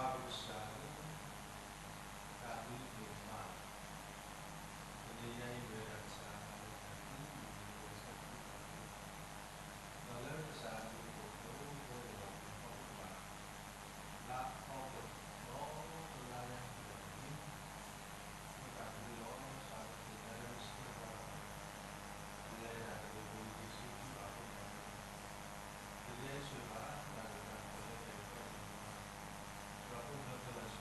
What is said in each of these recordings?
ပၢ်ကစၢ်ဧၢ, တၢ်ဘျုးဒိၣ်မး, တနံၤညါအံၤမ့ၢ်ဝဲဒၣ်ကစၢ်အလီၢ်တၢ်ခံမံၤတနံၤ ဒီးလၢကစၢ်အဘျုးအဖှိၣ်အဃိ ပဝဲန့ၣ်ဒီးပဟီၣ်ခိၣ်ဘၣ် လါအီကူး ဒီးလါလၢဟံၣ်လီၤတနံၤ, ပသးခုလီၤကစၢ်ဒီးသ့ၣ်ညါလၢပဆၢကတီၢ် ပလဲၤတၢ်တဂ့ၤ ပဝံၤယ့ၣ်ၡူးခရံာ်ဘၣ်အဃိဒီး ပယဲၢ်ဆိၣ်ဂ့ၤဘၣ် တၢ်ဂ့ၢ်တၢ်ကျိၤလၢတၢ်အံၤတခီန့ၣ် ပှၤဖိၣ်ဃဲခဲလၢာ်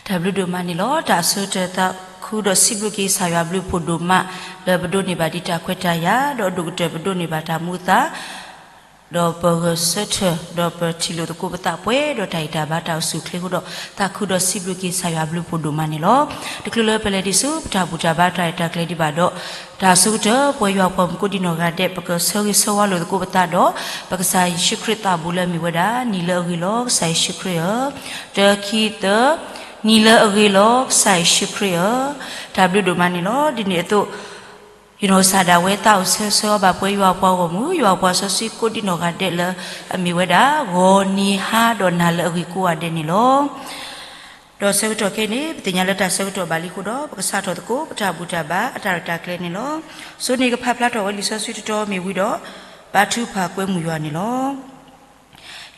တၢ်ဘျုးဒိၣ်မးန့ၣ်လီၤ. တၢ်အဆိကတၢၢ်သးခုဒီးစံးဘျုးက့ၤကစၢ်ယွၤဘျုးဖှိၣ်ဒိၣ်မး လၢပဒိးန့ၢ်ဘၣ်ဒံးတၢ်ခွဲးတၢ်ယာ် ဒီးဒိၣ်ကတၢၢ်ပဒိးန့ၢ်ဘၣ်တၢ်မူအသါ ဒီးပဂဲၤဆၢထၢၣ် ဒီးပထံၣ်လိာ်သကိးပသးပှဲၤဒီးတၢ်အံၣ်တၢ်ဘါတၢ်အိၣ်ဆူၣ်အိၣ်ချ့အဃိဒီး သးခုဒီးစံးဘျုးက့ၤကစၢ်ယွၤဘျုးဖှိၣ်ဒိၣ်မးန့ၣ်လီၤ. တချုးလၢပလဲၤဒံးဆူပတၢ်ဘူၣ်တၢ်ဘါတၢ်ရဲၣ်တၢ်ကျဲၤဒံးဘၣ်ဒီး တၢ်အဆိကတၢၢ် ပဝဲယွၤပှၤမုၣ်ကိးဒံနီၢ်ဂၤဒဲး ပကဆၢဂ့ၤဆၢဝါလိာ်သကိးပသးဒီး ပကစၢ်ယ့ၣ်ၡူးခရံာ်သးဘူးလၢအမ့ၢ်ဝဲဒၣ် နံၤလၢအဂ့ၤလီၤ ကစၢ်ယ့ၣ်ၡူးခရံာ်ဧၢ, တၢ ခံ သၢ, နံၤလၢအဂ့ၤလီၤ ကစၢ်ယ့ၣ်ၡူးခရံာ်ဧၢ, တၢ်ဘျုးဒိၣ်မးန့ၣ်လီၤ. ဒ်န့ၣ်အသိး ယနီၢ်ကစၢ်ဒၣ်ဝဲသးအိၣ်ဆၢဂ့ၤဆၢဝါဘၣ်ပဝဲယွၤပှၤဂီၢ်မုၢ် ယွၤပှၤစီဆှံကိးဒံနီၢ်ဂၤဒဲးလၢအမ့ၢ်ဝဲဒၣ် ဂီၤနံၤဟါဒီးနၤလၢအဂ့ၤကိးဂၤဒဲးန့ၣ်လီၤ. ဒီးဆၢကတီၢ်ခဲအံၤန့ၣ် ပသ့ၣ်ညါလၢတၢ်ဆၢကတီၢ်ဘၣ်လံအဃိဒီး ပကစးထီၣ်သကိးပတၢ်ဘူၣ်တၢ်ဘါအတၢ်ရဲၣ်တၢ်ကျဲၤန့ၣ်လီၤ. ဆိန့ၣ်ကဖးဖျါထီၣ်ဝဲလံာ်စီဆှံတတီၤမ့ၢ်ဝံၤဒီး ဘါထုကဖၣ်ကွဲမုာ်ယွၤန့ၣ်လီၤ.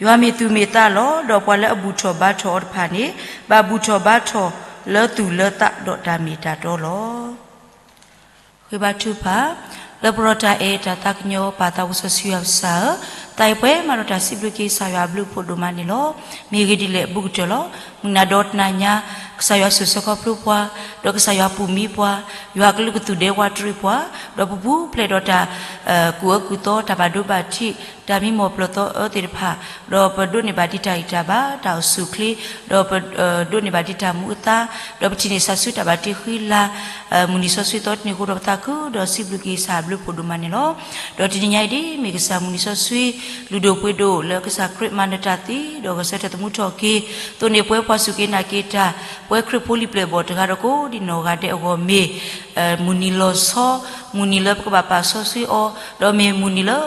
ယွၤမ့ၢ်သူၣ်မ့ၢ်သးလီၤ. ဒီးပှၤလၢအဘူၣ်ထီၣ်ဘါထီၣ်အီၤတဖၣ်န့ၣ် ဘၣ်ဘူၣ်ထီၣ်ဘါထီၣ်လၢသူၣ်လၢသးဒီးတၢ်မ့ၢ်တၢ်တီလီၤ. ဃ့ဘါထုကဖၣ်, လၢပရီတၢ်အဲၣ်တၢ်သးကညီၤ ပၢ်သးစီဆှံယွၤပကစၢ်ဧၢ, သးအံၤပှဲၤမးဒီးတၢ်စံးဘျုးက့ၤကစၢ်ယွၤအဘျုးအဖှိၣ်ဒိၣ်မးန့ၣ်လီၤ. မ့ၢ်ဂ့ၢ်ဒ်လဲၣ်အဘူးကတၢၢ်လီၤ. မုၢ်နၤဒီတနၤညါ ကစၢ်ယွၤဆိၣ်ဆၢခီဖျိပှၤ, ဒီးကစၢ်ယွၤပူၢ်မံပှၤ, ယွၤကလုၢ်ကသူၣ်ဒဲဝးတရံးပှၤ, ဒီးပပူၤဖျဲးဒီးတၢ်ကူၣ်အၢကူၣ်သီ တၢ်ဘၣ်ဒိဘၣ်ထံး တၢ်မံမီၢ်ပျီၢ်သီအၢသ့ၣ်တဖၣ်, ဒီးပဒိးန့ၢ်ဘၣ်ဒံးတၢ်အံၣ်တၢ်ဘါ တၢ်အိၣ်ဆူၣ်အိၣ်ချ့, ဒီးပဒိးန့ၢ်ဘၣ်ဒံးတၢ်မူအသါ, ဒီးပထံၣ်န့ၢ်ကစၢ်ဆူတၢ်ဘၣ်တ့ဃံလၤ မုၢ်နံၤစီဆှံသီတနံၤအဃိဒီး ပသးခုဒီးစံးဘျုးက့ၤကစၢ်အဘျုးဖှိၣ်ဒိၣ်မးန့ၣ်လီၤ. ဒီးတနံၤညါအံၤဒ်အမ့ၢ်ကစၢ်မုၢ်နံၤစီဆှံ လုၢ်ဒိၣ်ပှ့ၤဒိၣ်လၢကစၢ်ခရံာ်မၤနၢၤတၢ်သံ ဒီးဂဲၤဆၢထၢၣ်သမူထီၣ်က့ၤအသိးန့ၣ် ပဝဲပှၤစူၢ်က့ၤနာ်က့ၤတၢ် ပဝဲခရံာ်ဖိလံၤပျဲၢ်အဘီၣ်တဂၤဒီးကိးဒံနီၢ်ဂၤဒဲးအဂီၢ်မ့ၢ် မုၢ်နံၤလီၤဆီ မုၢ်နံၤလၢပကဘၣ်ပာ်စီဆှံအီၤ ဒီးမ့ၢ်မုၢ်နံၤလၢ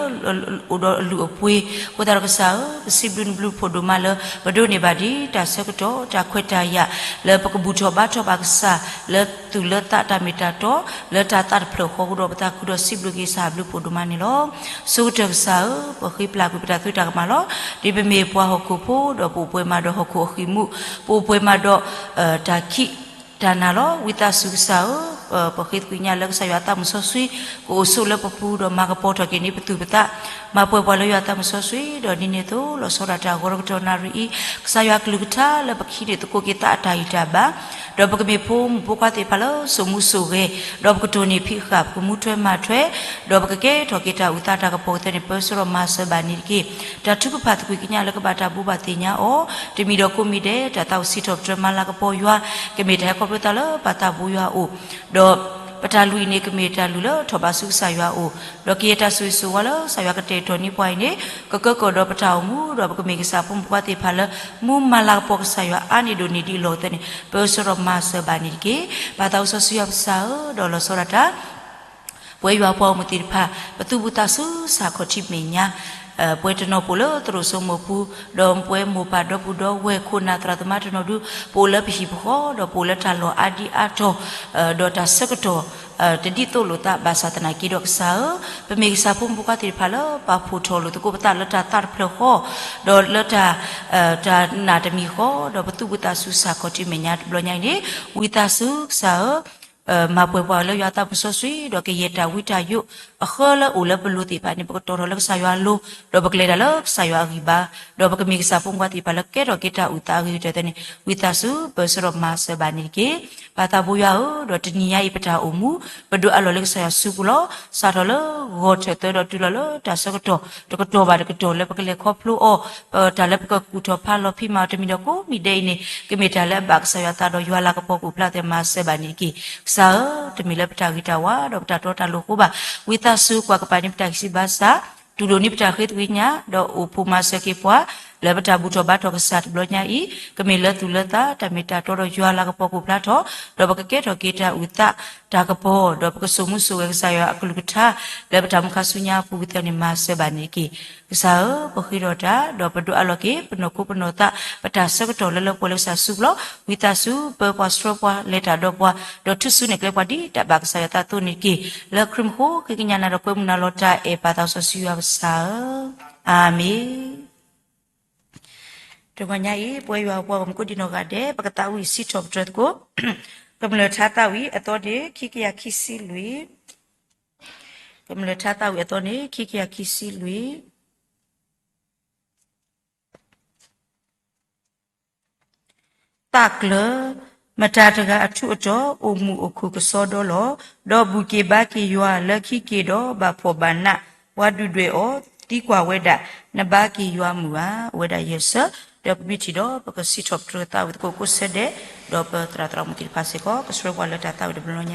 အိၣ်ဒီးအလုၢ်အပှ့ၤအဃိသတးဒီးကစၢ်ဧၢ, ပစံးဘျုးနဘျုးဖှိၣ်ဒိၣ်မးလၢ ပဒိးန့ၢ်ဘၣ်ဒံးတၢ်ဆၢကတီၢ် တၢ်ခွဲးတၢ်ယာ် လၢပကဘူၣ်ထီၣ်ဘါထီၣ်ဘၣ်ကစၢ် လၢသူၣ်လၢသးတၢ်မ့ၢ်တၢ်တီ လၢတၢ်သးတဖျၢၣ်ဃီအဃိဒီး ပသးခုဒီးစံးဘျုးက့ၤကစၢ်အဘျုးဖှိၣ်ဒိၣ်မးန့ၣ်လီၤ. ဆိကတၢၢ်ကစၢ်ဧၢ, ပဃ့ပျၢ်ကွံာ်ပတၢ်သုတၢ်ကမၣ်လီၤ. ဒ်ပမ့ၢ်ပှၤဟီၣ်ခိၣ်ဖိ ဒီးပအိၣ်ပှဲၤမးဒီးဟီၣ်ခိၣ်အဃံၢ်မူ, ပအိၣ်ပှဲၤမးဒီး တၢ်ခံးတၢ်နၤလီၤ. ဝံသးစူၤကစၢ်ဧၢ, ပဃ့သကွံာ်ညါလၢကစၢ်ယွၤအသးမုၢ်စီဆှံ ကအိၣ်ဆိးလၢပပူၤဒီးမၤကပီၤထီၣ်က့ၤန့ၢ်ပသူၣ်ပသး, မၤပှဲၤပှၤလၢယွၤအသးမုၢ်စီဆှံ, ဒီးဒ်န့ၣ်အသိး လီၤဆီဒၣ်တၢ်ဂီၤတကတီၢ်နၣ်ရံၣ်အံၤ ကစၢ်ယွၤကလုၢ်ကထါလၢပကဟံးန့ၢ်သကိးက့ၤသးအတၢ်ဂံၢ်တၢ်ဘါ, ဒီးပကမ့ၢ်ဖိမုၣ်ဖိခွါသ့ၣ်တဖၣ်လၢစိာ်မူစိာ်ဂဲၤ, ဒီးပကတိၢ်န့ၢ်ဖံးဃာ် ပကမူထွဲမၤထွဲ, ဒီးပကကဲထီၣ်က့ၤတၢ်အုၣ်သးတၢ်ကပီၤကသဲန့ၣ် ပၢဆှၢဒီးမၤစၢၤဘၣ်န့ၣ်တက့ၢ်. တၢ်ထုကဖၣ်သကွံာ်ကညးလၢကဘၣ်တၢ်ဘိးဘၣ်သ့ၣ်ညါအီၤ, တမံၤဒီးကိးမံၤဒဲး တၢ်သးအိၣ်စံးထီၣ်ပတြၢၤမၤလၤကပီၤယွၤ, ကမ့ၢ်တၢ်ဟဲခီဖျိသးလၢပၢ်သးဘိယွၤအအိၣ်, ဒီးပတၢ်လုၢ်အံၤန့ၣ် ကမ့ၢ်တၢ်လုၢ်လၢထီၣ်ဘးဆူကစၢ်ယွၤအအိၣ်, ဒီးကယဲၢ်တၢ်ဆိၣ်ဂ့ၤဆိၣ်ဝါလၢကစၢ်ယွၤကတဲာ်ကတီၤန့ၢ်ပှၤအံၤန့ၣ် ကကၢကီၢ်ဒီးပတၢ်အိၣ်မူ, ဒီးပကမ့ၢ်ကစၢ်ဖိမုၣ်ဖိခွါသ့ၣ်တဖၣ်လၢ မူမၤလၤကပီၤကစၢ်ယွၤအါန့ၢ်ဒိၣ်န့ၢ်ဒံးအလီၢ်ကသဲန့ၣ် ပၢဆှၢဒီးမၤစၢၤဘၣ်န့ၣ်တက့ၢ်. ပၢ်သးစီဆှံယွၤပကစၢ်ဧၢ, ဒီးလီၤဆီဒၣ်တၢ် ပဝဲယွၤပှၤဂီၢ်မုၢ်သ့ၣ်တဖၣ် ပသူၣ်ဘူၣ်သးစူၤစ့ၢ်ကီးထံၣ်မဲာ်ညါ, ပဝဲတနီၤပအိၣ်လၢသရိာ်စိမိၤပူၤ, ဒီးပဝဲမိၢ်ပၢ်ဒီပုၢ်ဒီဝဲၢ်ခိၣ်နၢ်သရၣ်သမါတနီၤဒု ပအိၣ်လၢပဟံၣ်ပဃီ, ဒီးပအိၣ်လၢတၢ်လီၢ်အါဒံအါတီၤ, ဒီးတၢ်ဆၢကတီၢ် တဒ်သိးလိာ်သးဘၣ်ဆၣ်သနာ်က့ဒီးကစၢ်ဧၢ, ပမ့ၢ်ကစၢ်ဖိမုၣ်ဖိခွါသ့ၣ်တဖၣ်လၢပာ်ဖှိၣ်ထီၣ်လိာ်သကိးပသးလၢတၢ်သးတဖျၢၣ်ဃီ, ဒီးလၢတၢ် တၢ်နာ်တမံၤဃီ, ဒီးပသူၣ်ဘူၣ်သးစူၤစ့ၢ်ကီးထံၣ်မဲာ်ညါတဘျီညါအံၤန့ၣ်, ဝံသးစူၤကစၢ်ဧၢ, မၤပှဲၤပှၤလၢယွၤသးမုၢ်စီဆှံ, ဒီးကယဲၢ်တၢ်ဝံတၢ်ယိးအဃၢလၢအိၣ်လၢပလိၤသ့ၣ်တဖၣ်န့ၣ် ပကတီၤထီၣ်လၢကစၢ်ယွၤအလိၤ, ဒီးပကလဲၤတၢ်လၢကစၢ်ယွၤအဂံၢ်ဘါ, ဒီးပကမ့ၢ်ကစၢ်ဖိမုၣ်ဖိခွါသ့ၣ်တဖၣ်လၢကဲထီၣ်က့ၤတၢ်အုၣ်သးအဂ့ၤကတၢၢ်သ့ၣ်န့ၣ် ဝံသးစူၤပၢဆှၢဒီးမၤစၢၤဘၣ်န့ၣ်တက့ၢ်. ပၢ်သးဘိယွၤဧၢ, ဒီးတနံၤညါအံၤပတၢ်အိၣ်မူ ပဒိးအးလီၤလၢကစၢ်ယွၤစုပူၤလီၤ. စးထီၣ်လၢဂီၤထၢၣ်သၢဒီးတုၤလီၤလၢတၢ်ဆၢကတီၢ် တကတီၢ်ဘၣ်တကတီၢ်လၢပကလဲၤခီဖျိအီၤ, တၢ်လၢပကကူၣ်ထီၣ်ဖးလီၤဖံးမၤအီၤတမံၤဒီးကိးမံၤဒဲးအံၤန့ၣ် ကမ့ၢ်တၢ်လၢအဘၣ်ကစၢ်ယွၤသးဒီးယွၤလၤကပီၤကအိၣ်ဖျါသ့ၣ်မၤစၢၤဘၣ်န့ၣ်တက့ၢ်. ကစၢ်ဧၢ, တမ့ၢ်လၢပတၢ်ဂ့ၤတၢ်ဝါ ဒီးပတၢ်တီတၢ်လိၤအဃိဘၣ်. ဝံသးစူၤကွၢ်ကပၤန့ၢ်ပတၢ်ဂံၢ်စၢ်ဘါစၢ်, တူၢ်လိာ်န့ၢ်ပတၢ်ဃ့သကွံာ်ညါ, ဒီးအိၣ်ဖှိၣ်မၤစၢၤက့ၤပှၤ လၢပတၢ်ဘူၣ်ထီၣ်ဘါထီၣ်ကစၢ်တဘျီညါအံၤ, ကမ့ၢ်လၢသူၣ်လၢသး တၢ်မ့ၢ်တၢ်တီဒီးယွၤလၤကပီၤကအိၣ်ဖျါထီၣ်, ဒီးပကကဲထီၣ်က့ၤတၢ်အုၣ်သးတၢ်ကပီၤ, ဒီးပကစိာ်မူစိာ်ဂဲၤကစၢ်ယွၤအကလုၢ်ကထါ လၢပတၢ်မုၢ်ခါဆူညါအပူၤကသ့န့ၣ် မၤစၢၤဘၣ်န့ၣ်တက့ၢ်. ကစၢ်ဧၢ, ပဃ့ဒီးတၢ်, ဒီးပဒိးအးလီၤက့ၤ ပနီၢ်ခိပနီၢ်သး ပတၢ်ဆၢကတီၢ်လၢလၢပှဲၤလၢကစၢ်စုပူၤလီၤ. ဝံသးစူၤပၢပှၤဆှၢပှၤ လဲၤတၢ်ဒီးပှၤ, ဒီးထူၣ်စုနဲၣ်ကျဲပှၤဒ်တၢ်ဘၣ်ကစၢ်ယွၤသးအသိးန့ၣ်တက့ၢ်. လၢခရံာ်မူခိၣ်ဃ့ကညးနၤဒီးကွဲမုာ်နၤလီၤတၢ်အဲၣ်ပၢ်သးစီဆှံယွၤပကစၢ်ဧၢ, အၤမ့ၣ်. တဂီၤညါအံၤ ပဝဲယွၤပှၤဂီၢ်မုၢ်ကိးဒံနီၢ်ဂၤဒဲး ပကသးဝံၣ်စံးထီၣ်ပတြၢၤသကိး ကမျၢၢ်ထါသးဝံၣ်အသီန့ၣ် ခံကယၤခံဆံလွံၢ်, ကမျၢၢ်ထါသးဝံၣ်အသီန့ၣ် ခံကယၤခံဆံလွံၢ်. သးကျၢၤ မတၤတဂၤအထူးအတီၤ အိၣ်မုာ်အိၣ်ခုၣ်ကစီဒီလီၤ. ဒီးဘူၣ်က့ၤဘါက့ၤယွၤလၢခံက့ၤဒီး ဘၣ်ဖှီၣ်ဘၣ်နး, ပှၤဒုၣ်ဒွဲၣ်အီၤသံကွၢ်ဝဲဒၣ်, နဘါက့ၤယွၤမုာ်ဧါ. အိၣ်ဝဲဒၣ်ယဲၢ်ဆၢ, ဒီးပမ့ၢ်ထံၣ်ဒီး ပကစံးထီၣ်ပတြၢၤသးဝံၣ်သကိးကိးဆၢဒဲး, ဒီးပသရၣ်သရၣ်မုၣ်သ့ၣ်တဖၣ်စ့ၢ်ကီး ကဆှၢပှၤလၢတၢ်သးဝံၣ်တဘျီညါအံၤစ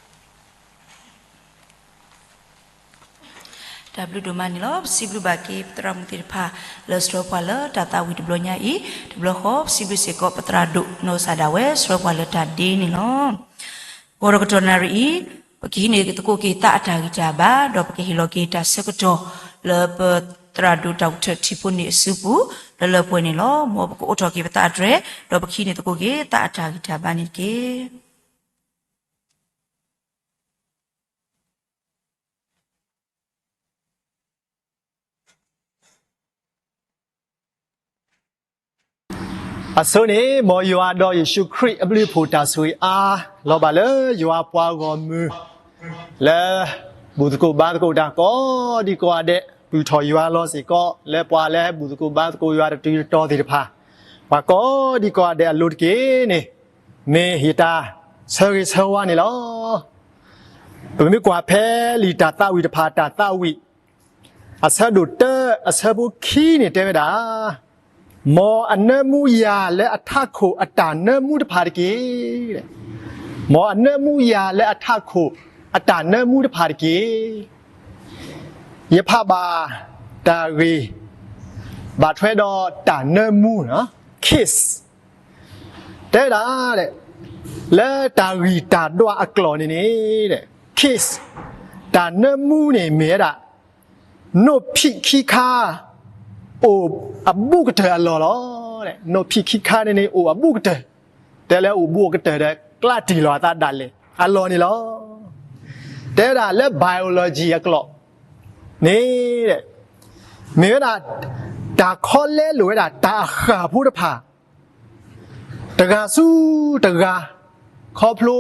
့ၢ်ကီးန့ၣ်လီၤ.တၢ်ဘျုးဒိၣ်မးန့ၣ်လီၤ. ပစံးဘျုးဘၣ်က့ၤ ပသရၣ်မုၣ်သ့ၣ်တဖၣ် လၢဆှၢပှၤလၢတၢ်သးဝံၣ်တဘျီညါအံၤ, တဘျီဃီ ပစံးဘျုးစ့ၢ်ကီး ပသရၣ်ဒိၣ်နီၢ်စၢ်ဒၣ်ဝဲ ဆှၢပှၤလၢတၢ်ဒ့န့ၣ်လီၤ. ဂီၤဒီးကတီၢ်နၣ်ရံၣ်အံၤ, ပကဟံးန့ၢ်သကိးက့ၤသးအတၢ်ဂံၢ်တၢ်ဘါ, ဒီးပကဟ့ၣ်လီၤက့ၤတၢ်ဆၢကတီၢ် လၢပသရၣ်ဒိၣ်တၢ်အိၣ်ဖျဲၣ်ထံဖိန့ၣ်အစုပူၤ လၢလၢပှဲၤပှဲၤန့ၣ်လီၤ. မ်ပကအိးထီၣ်က့ၤပသးအတြဲၤ, ဒီးပကဟံးန့ၢ်သကိးက့ၤသးအတၢ်ဂံၢ်တၢ်ဘါန့ၣ်တက့ၢ်. အဆိန့ၣ် မ်ယွၤဒီးယ့ၣ်ၡူးခရံာ်အဘျုးအဖှိၣ်တၢ်ဆိၣ်ဂ့ၤအါ လီၤဘၣ်လၢယွၤပှၤဂီၢ်မုၢ် လၢ ဘူၣ်သကိးဘါသကိးတၢ်ကိးဒံကိးဂၤဒဲး ပုၢ်ထီၣ်ယွၤလီၤစ့ၢ်ကီး လၢပှၤလၢဟဲဘူၣ်သကိးဘါသကိးယွၤတတုၤတတီၤသ့ၣ်တဖၣ် ပှၤကိးဒံကိးဂၤဒဲးအလိၤတက့ၢ်န့ၣ် မ့ၢ်ယတၢ်ဆၢဂ့ၤဆၢဝါန့ၣ်လီၤ. ပမ့ၢ်ကွၢ်ဖဲလံာ်တၢ်သးဝံၣ်တဖၣ် တၢ်သးဝံၣ် အဆၢဒိၣ်တၢ အဆၢဖိခံန့ၣ်တဲဝဲဒၣ်, မ်အနၢမူယၤလၢအထးခိၣ်အတၢ်နၢမူတဖၣ်တက့ၢ်. မ်အနၢမူယၤလၢအထးခိၣ်အတၢ်နၢမူတဖၣ်တက့ၢ်. ယဖးဘၣ်တၢ်ဂ့ၢ် ဘၣ်ထွဲဒီးတၢ်နၢမူ kiss တဲဝဲဒၣ် လၢတၢ်ဂံၢ်တၢ်ဒွးအကျိာ်န့ၣ်န့ၣ် kiss တၢ်နၢမူန့ၣ်မ့ၢ်ဝဲဒၣ် နိၣ်ဖံးခံခါ အိၣ်အဘူးကတၢၢ်အလီၢ်လီၤ. နိၣ်ဖံးခံခါန့ၣ်န့ၣ် အိၣ်အဘူးကတၢၢ်, တဲလၢအိၣ်ဘူးကတၢၢ်ဒီး ကျးတံၢ်လီၤအသးဒၣ်လဲာ်အလီၢ်န့ၣ်လီၤ. တဲဝဲဒၣ်လၢ biology အကျိာ်န့ၣ် မ့ၢ်ဝဲဒၣ် တၢ်ခီလဲလိာ်ဝဲဒၣ်တၢ်အဃၢ်ဖိတဖၣ် တဂၤဆူတဂၤ ခီဖျိ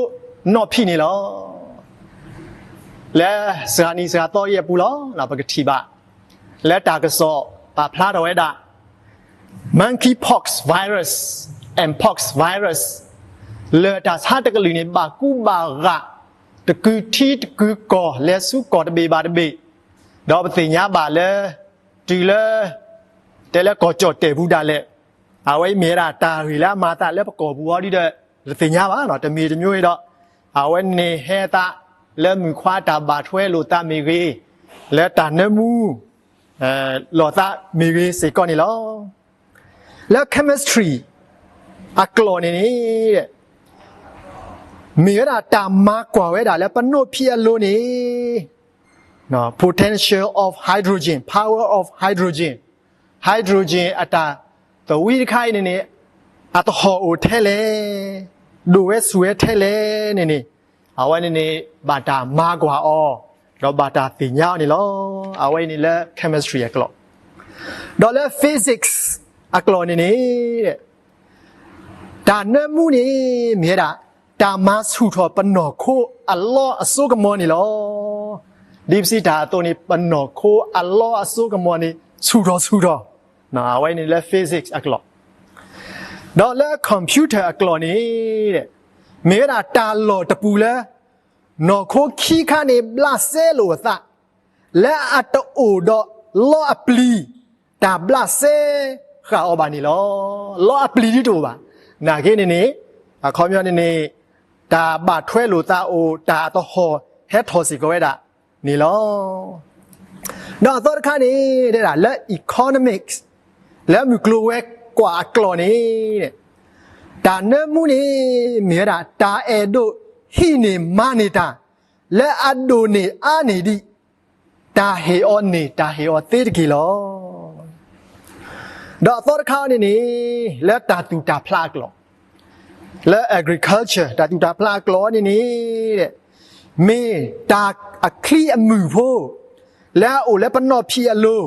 နီၣ်ဖံးန့ၣ်လီၤ. လၢစှၤနံၤစှၤသီအံၤအပူၤလီၤ ပကထံၣ်ဘၣ် လၢတၢ်ကစီၣ်ပာ်ဖျါထီၣ်ဝဲဒၣ် monkeypox virus, mpox virus လၢတၢ်ဆါတကလုာ်န့ၣ် ဘၣ်ကူဘၣ်ဂာ် တကုာ်ထံတကုာ်ကီၢ် လဲၤဆူကီၢ်တဘ့ၣ်ဘၣ်တဘ့ၣ်, ဒီးပသ့ၣ်ညါဘၣ်လၢ တုၤလၢ တဲလၢကီၢ်ကၠီၣ်တဲၣ်ပူၤဒၣ်လဲာ်, အဝဲအံၤမ့ၢ်ဝဲဒၣ်တၢ်ဂ့ၢ်လၢအမၤအသးလၢပကီၢ်ပူၤအီၤဒ်ဒီး တသ့ၣ်ညါဘၣ်နီၤ တမ့ၢ်တမျိုးဒီး အဝဲန့ၣ်ဟဲသးလၢမုၣ်ခွါတၢ်ဘၣ်ထွဲလိာ်သးမ့ၢ်ဂ့ၤ, လၢတၢ်နၢမူ လိာ်သးမ့ၢ်ဂ့ၤစ့ၢ်ကီးန့ၣ်လီၤ. လၢ chemistry အကျိာ်န့ၣ်န့ၣ် မ့ၢ်ဝဲဒၣ်တၢ်မၤကွၢ်ဝဲဒၣ်လၢပနိၣ်ဖံးအလိၤန့ၣ် potential of hydrogen, power of hydrogen, hydrogen အတၢ်သဝံတခါအံၤန့ၣ်န့ၣ် အတဟီၣ်အိၣ်ထဲလဲၣ်, ဒိၣ်ဝဲဆူၣ်ဝဲထဲလဲၣ်န့ၣ်န့ၣ် အဝဲန့ၣ်န့ၣ် ဘၣ်တၢ်မၤကွၢ်အီၤ ဒီးဘၣ်တၢ်သ့ၣ်ညါအီၤန့ၣ်လီၤ. အဝဲအံၤန့ၣ်လၢ chemistry အကျိာ်, ဒီးလၢ physics အကျိာ်န့ၣ်န့ၣ် တၢ်နၢမူန့ၣ် မ့ၢ်ဝဲဒၣ် တၢ်မၤဆူၣ်ထီၣ်ပနီၢ်ခိအလီအစိကမီၤန့ၣ်လီၤ. ဒ်ပစံးတၢ်အသိးန့ၣ် ပနီၢ်ခိအလီအစိကမီၤန့ၣ် ဆူၣ်ထီၣ်ဆူၣ်ထီၣ်, အဝဲန့ၣ်လၢ physics အကျိာ်, ဒီးလၢ computer အကျိာ်န့ၣ် မ့ၢ်ဝဲဒၣ်တၢ်လီၢ်တပူၤလၢ နီၢ်ခိခံခါန့ၣ် ဘျးစဲလိာ်အသး လၢအတအိၣ်ဒီးလီအပျံၤ တၢ်ဘျးစဲဃာ်အီၤဘၣ်န့ၣ်လီၤ. လီအပျံၤဒ်တအိၣ်ဘၣ်. နာ်က့န့ၣ်န့ၣ် အခီပညီန့ၣ်န့ၣ် တၢ်ဘၣ်ထွဲလိာ်သးအိၣ် တၢ်အတဟီၣ်ဟဲထီၣ်စ့ၢ်ကီးဝဲဒၣ်န့ၣ်လီၤ. ဒီးအသီတခါန့ၣ် တဲဒၣ်လၢ economics လၢမုၢ်ကျိၤဝဲၤကွာ်အကျိာ်န့ၣ် တၢ်နၢမူန့ၣ် မ့ၢ်ဝဲဒၣ် တၢ်အဲၣ်ဒိးဟံးန့ၢ်မၤန့ၢ်တၢ် လၢအဒိၣ်န့ၢ်အါန့ၢ်ဒံး တၢ်ဟ့ၣ်အီၤန့ၢ်တၢ်ဟ့ၣ်အီၤသ့တက့ၢ်လီၤ. ဒီးအသီတခါန့ၣ်န့ၣ် လၢတၢ်သူၣ်တၢ်ဖျးအကျိာ်, လၢ agriculture တၢ်သူၣ်တၢ်ဖျးအကျိာ်န့ၣ်န့ၣ် မ့ၢ်တၢ်အချံအမုၢ်ဖိ လၢအအိၣ်လၢပနီၢ်ဖံးအလိၤ,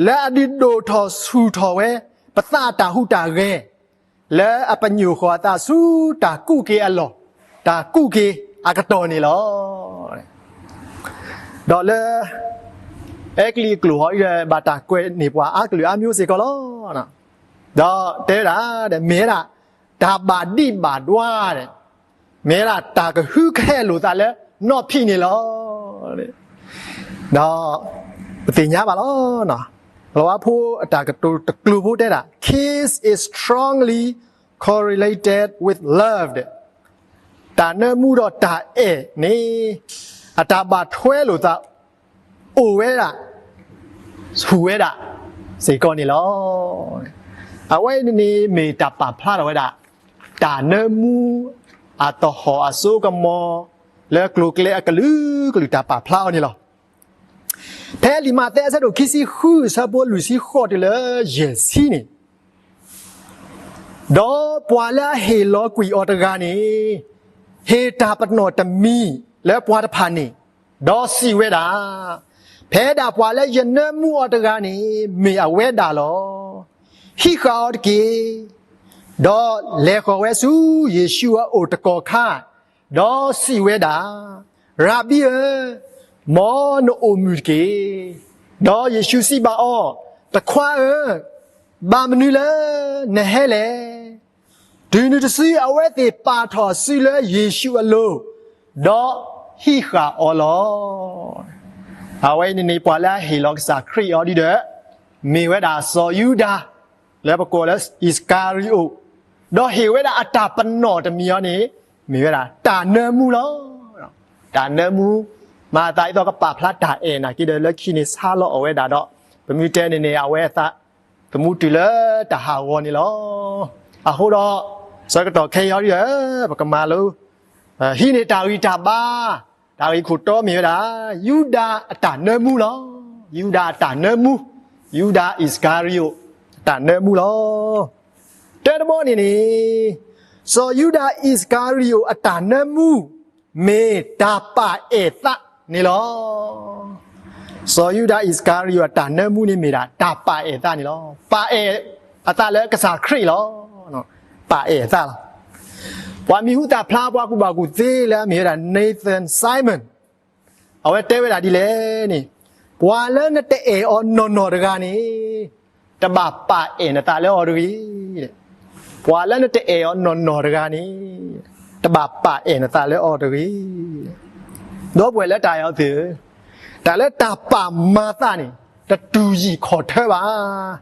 လၢအဒုးဒိၣ်ထီၣ်ဆူၣ်ထီၣ်ဝဲ ပသးတၢ်ဟူးတၢ်ဂဲၤ လၢအပညိၣ်ဃီၤအသးဆူတၢ်ကူးက့ၤအလီၢ်, တၢ်ကူးက့ၤအကတီၢ်န့ၣ်လီၤ. ဒီးလၢ အဲကလံးအကျိာ်ဟီၣ်အံၤ ဘၣ်တၢ်ကွဲးန့ၢ်ပှၤအါကလုာ်အါမျိုးစ့ၢ်ကီးလီၤ. ဒီးတဲဝဲဒၣ် မ့ၢ်ဝဲဒၣ် တၢ်ဘၣ်ဒံးဘၣ်ဒွါ မ့ၢ်ဝဲဒၣ်တၢ်ကဟုကဟဲလိာ်သးလၢနီၢ်ဖံးန့ၣ်လီၤ. ဒီး ပသ့ၣ်ညါဘၣ်လီၤ. လီၤဝါဖိအတၢ်ကတိၤတကျိၤဖိတဲဒၣ် kiss is strongly correlated with love တၢ်နၢမူဒီးတၢ်အဲၣ်န့ၣ် အတၢ်ဘၣ်ထွဲလိာ်သး အိၣ်ဝဲဒၣ် ဆူၣ်ဝဲဒၣ် စ့ၢ်ကီးန့ၣ်လီၤ. အဝဲန့ၣ်န့ၣ်မ့ၢ်တၢ်ပာ်ဖျါထီၣ်ဝဲဒၣ် တၢ်နၢမူ အတဟီၣ်အစိကမီၤ လၢကျိၤကျဲအကလုာ်ကလုာ်တၢ်ပာ်ဖျါအီၤန့ၣ်လီၤ. ဖဲလံာ်မးသဲအဆၢဒိၣ်ခံဆံဃုအဆၢဖိလွံၢ်ဆံဃိးတုၤလၢယဲၢ်ဆံန့ၣ် ဒီးပှၤလၢအဟ့ၣ်လီၤကွံာ်အီၤတဂၤန့ၣ် ဟ့ၣ်တၢ်ပနီၣ်တမံၤလၢပှၤတဖၣ်န့ၣ်, ဒီးစံးဝဲဒၣ်, ဖဲဒၣ်ပှၤလၢယနၢမူအီၤတဂၤန့ၣ် မ့ၢ်အဝဲဒၣ်လီၤ. ဟံးဃာ်အီၤတက့ၢ်. ဒီးလဲၤဃီၤဝဲဆူယ့ၣ်ၡူးအအိၣ်တကီၢ်ခါ, ဒီးစံးဝဲဒၣ်, ရၤဘံဧၢ, မ်နအိၣ်မုာ်တက့ၢ်. ဒီးယ့ၣ်ၡူးစံးဘၣ်အီၤ, တခွါဧၢ, ဘၣ်မနုၤလၢနဟဲလဲၣ်. တုၤနုၤတစုအဝဲသ့ၣ်ပာ်ထီၣ်စုလၢယ့ၣ်ၡူးအလိၤ, ဒီးဟံးဃာ်အီၤလီၤ. အဝဲအံၤန့ၣ်န့ၣ် ပှၤလၢအဟ့ၣ်လီၤကစၢ်ခရံာ်အီၤဒ်ဒီး မ့ၢ်ဝဲဒၣ်စီၤယူဒၤ လၢပကိးလၢအံၣ်စကၤရံၤအိၣ်, ဒီးဟ့ၣ်ဝဲဒၣ်အတၢ်ပနီၣ်တမံၤအီၤန့ၣ် မ့ၢ်ဝဲဒၣ်တၢ်နၢမူလီၤ. တၢ်နၢမူ, မၤသးဒ်သိးကပာ်ဖျါတၢ်အဲၣ်နာ်က့ဒီး လၢခံန့ၣ်ဆါလီၤအီၣ်ဝဲဒၣ်ဒီး ပမ့ၢ်တဲန့ၣ်န့ၣ် အဝဲအသးသမူတုၤလၢတၢ်ဟးဂီၤန့ၣ်လီၤ. အဃိဒီး ဆၢကတီၢ်ခဲအံၤအီၤဒ်ဒီး ပကမၤလိ ဟံးန့ၢ်တၢ်ဂံၢ်တၢ်ဘါ, တၢ်ဂ့ၢ်ခိၣ်တီမ့ၢ်ဝဲဒၣ် ယူဒၤအတၢ်နၢမူလီၤ. ယူဒၤအတၢ်နၢမူ, ယူဒၤအံၣ်စကၤရံၤအိၣ် အတၢ်နၢမူလီၤ. တၢတဘီန့ၣ်န့ၣ် စီၤယူဒၤအံၣ်စကၤရံၤအိၣ်အတၢ်နၢမူ မ့ၢ်တၢ်ပာ်အဲၣ်သးန့ၣ်လီၤ. စီၤယူဒၤအံၣ်စကၤရံၤအိၣ်အတၢ်နၢမူန့ၣ်မ့ၢ်ဒၣ် တၢ်ပာ်အဲၣ်သးန့ၣ်လီၤ. ပာ်အဲၣ်အသးလၢကစၢ်ခရံာ်လီၤ. ပာ်အဲၣ်အသးလီၤ. ပှၤမံၤဟူသၣ်ဖျါ ပှၤကူၣ်ဘၣ်ကူၣ်သ့လၢအမ့ၢ်ဝဲဒၣ် Nathan Simon အဝဲတဲဝဲဒၣ်ဒ်လဲၣ်န့ၣ်, ပှၤလၢနတအဲၣ်အီၤနီၢ်နီၢ်တဂၤန့ၣ် တဘၣ်ပာ်အဲၣ်နသးလၢအီၤတဂ့ၤ. ပှၤလၢနတအဲၣ်အီၤနီၢ်နီၢ်တဂၤန့ၣ် တဘၣ်ပာ်အဲၣ်နသးလၢအီၤတဂ့ၤ. ဒီပုၢ်ဝဲၢ်လၢတၢ်အဲၣ်အီၤသ့ၣ်ဧၢ, တၢ်လၢတၢ်ပာ်မၤသးန့ၣ် တတူၢ်ယံာ်ခီၣ်ထၢဘၣ်.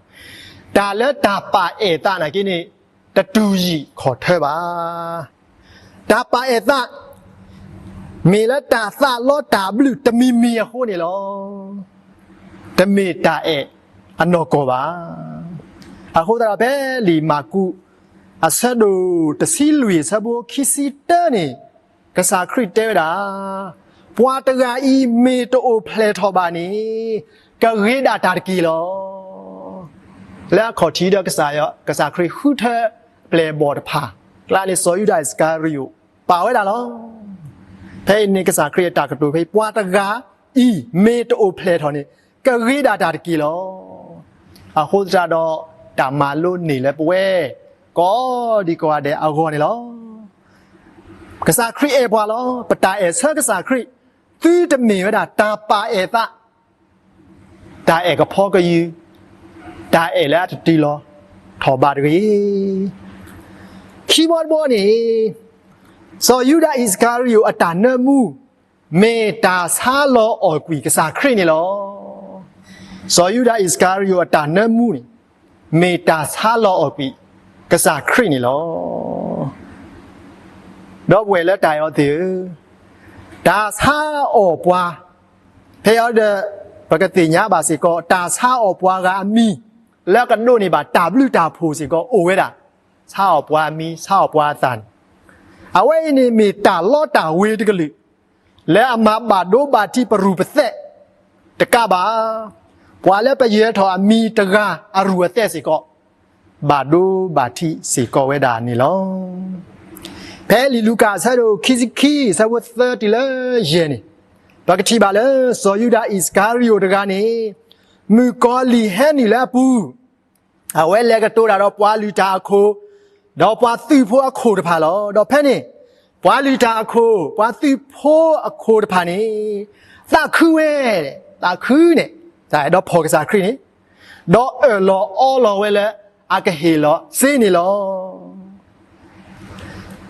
တၢ်လၢတၢ်ပာ်အဲၣ်သးနာ်က့န့ၣ် တတူၢ်ယံာ်ခီၣ်ထၢဘၣ်. တၢ်ပာ်အဲၣ်သး မ့ၢ်လၢတၢ်သးလီတၢ်ဘျုးတမံၤမံၤအဃိန့ၣ်လီၤ. တမ့ၢ်တၢ်အဲၣ်အနီၢ်ကီၢ်ဘၣ်. အဃိသတးဒီး ဖဲလံာ်မၢ်ကူး အဆၢဒိၣ်တဆံလွံၢ် အဆၢဖိခံဆံတၢန့ၣ် ကစၢ်ခရံာ်တဲဝဲဒၣ်, ပှၤတဂၤအံၤမ့ၢ်တအိၣ်ဖျဲၣ်ထီၣ်ဘၣ်န့ၣ် ကဂ့ၤဒၣ်တၢ်တက့ၢ်လီၤ. လၢအခီၣ်ထံးဒီးကစၢ်ယွၤ, ကစၢ်ခရံာ်ဃုထၢပျဲၢ်အဘီၣ်တဖၣ်အကျါန့ၣ် စီၤယူဒၤအံၣ်စကၤရံၤအိၣ် ပာ်ဝဲဒၣ်လီၤ. ဖဲအံၤန့ၣ် ကစၢ်ခရံာ်အတၢ်ကတိၤဖဲအံၤ ပှၤတဂၤအံၤမ့ၢ်တအိၣ်ဖျဲၣ်ထီၣ်န့ၣ် ကဂ့ၤဒၣ်တၢ်တက့ၢ်လီၤ. အဃိသတးဒီး တၢ်မၤလိန့ၢ်လၢပဝဲ ကိးဒံကိးဂၤဒဲးအဂီၢ်န့ၣ်လီၤ. ကစၢ်ခရံာ်အဲၣ်ပှၤလီၤ. ပတၢ်အဲၣ်ဆၢကစၢ်ခရံာ် သုတမ့ၢ်ဝဲဒၣ်တၢ်ပာ်အဲၣ်သး တၢ်အဲၣ်ကဖီကယုၢ်, တၢ်အဲၣ်လၢအတတုၤလီၤထီၣ်ဘၣ်တဂ့ၤ. ခံဘီတဘီန့ၣ် စီၤယူဒၤအံၣ်စကၤရံၤအိၣ်အတၢ်နၢမူ မ့ၢ်တၢ်ဆါလီၤအီၣ်ကွံာ်ကစၢ်ခရံာ်န့ၣ်လီၤ. စီၤယူဒၤအံၣ်စကၤရံၤအိၣ်အတၢ်နၢမူန့ၣ် မ့ၢ်တၢ်ဆါလီၤအီၣ်ကွံာ်ကစၢ်ခရံာ်န့ၣ်လီၤ. ဒီပုၢ်ဝဲၢ်လၢတၢ်အဲၣ်အီၤသ့ၣ်ဧၢ, တၢ်ဆါအီၣ်ပှၤ ဖဲအံၤဒီး ပကသ့ၣ်ညါဘၣ်စ့ၢ်ကီး တၢ်ဆါအီၣ်ပှၤဂၤအမံၤ လၢကဒိးန့ၢ်ဘၣ်တၢ်ဘျုးတၢ်ဖှိၣ်စ့ၢ်ကီးအိၣ်ဝဲဒၣ်, ဆါအီၣ်ပှၤအမံၤ ဆါအီၣ်ပှၤအသးန့ၣ်, အဝဲအံၤန့ၣ်မ့ၢ်တၢ်လီတၢ်ဝ့ၤတကလုာ် လၢအမၤဘၣ်ဒိဘၣ်ထံးပရူၢ်ပသဲးတကးဘၣ်, ပှၤလၢပယၢၤထီၣ်အမံၤတဂၤအရူၢ်အသဲးစ့ၢ်ကီး ဘၣ်ဒိဘၣ်ထံးစ့ၢ်ကီးဝဲဒၣ်န့ၣ်လီၤ. ဖဲလံာ်လူၤကၣ်အဆၢဒိၣ်ခံဆံခံ အဆၢဖိသၢတုၤလၢယဲၢ်န့ၣ်, ပကထံၣ်ဘၣ်လၢ စီၤယူဒၤအံၣ်စကၤရံၤအိၣ်တဂၤန့ၣ် မုၣ်ကီၤလံၢ်ဟဲနုာ်လၢအပူၤ, အဝဲလဲၤကတိၤတၢ်ဒီးပှၤလုၢ်တၢ်အခိၣ်, ဒီးပှၤသုးဖိအခိၣ်တဖၣ်လီၤ. ဒီးဖဲန့ၣ် ပှၤလုၢ်တၢ်အခိၣ် ပှၤသုးဖိအခိၣ်တဖၣ်န့ၣ် သးခုဝဲ, သးခုန့ၣ် တၢ်အဲၣ်ဒိးဖီၣ်ကစၢ်ခရံာ်န့ၣ် ဒီးအၢၣ်လီၤအီလီၤဝဲလၢအကဟ့ၣ်လီၤစ့န့ၣ်လီၤ.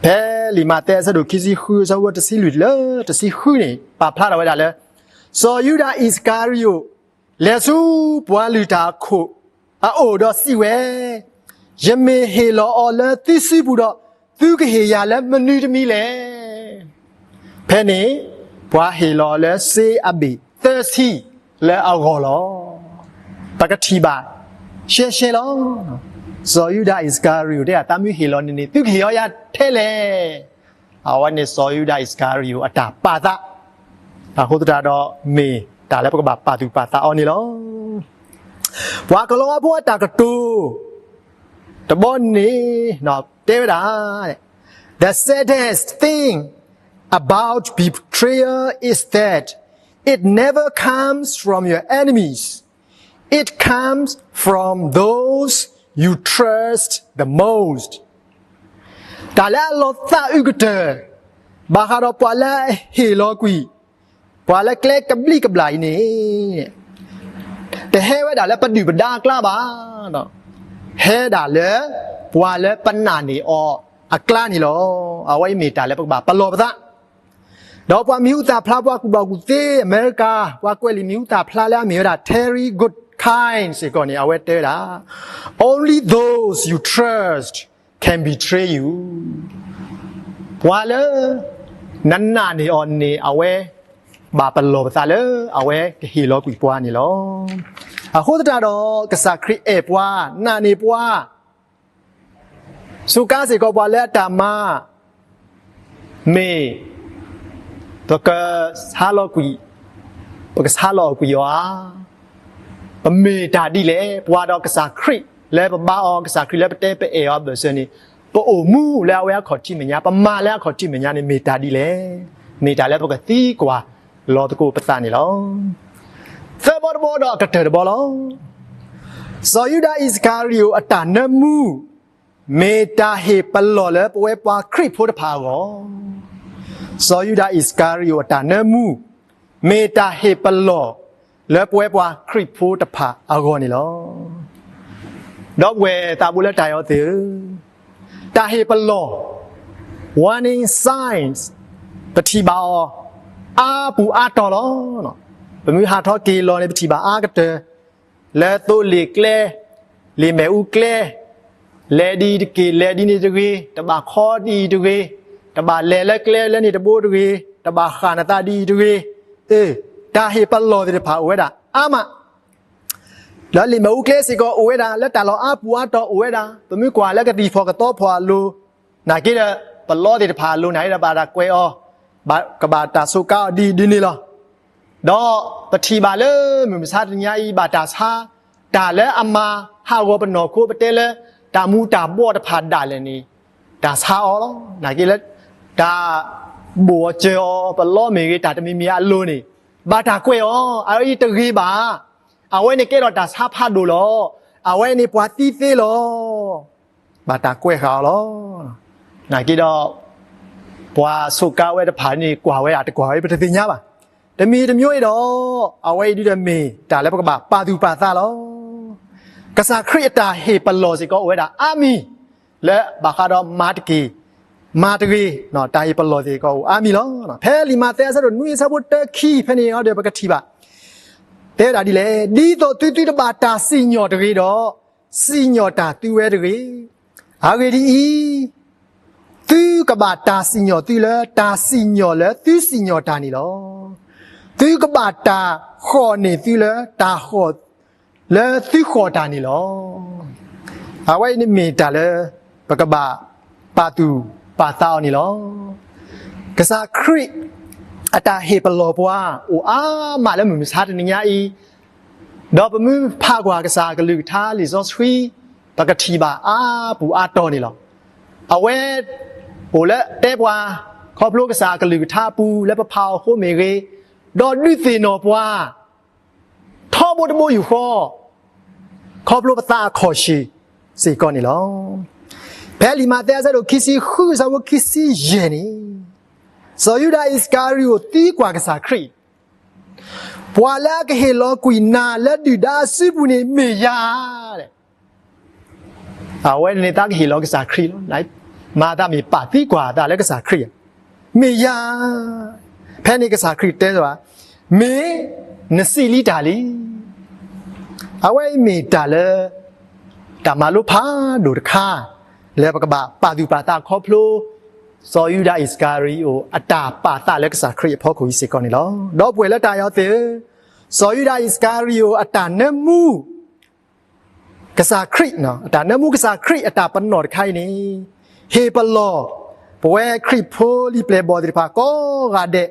ဖဲလံာ်မးသဲအဆၢဒိၣ်ခံဆံဃု အဆၢဖိတဆံလွံၢ်လၢတဆံဃုန့ၣ် ပာ်ဖျါထီၣ်ဝဲဒၣ်လၢ စီၤယူဒၤအံၣ်စကၤရံၤအိၣ် လဲၤဆူပှၤလုၢ်တၢ်အခိၣ်အအိၣ်ဒီးစံးဝဲ, ယမ့ၢ်ဟ့ၣ်လီၤအီၤလၢသုစုပူၤဒီး သုကဟ့ၣ်ယၤလၢမနုၤတမံၤလဲၣ်. ဖဲန့ၣ် ပှၤဟ့ၣ်လီၤအီၤလၢစ့အဘ့ၣ်သၢဆံလၢအဂီၢ်လီၤ. ပကထံၣ်ဘၣ်ရှဲရှဲလီၤ. စီၤယူဒၤအံၣ်စကၤရံၤအိၣ်တဲဒၣ် သးမ့ၢ်ဟ့ၣ်လီၤန့ၣ်န့ၣ် သုကဟ့ၣ်အီၤယၤထဲလဲၣ်. အဝဲန့ၣ်စီၤယူဒၤအံၣ်စကၤရံၤအိၣ်အတၢ်ပာ်သး, အဃိသတးဒီးမ့ၢ်တၢ်လၢပကဘၣ်ပာ်သူၣ်ပာ်သးအီၤန့ၣ်လီၤ. ပှၤကလံးဝါဖိအတၢ်ကတိၤတဘီန့ၣ် တဲဝဲဒၣ်, The saddest thing about betrayal is that it never comes from your enemies. It comes from those you trust the most. တၢ်လၢအလီၤသးအုးကတၢၢ်, ဘၣ်ဃးဒီးပှၤလၢအဟ့ၣ်လီၤကွံာ် ပှၤလၢကျဲကဘျံးကဘျၣ်အံၤန့ၣ် တဟဲဝဲဒၣ်လၢပဒုၣ်ပဒါအကျါဘၣ်, ဟဲဒၣ်လၢပှၤလၢပနာ်န့ၢ်အီၤအကျါန့ၣ်လီၤ. အဝဲအံၤမ့ၢ်တၢ်လၢပကဘၣ်ပလီၢ်ပသး, ဒီးပှၤမံၤဟူသၣ်ဖျါ ပှၤကူၣ်ဘၣ်ကူၣ်သ့ အမဲရကၤ ပှၤကွဲးလံာ်မံၤဟူသၣ်ဖျါလၢအမ့ၢ်ဝဲဒၣ် Terry Goodkind စ့ၢ်ကီးန့ၣ် အဝဲတဲဝဲဒၣ်, Only those you trust can betray you. ပှၤလၢနနာ်န့ၢ်အီၤန့ၣ် အဝဲဘၣ်ပလီၢ်ပသးလၢအဝဲကဟ့ၣ်လီၤကွံာ်ပှၤန့ၣ်လီၤ. အဃိသတးဒီး ကစၢ်ခရံာ်အဲၣ်ပှၤ, နာ်န့ၢ်ပှၤ, စူးကါစ့ၢ်ကီးပှၤလၢအတၢ်မၤ မ့ၢ် ပကဆါလီၤကွံာ်, ပကဆါလီၤအီၤကွံာ်အီၤဧါ. ပမ့ၢ်တၢ်ဒ်လဲၣ်, ပှၤဒီးကစၢ်ခရံာ်လၢပဘါအီၤ, ကစၢ်ခရံာ်လၢပတဲပအဲၣ်အီၤအဘၢၣ်စၢၤန့ၣ်, ပအိၣ်မူလၢအဝဲအခီၣ်ထံးမဲာ်ညါ, ပမၤလၢအခီၣ်ထံးမဲာ်ညါန့ၣ် မ့ၢ်တၢ်ဒ်လဲၣ်. မ့ၢ်တၢ်လၢပကသံကွၢ်လီၤသကိးပသးန့ၣ်လီၤ. သၢဘီတဘီဒီးအကတၢၢ်တဘီလီၤ. စီၤယူဒၤအံၣ်စကၤရံၤအိၣ်အတၢ်နၢမူ မ့ၢ်တၢ်ဟ့ၣ်ပလီၢ်လၢပဝဲပှၤခရံာ်ဖိတဖၣ်အဂီၢ်. စီၤယူဒၤအံၣ်စကၤရံၤအိၣ်အတၢ်နၢမူ မ့ၢ်တၢ်ဟ့ၣ်ပလီၢ်လၢပဝဲပှၤခရံာ်ဖိတဖၣ်အဂီၢ်န့ၣ်လီၤ. ဒီပုၢ်ဝဲၢ်သးဘိလၢတၢ်အဲၣ်အီၤသ့ၣ်ဧၢ, တၢ်ဟ့ၣ်ပလီၢ် warning signs ပထံၣ်ဘၣ်အီၤ အါပူၤအါတီၤလီၤ. ပမ့ၢ်ဟးထီၣ်က့ၤလီၤန့ၣ် ပထံၣ်ဘၣ်အါကတၢၢ် လၢသိလ့ၣ်ကျဲ, လ့ၣ်မ့ၣ်အူကျဲ, လဲၤဒ်အံၤတက့ၢ်, လဲၤဒ်န့ၣ်တဂ့ၤ, တဘၣ်ခီဒ်အံၤတဂ့ၤ, တဘၣ်လဲၤလၢကျဲလၢန့ၣ်တဘိတဂ့ၤ, တဘၣ်ဃၣ်နသးဒ်အံၤတဂ့ၤ. အ့, တၢ်ဟ့ၣ်ပလီၢ်သ့ၣ်တဖၣ်အိၣ်ဝဲဒၣ်အါမး လၢလ့ၣ်မ့ၣ်အူကျဲစ့ၢ်ကီးအိၣ်ဝဲဒၣ်, လၢတၢ်လီၢ်အါပူၤအါတီၤအိၣ်ဝဲဒၣ်, ပမ့ၢ်ကွၢ်လၢကသံၣ်ဖီၣ်ကသီဖီၣ်အလိၤ, နာ်က့ဒီး ပလီသ့ၣ်တဖၣ်အလိၤ နာ်က့ဒီးဘၣ်တၢ်ကွဲးအီၤ, ကဘၣ်တၢ်စူးကါအီၤဒ်အံၤဒ်န့ၣ်လီၤ. ဒီးပထံၣ်ဘၣ်လၢမုၢ်မဆါတနံၤညါအံၤ ဘၣ်တၢ်ဆါ, တၢ်လၢအမၤဟးဂီၤပနီၢ်ခိ ပတဲလၢ တၢ်မူၤတၢ်ဘှီၣ်တဖၣ်ဒၣ်လဲာ်န့ၣ် တၢ်ဆါအီၤလီၤ. နာ်က့လၢ တၢ်ဘိၣ်အီၤစၢၤအီၤ ပလီမ့ၢ်ဂ့ၤ တၢ်တမံၤမံၤအလိၤန့ၣ် ဘၣ်တၢ်ကွဲးအီၤ, အအံၤတဂ့ၤဘၣ်. အဝဲန့ၣ်ကဲထီၣ်တၢ်ဆါဖးဒိၣ်လီၤ. အဝဲန့ၣ်ပှၤသံသ့လီၤ. ဘၣ်တၢ်ကွဲးဃာ်အီၤလီၤ. နာ်က့ဒီး ပှၤစူးကါဝဲတဖၣ်န့ၣ် ကွၢ်ဝဲဒၣ်တကွၢ်ဝဲ ပတသ့ၣ်ညါဘၣ်. တမံၤတမံၤအံၤဒီး အဝဲအံၤဒ်ဒီးမ့ၢ်တၢ်လၢပကဘၣ်ပာ်သူၣ်ပာ်သးလီၤ. ကစၢ်ခရံာ်အတၢ်ဟ့ၣ်ပလီၢ်စ့ၢ်ကီးအိၣ်ဝဲဒၣ်အါမံၤ လၢဘၣ်ဃးဒီးမၤတက့ၢ် မၤတဂ့ၤ, တၢ်ဟ့ၣ်ပလီၢ်စ့ၢ်ကီးအိၣ်အါမံၤလီၤ. ဖဲလံာ်မးသဲအဆၢဒိၣ်နွံ အဆၢဖိတၢခံ ဖဲန့ၣ်အံၤဒီးပကထံၣ်ဘၣ် တဲဝဲဒၣ်ဒ်လဲၣ်, ဒ်သိးသုသုတဘၣ်တၢ်စံၣ်ညီၣ်တဂ့ၤဒီး, စံၣ်ညီၣ်တၢ်သုဝဲတဂ့ၤ. အဂ့ၢ်ဒ်အံၤ, သုကဘၣ်တၢ်စံၣ်ညီၣ်သုလၢတၢ်စံၣ်ညီၣ်လၢသုစံၣ်ညီၣ်တၢ်န့ၣ်လီၤ. သုကဘၣ်တၢ်ဃီၣ်န့ၢ်သုလၢတၢ်ဃီၣ် လၢသုဃီၣ်တၢ်န့ၣ်လီၤ. အဝဲအံၤန့ၣ်မ့ၢ်တၢ်လၢ ပကဘၣ်ပာ်သူၣ်ပာ်သးအီၤန့ၣ်လီၤ. ကစၢ်ခရံာ်အတၢ်ဟ့ၣ်ပလီၢ်ပှၤ အိၣ်အါမးလၢမုၢ်မဆါတနံၤညါအံၤ, ဒီးပမ့ၢ်ဖးကွၢ်ကစၢ်အကလုၢ်ကထါလံာ်စီဆှံ, ပကထံၣ်ဘၣ်အါပူၤအါတီၤန့ၣ်လီၤ. အဝဲ အိၣ်လၢတဲပှၤ ခီဖျိကစၢ်အကလုၢ်ကထါအပူၤ လၢပဖးအီၤအဃိမ့ၢ်ဂ့ၤ, ဒီးဒုးသ့ၣ်နီၣ်ပှၤ ထီဘိတဘိယူၢ်ဃီ, ခီဖျိပသးအခီၣ်ဆံၣ်စ့ၢ်ကီးန့ၣ်လီၤ. ဖဲလံာ်မးသဲအဆၢဒိၣ်ခံဆံဃု အဆၢဖိခံဆံယဲၢ်န့ၣ်, စီၤယူဒၤအံၣ်စကၤရံၤအိၣ်သံကွၢ်ကစၢ်ခရံာ်, ပှၤလၢအကဟ့ၣ်လီၤကွံာ်နၤလၢဒုၣ်ဒါအစုပူၤန့ၣ်မ့ၢ်ယၤဧါ. အဝဲန့ၣ်သးကဟ့ၣ်လီၤကစၢ်ခရံာ်လီၤ. မၤသးမ့ၢ်ပာ်သံကွၢ်အသးလၢကစၢ်ခရံာ်ဧါ, မ့ၢ်ယၤ, ဖဲန့ၣ်ကစၢ်ခရံာ်တဲဘၣ်, မ့ၢ်နစံးလံတၢ်လံ. အဝဲအံၤမ့ၢ်တၢ်လၢ တၢ်မၤလိဖးဒိၣ်တခါ လၢပကဘၣ်ပာ်သူၣ်ပာ်သးခီဖျိ စီၤယူဒၤအံၣ်စကၤရံၤအိၣ် အတၢ်ပာ်သးလၢကစၢ်ခရံာ်အဖီခိၣ်အံၤစ့ၢ်ကီးန့ၣ်လီၤ. ဒီပုၢ်ဝဲၢ်လၢတၢ်အဲၣ်အီၤသ့ၣ်ဧၢ, စီၤယူဒၤအံၣ်စကၤရံၤအိၣ်အတၢ်နၢမူ ကစၢ်ခရံာ်, အတၢ်နၢမူကစၢ်ခရံာ်အတၢ်ပနီၣ်တခါအံၤန့ၣ်, ဟ့ၣ်ပလီၢ် ပဝဲခရံာ်ဖိလံာ်ပျဲၢ်ဘီၣ်သ့ၣ်တဖၣ်ကိးဂၤဒဲး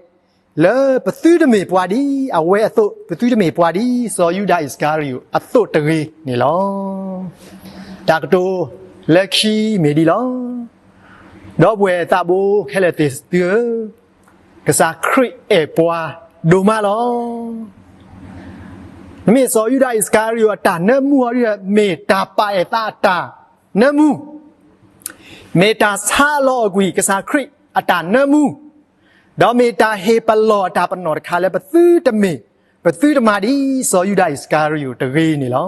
လၢပသုတမ့ၢ်ပှၤဒ်အဝဲအသိး, ပသုတမ့ၢ်ပှၤဒ် စီၤယူဒၤအံၣ်စကၤရံၤအိၣ်အသိးတဂ့ၤန့ၣ်လီၤ. တၢ်ကတိၤလၢခံမ့ၢ်ဒ်လီၤ. ဒီပုၢ်ဝဲၢ်သးဘိခဲလၢာ်သ့ၣ်သုဧၢ, ကစၢ်ခရံာ်အဲၣ်ပှၤဒိၣ်မးလီၤ. မ့မ့ၢ်စီၤယူဒၤအံၣ်စကၤရံၤအိၣ်အတၢ်နၢမူအီၤဒ် မ့ၢ်တၢ်ပာ်အဲၣ်သးအတၢ်နၢမူ မ့ၢ်တၢ်ဆါလီၤအီၤကွံာ်ကစၢ်ခရံာ်အတၢ်နၢမူ, ဒီးမ့ၢ်တၢ်ဟ့ၣ်ပလီၢ်အတၢ်ပနီၣ်တခါလၢပသုတမ့ၢ် ပသုတမၤဒ်စီၤယူဒၤအံၣ်စကၤရံၤယိာ်တဂ့ၤန့ၣ်လီၤ.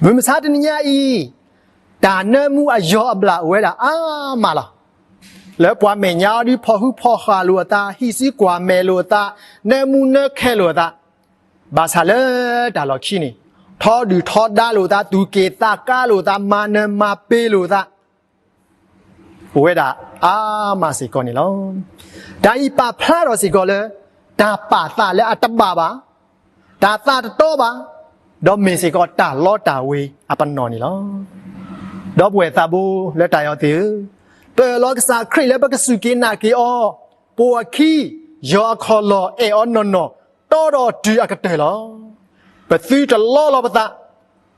မုၢ်မဆါတနံၤညါအံၤ, တၢ်နၢမူအယီၤအဘျၣ်အိၣ်ဝဲဒၣ်အါမးလီၤ. လၢပှၤမဲာ်ညါအီၤဒုးဖီၣ်ဟုဖီၣ်ဃာ်လိာ်အသး, ဟံးစုကွၢ်မဲာ်လိာ်အသး, နၢမူနၢခဲလိာ်အသး, ဘၣ်ဆၣ်လၢတၢ်လီၢ်ခံန့ၣ်, ထီဒုၣ်ထီဒါလိာ်အသး, သူၣ်က့ၣ်သးကါလိာ်အသး, မၤနၢၤမၤပ့ၤလိာ်အသး အိၣ်ဝဲဒၣ်အါမးစ့ၢ်ကီးန့ၣ်လီၤ. တၢ်အံၤပာ်ဖျါထီၣ်စ့ၢ်ကီးလၢ တၢ်ပာ်သးလၢအတဘၣ်ဘၣ်, တၢ်သးတတီဘၣ်, ဒီးမ့ၢ်စ့ၢ်ကီးတၢ်လီတၢ်ဝ့ၤအပနီၣ်န့ၣ်လီၤ. ဒီပုၢ်ဝဲၢ်သးဘိလၢတၢ်အဲၣ်အီၤသ့ၣ်ဧၢ, ပၢၢ်လီၤကစၢ်ခရံာ်လၢပကစူၢ်က့ၤနာ်က့ၤအီၤ, ပိာ်အခံ, ယီၤအခီၣ်လီၢ်အဲၣ်အီၤနီၢ်နီၢ်, တီဒီးတုၤအကတၢၢ်လီၤ. ပသုတလီလီၤပသး,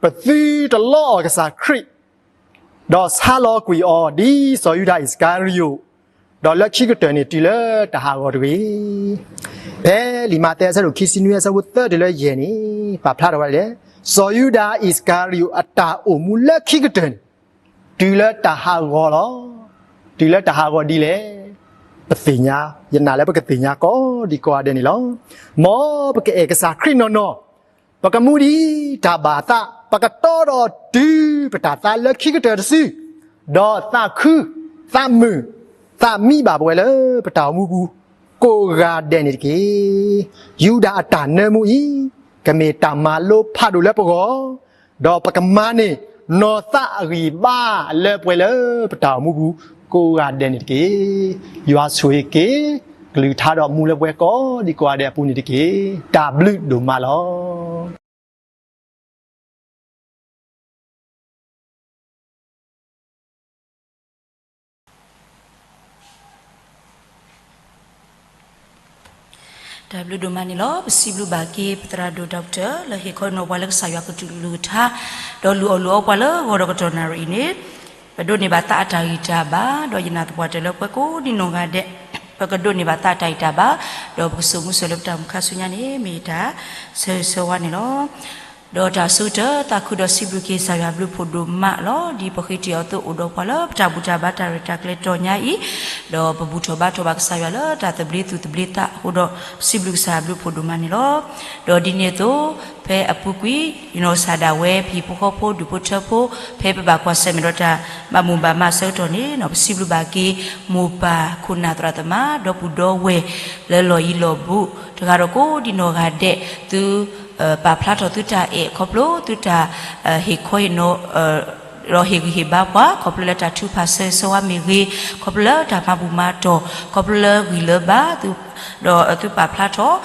ပသုတလီအီၤကစၢ်ခရံာ် ဒီးဆါလီၤကွံာ်အီၤဒ်စီၤယူဒၤအံၣ်စကၤရံၤယိာ်, ဒီးလၢခံကတၢၢ်န့ၣ်တုၤလၢတၢ်ဟးဂီၤတဂ့ၤ. ဖဲလံာ်မးသဲအဆၢဒိၣ်ခံဆံနွံအဆၢဖိသၢတုၤလၢယဲၢ်န့ၣ် ပာ်ဖျါထီၣ်ဝဲဒၣ်လၢ စီၤယူဒၤအံၣ်စကၤရံၤယိာ်အတၢ်အိၣ်မူလၢခံကတၢၢ်န့ၣ် တုၤလၢတၢ်ဟးဂီၤလီၤ. တုၤလၢတၢ်ဟးဂီၤဒ်လဲၣ်. ပသ့ၣ်ညါ, ယနာ်လၢပကသ့ၣ်ညါကိးဒံကိးဂၤဒဲးန့ၣ်လီၤ. မ်ပကအဲၣ်ကစၢ်ခရံာ်နီၢ်နီၢ် ပကမူဒံးတၢ်ဘၣ်အသး, ပကတီဒီးတုၤပတၢ်သါလၢခံကတၢၢ်တစု, ဒီးသးခု, သးမုာ်, သးမံဘၣ်ပဝဲလၢပတၢ်အိၣ်မူပူၤ ကိးဂၤဒဲးန့ၣ်တက့ၢ်. ယူဒၤအတၢ်နၢမူအံၤ ကမ့ၢ်တၢ်မၤလိဖးဒိၣ်လၢပဂီၢ်, ဒီးပကမၤန့ၢ်နီၢ်သးအဂံၢ်အဘါလၢပှဲၤလၢပတၢ်အိၣ်မူပူၤ ကိးဂၤဒဲးန့ၣ်တက့ၢ်. ယွၤဆိၣ်ဂ့ၤက့ၤ ကလုၢ်ကထါဒီးမူလၢပှဲၤကိးဒံကိးဂၤဒဲးအပူၤန့ၣ်တက့ၢ်. တၢ်ဘျုးဒိၣ်မးလီၤ. တၢ်ဘျုးဒိၣ်မးန့ၣ်လီၤ. ပစံးဘျုးဘၣ်က့ၤ ပသရၣ်ဒိၣ် doctor လၢဟ့ၣ်ခီနီၢ်ပှၤလၢကစၢ်ယွၤကလုၢ်ကထါ, ဒီးလုၢ်အီၣ်လုၢ်အီပှၤလၢဂီၤဒီးကတီၢ်နၣ်ရံၣ်အံၤန့ၣ်, ပဒိးန့ၢ်ဘၣ်သးအတၢ်ဂံၢ်တၢ်ဘါ, ဒီးယနာ်သပှၢ်တၢၢ်လၢပှၤကိးဒံနီၢ်ဂၤဒဲး, ပကဒိးန့ၢ်ဘၣ်သးအတၢ်ဂံၢ်တၢ်ဘါ, ဒီးပကစိာ်မူစိာ်လၢပတၢ်အိၣ်မူခါဆူညါန့ၣ် မ့ၢ်တၢ်ဆၢဂ့ၤဆၢဝါန့ၣ်လီၤ. ဒီးတၢ်ဆၢကတီၢ်သးခုဒီးစံးဘျုးက့ၤကစၢ်ယွၤဘျုးဖှိၣ်ဒိၣ်မးလီၤ. ဒ်ပဃ့တံၢ်အီၤသိးအိၣ်ဒီးပှၤလၢပတၢ်ဘူၣ်တၢ်ဘါတၢ်ရဲၣ်တၢ်ကျဲၤတီၢ်ညါအံၤ, ဒီးပဘူၣ်ထီၣ်ဘါထီၣ်ဘၣ်ကစၢ်ယွၤလၢတၢ်သဘျ့သူၣ်သဘျ့သးအဃိဒီး ပစံးဘျုးကစၢ်ယွၤဘျုးဖှိၣ်ဒိၣ်မးန့ၣ်လီၤ. ဒီးဒ်န့ၣ်အသိး, ဖဲအပူၤကွံာ် ယနီၢ်ကစၢ်ဒၣ်ဝဲ ပဟံၣ်ဖိဃီဖိဒူၣ်ဖိထၢဖိ, ဖဲပဘၣ်ကွၢ်ဆၢၣ်မဲာ်ဒီးတၢ်ဘၣ်မိၢ်ဘၣ်မးအဆၢကတီၢ်န့ၣ် ပစံးဘျုးဘၣ်က့ၤ မိၢ်ပၢ်ခိၣ်နၢ်သရၣ်သမါ ဒီပုၢ်ဒီဝဲၢ်လၢလီၢ်ယံၤလီၢ်ဘူး တဂၤဒီးကိးဒံနီၢ်ဂၤဒဲး, သုပာ်ဖျါထီၣ်သုတၢ်အဲၣ်ခီဖျိသုတၢ်ဟ့ၣ်ခီဟ့ၣ်နီၤ ဒီးဟ့ၣ်ဂံၢ်ဟ့ၣ်ဘါပှၤ ခီဖျိလၢတၢ်ထုကဖၣ်ဆၢဂ့ၤဆၢဝါမ့ၢ်ဂ့ၤ, ခီဖျိလၢတၢ်မၤဘူၣ်မၤတီၢ်, ခီဖျိလၢဂံၢ်လၢဘါ, ဒီးသုပာ်ဖျါထီၣ်,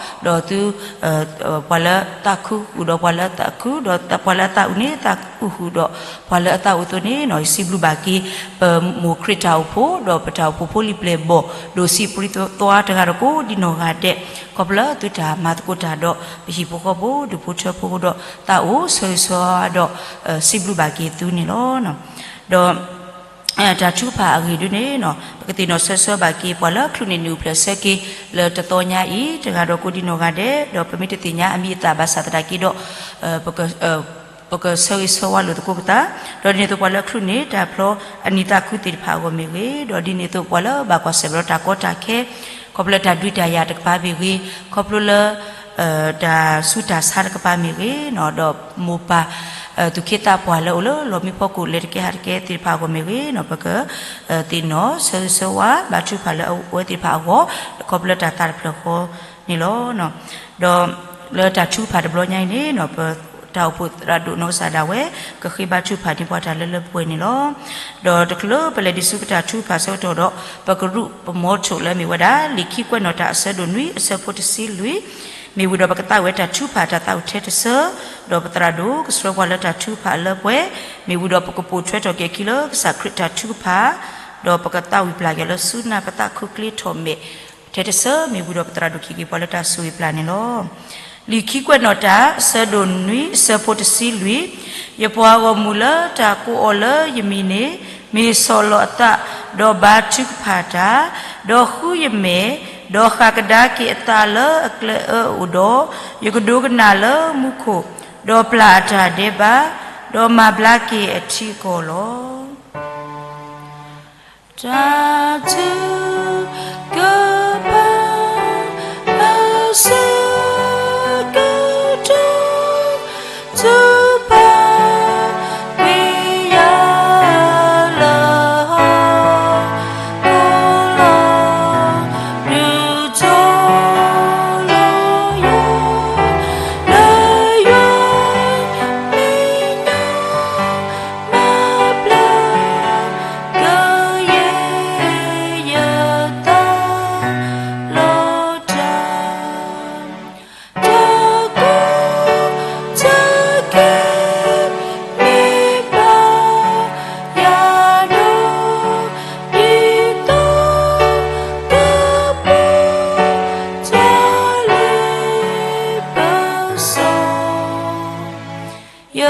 ဒီးသု ပှၤလၢသးခုဃုာ်ဒီးပှၤလၢအသးခု, ဒီးပှၤလၢအသးအုးန့ၣ် သးအုးဃုာ်ဒီးပှၤလၢအသးအုးအသိးန့ၣ် ယစံးဘျုးဘၣ်က့ၤ ပမိၢ်ခရံာ်တၢ်အိၣ်ဖှိၣ် ဒီးပတၢ်အိၣ်ဖှိၣ်ဖိလံၤပျဲၢ်ဘီၣ် ဒိၣ်ဆံးပြံသဝါတဂၤဒီးကိးဒံနီၢ်ဂၤဒဲး, ခီဖျိလၢသုတၢ်မၤသကိးတၢ်ဒီး ပဟံၣ်ဖိဃီဖိဒူၣ်ဖိထၢဖိဒီး သးအိၣ်ဆၢဂ့ၤဆၢဝါဒီး စံးဘျုးဘၣ်က့ၤသုန့ၣ်လီၤ. ဒီး တၢ်ထုကဖၣ်အဂ့ၢ်ဒ်န့ၣ် ပကသ့ၣ်နီၣ်ဆၢဂ့ၤဆၢဝါဘၣ်က့ၤ ပှၤလၢချုးန့ၢ်နံၣ်အိၣ်ဖျဲၣ်ဆၢက့ၤ လၢတသီညါအံၤ တဂၤဒီးကိးဒံနီၢ်ဂၤဒဲး, ဒီးပမ့ၢ်တသ့ၣ်ညါအမံၤအသၣ်ဘၣ်ဆၣ်သနာ်က့ဒီး ပကဆၢဂ့ၤဆၢဝါလိာ်သကိးပသး, ဒီးဒ်န့ၣ်အသိးပှၤလၢအချုးန့ၢ်တၢ်ဖျီအနံၣ်သးခုသ့ၣ်တဖၣ်အဂီၢ်မ့ၢ်ဂ့ၤ, ဒီးဒ်န့ၣ်အသိးပှၤလၢဘၣ်ကွၢ်ဆၢၣ်မဲာ်ဒီးတၢ်ကီတၢ်ခဲ, ခီဖျိလၢတၢ်ဒုးတၢ်ယၤတကပၤမ့ၢ်ဂ့ၤ, ခီဖျိလၢ တၢ်ဆူးတၢ်ဆါတကပၤမ့ၢ်ဂ့ၤ, ဒီးမိၢ်ပၢ် သူၣ်က့သးပှၢ်လၢအိၣ်လၢလီၢ်မံဖီခိၣ်လဲၤတကဲဟးတကဲသ့ၣ်တဖၣ်အဂီၢ်မ့ၢ်ဂ့ၤ, ပကသ့ၣ်နီၣ်ဆၢဂ့ၤဆၢဝါ ဘါထုကဖၣ်လၢအဝဲသ့ၣ်တဖၣ်အဂီၢ် ခီဖျိလၢတၢ်သးတဖျၢၣ်ဃီန့ၣ်လီၤ. ဒီးလၢတၢ်ထုကဖၣ်တဘျီညါအံၤန့ၣ် ပတၢ်အိၣ်ဖှိၣ်သရၣ်ဒိၣ်နီၢ်ကစၢ်ဒၣ်ဝဲ ကဃ့ဘါထုကဖၣ်န့ၢ်ပှၤတၢ်လၢလၢပှဲၤပှဲၤန့ၣ်လီၤ. ဒီးတချုးပလဲၤဒံးဆူပတၢ်ထုကဖၣ်အဆၢကတီၢ်ဒီး ပကရူၢ်ပမီထိၣ်လၢအမ့ၢ်ဝဲဒၣ် လံာ်ခံကွဲးနီၣ်တၢ်အဆၢဒိၣ်နွံအဆၢဖိတဆံလွံၢ် မ့ၢ်ဝံၤဒီးပကသးဝံၣ်ဝဲတၢ်ထုကဖၣ်တၢ်သးဝံၣ်ထဲတဆၢ, ဒီးပသရၣ်ဒိၣ်ကဆှၢပှၤလၢတၢ်ထုကဖၣ်အလၢပှဲၤ, မ့ၢ်ဝံၤဒီးပကပိာ်ထွဲထီၣ်က့ၤအခံလၢကစၢ်ခရံာ်တၢ်ထုကဖၣ်, ဒီးပကသးဝံၣ်ပျၢ်က့ၤလၢဆူနၢ်ပသးခုကျ့ထီၣ်မဲာ်ထဲတဆၢ, မ့ၢ်ဝံၤဒီးပသရၣ်ဒိၣ်ကဟ့ၣ်က့ၤပှၤလၢတၢ်ဆိၣ်ဂ့ၤပျၢ်န့ၣ်လီၤ. လံာ်ခံကွဲးနီၣ်တၢ်အဆၢဒိၣ်နွံအဆၢဖိတဆံလွံၢ်, ယပှၤဂီၢ်မုၢ်လၢတၢ်ကိးအီၤလၢယမံၤန့ၣ် မ့ၢ်ဆီၣ်လီၤအသး, ဒီးဘါထုကဖၣ်တၢ်, ဒီးဃုယမဲာ်, ဒီးဃၣ်ကဒါက့ၤအသးလၢအကျဲအၢအအိၣ်ဒီး, ယကဒိကနၣ်လၢမူခိၣ်, ဒီးပျၢ်အတၢ်ဒဲးဘး, ဒီးမၤဘျါက့ၤအထံအကီၢ်လီၤ. တၢ်ထုကဖၣ် အဆၢကတီၢ် ထုကဖၣ်ကွံာ်ယၤလၢဟီၣ်ခိၣ်လီၤ. ဒုးထီၣ်လီၤယွၤ လၢယွၤမဲာ်ညါ မၤဘျါ ကယဲၢ်ယသးလီၤတၢ်, တၢ်ကိၢ်တၢ်ဂီၤ မ့ၢ်ဘၣ်ယၤဒီး ဒ်သိးကပီၤ တၢ်လ့ပစီ ယ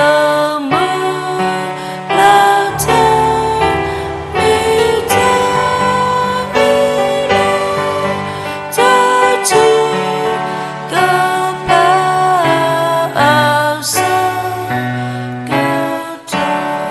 မုၢ်လၢ်တၢ် မ့ၢ်တၢ်မ့ၢ်လၢ တၢ်ထုကဖၣ် အဆၢကတီၢ်.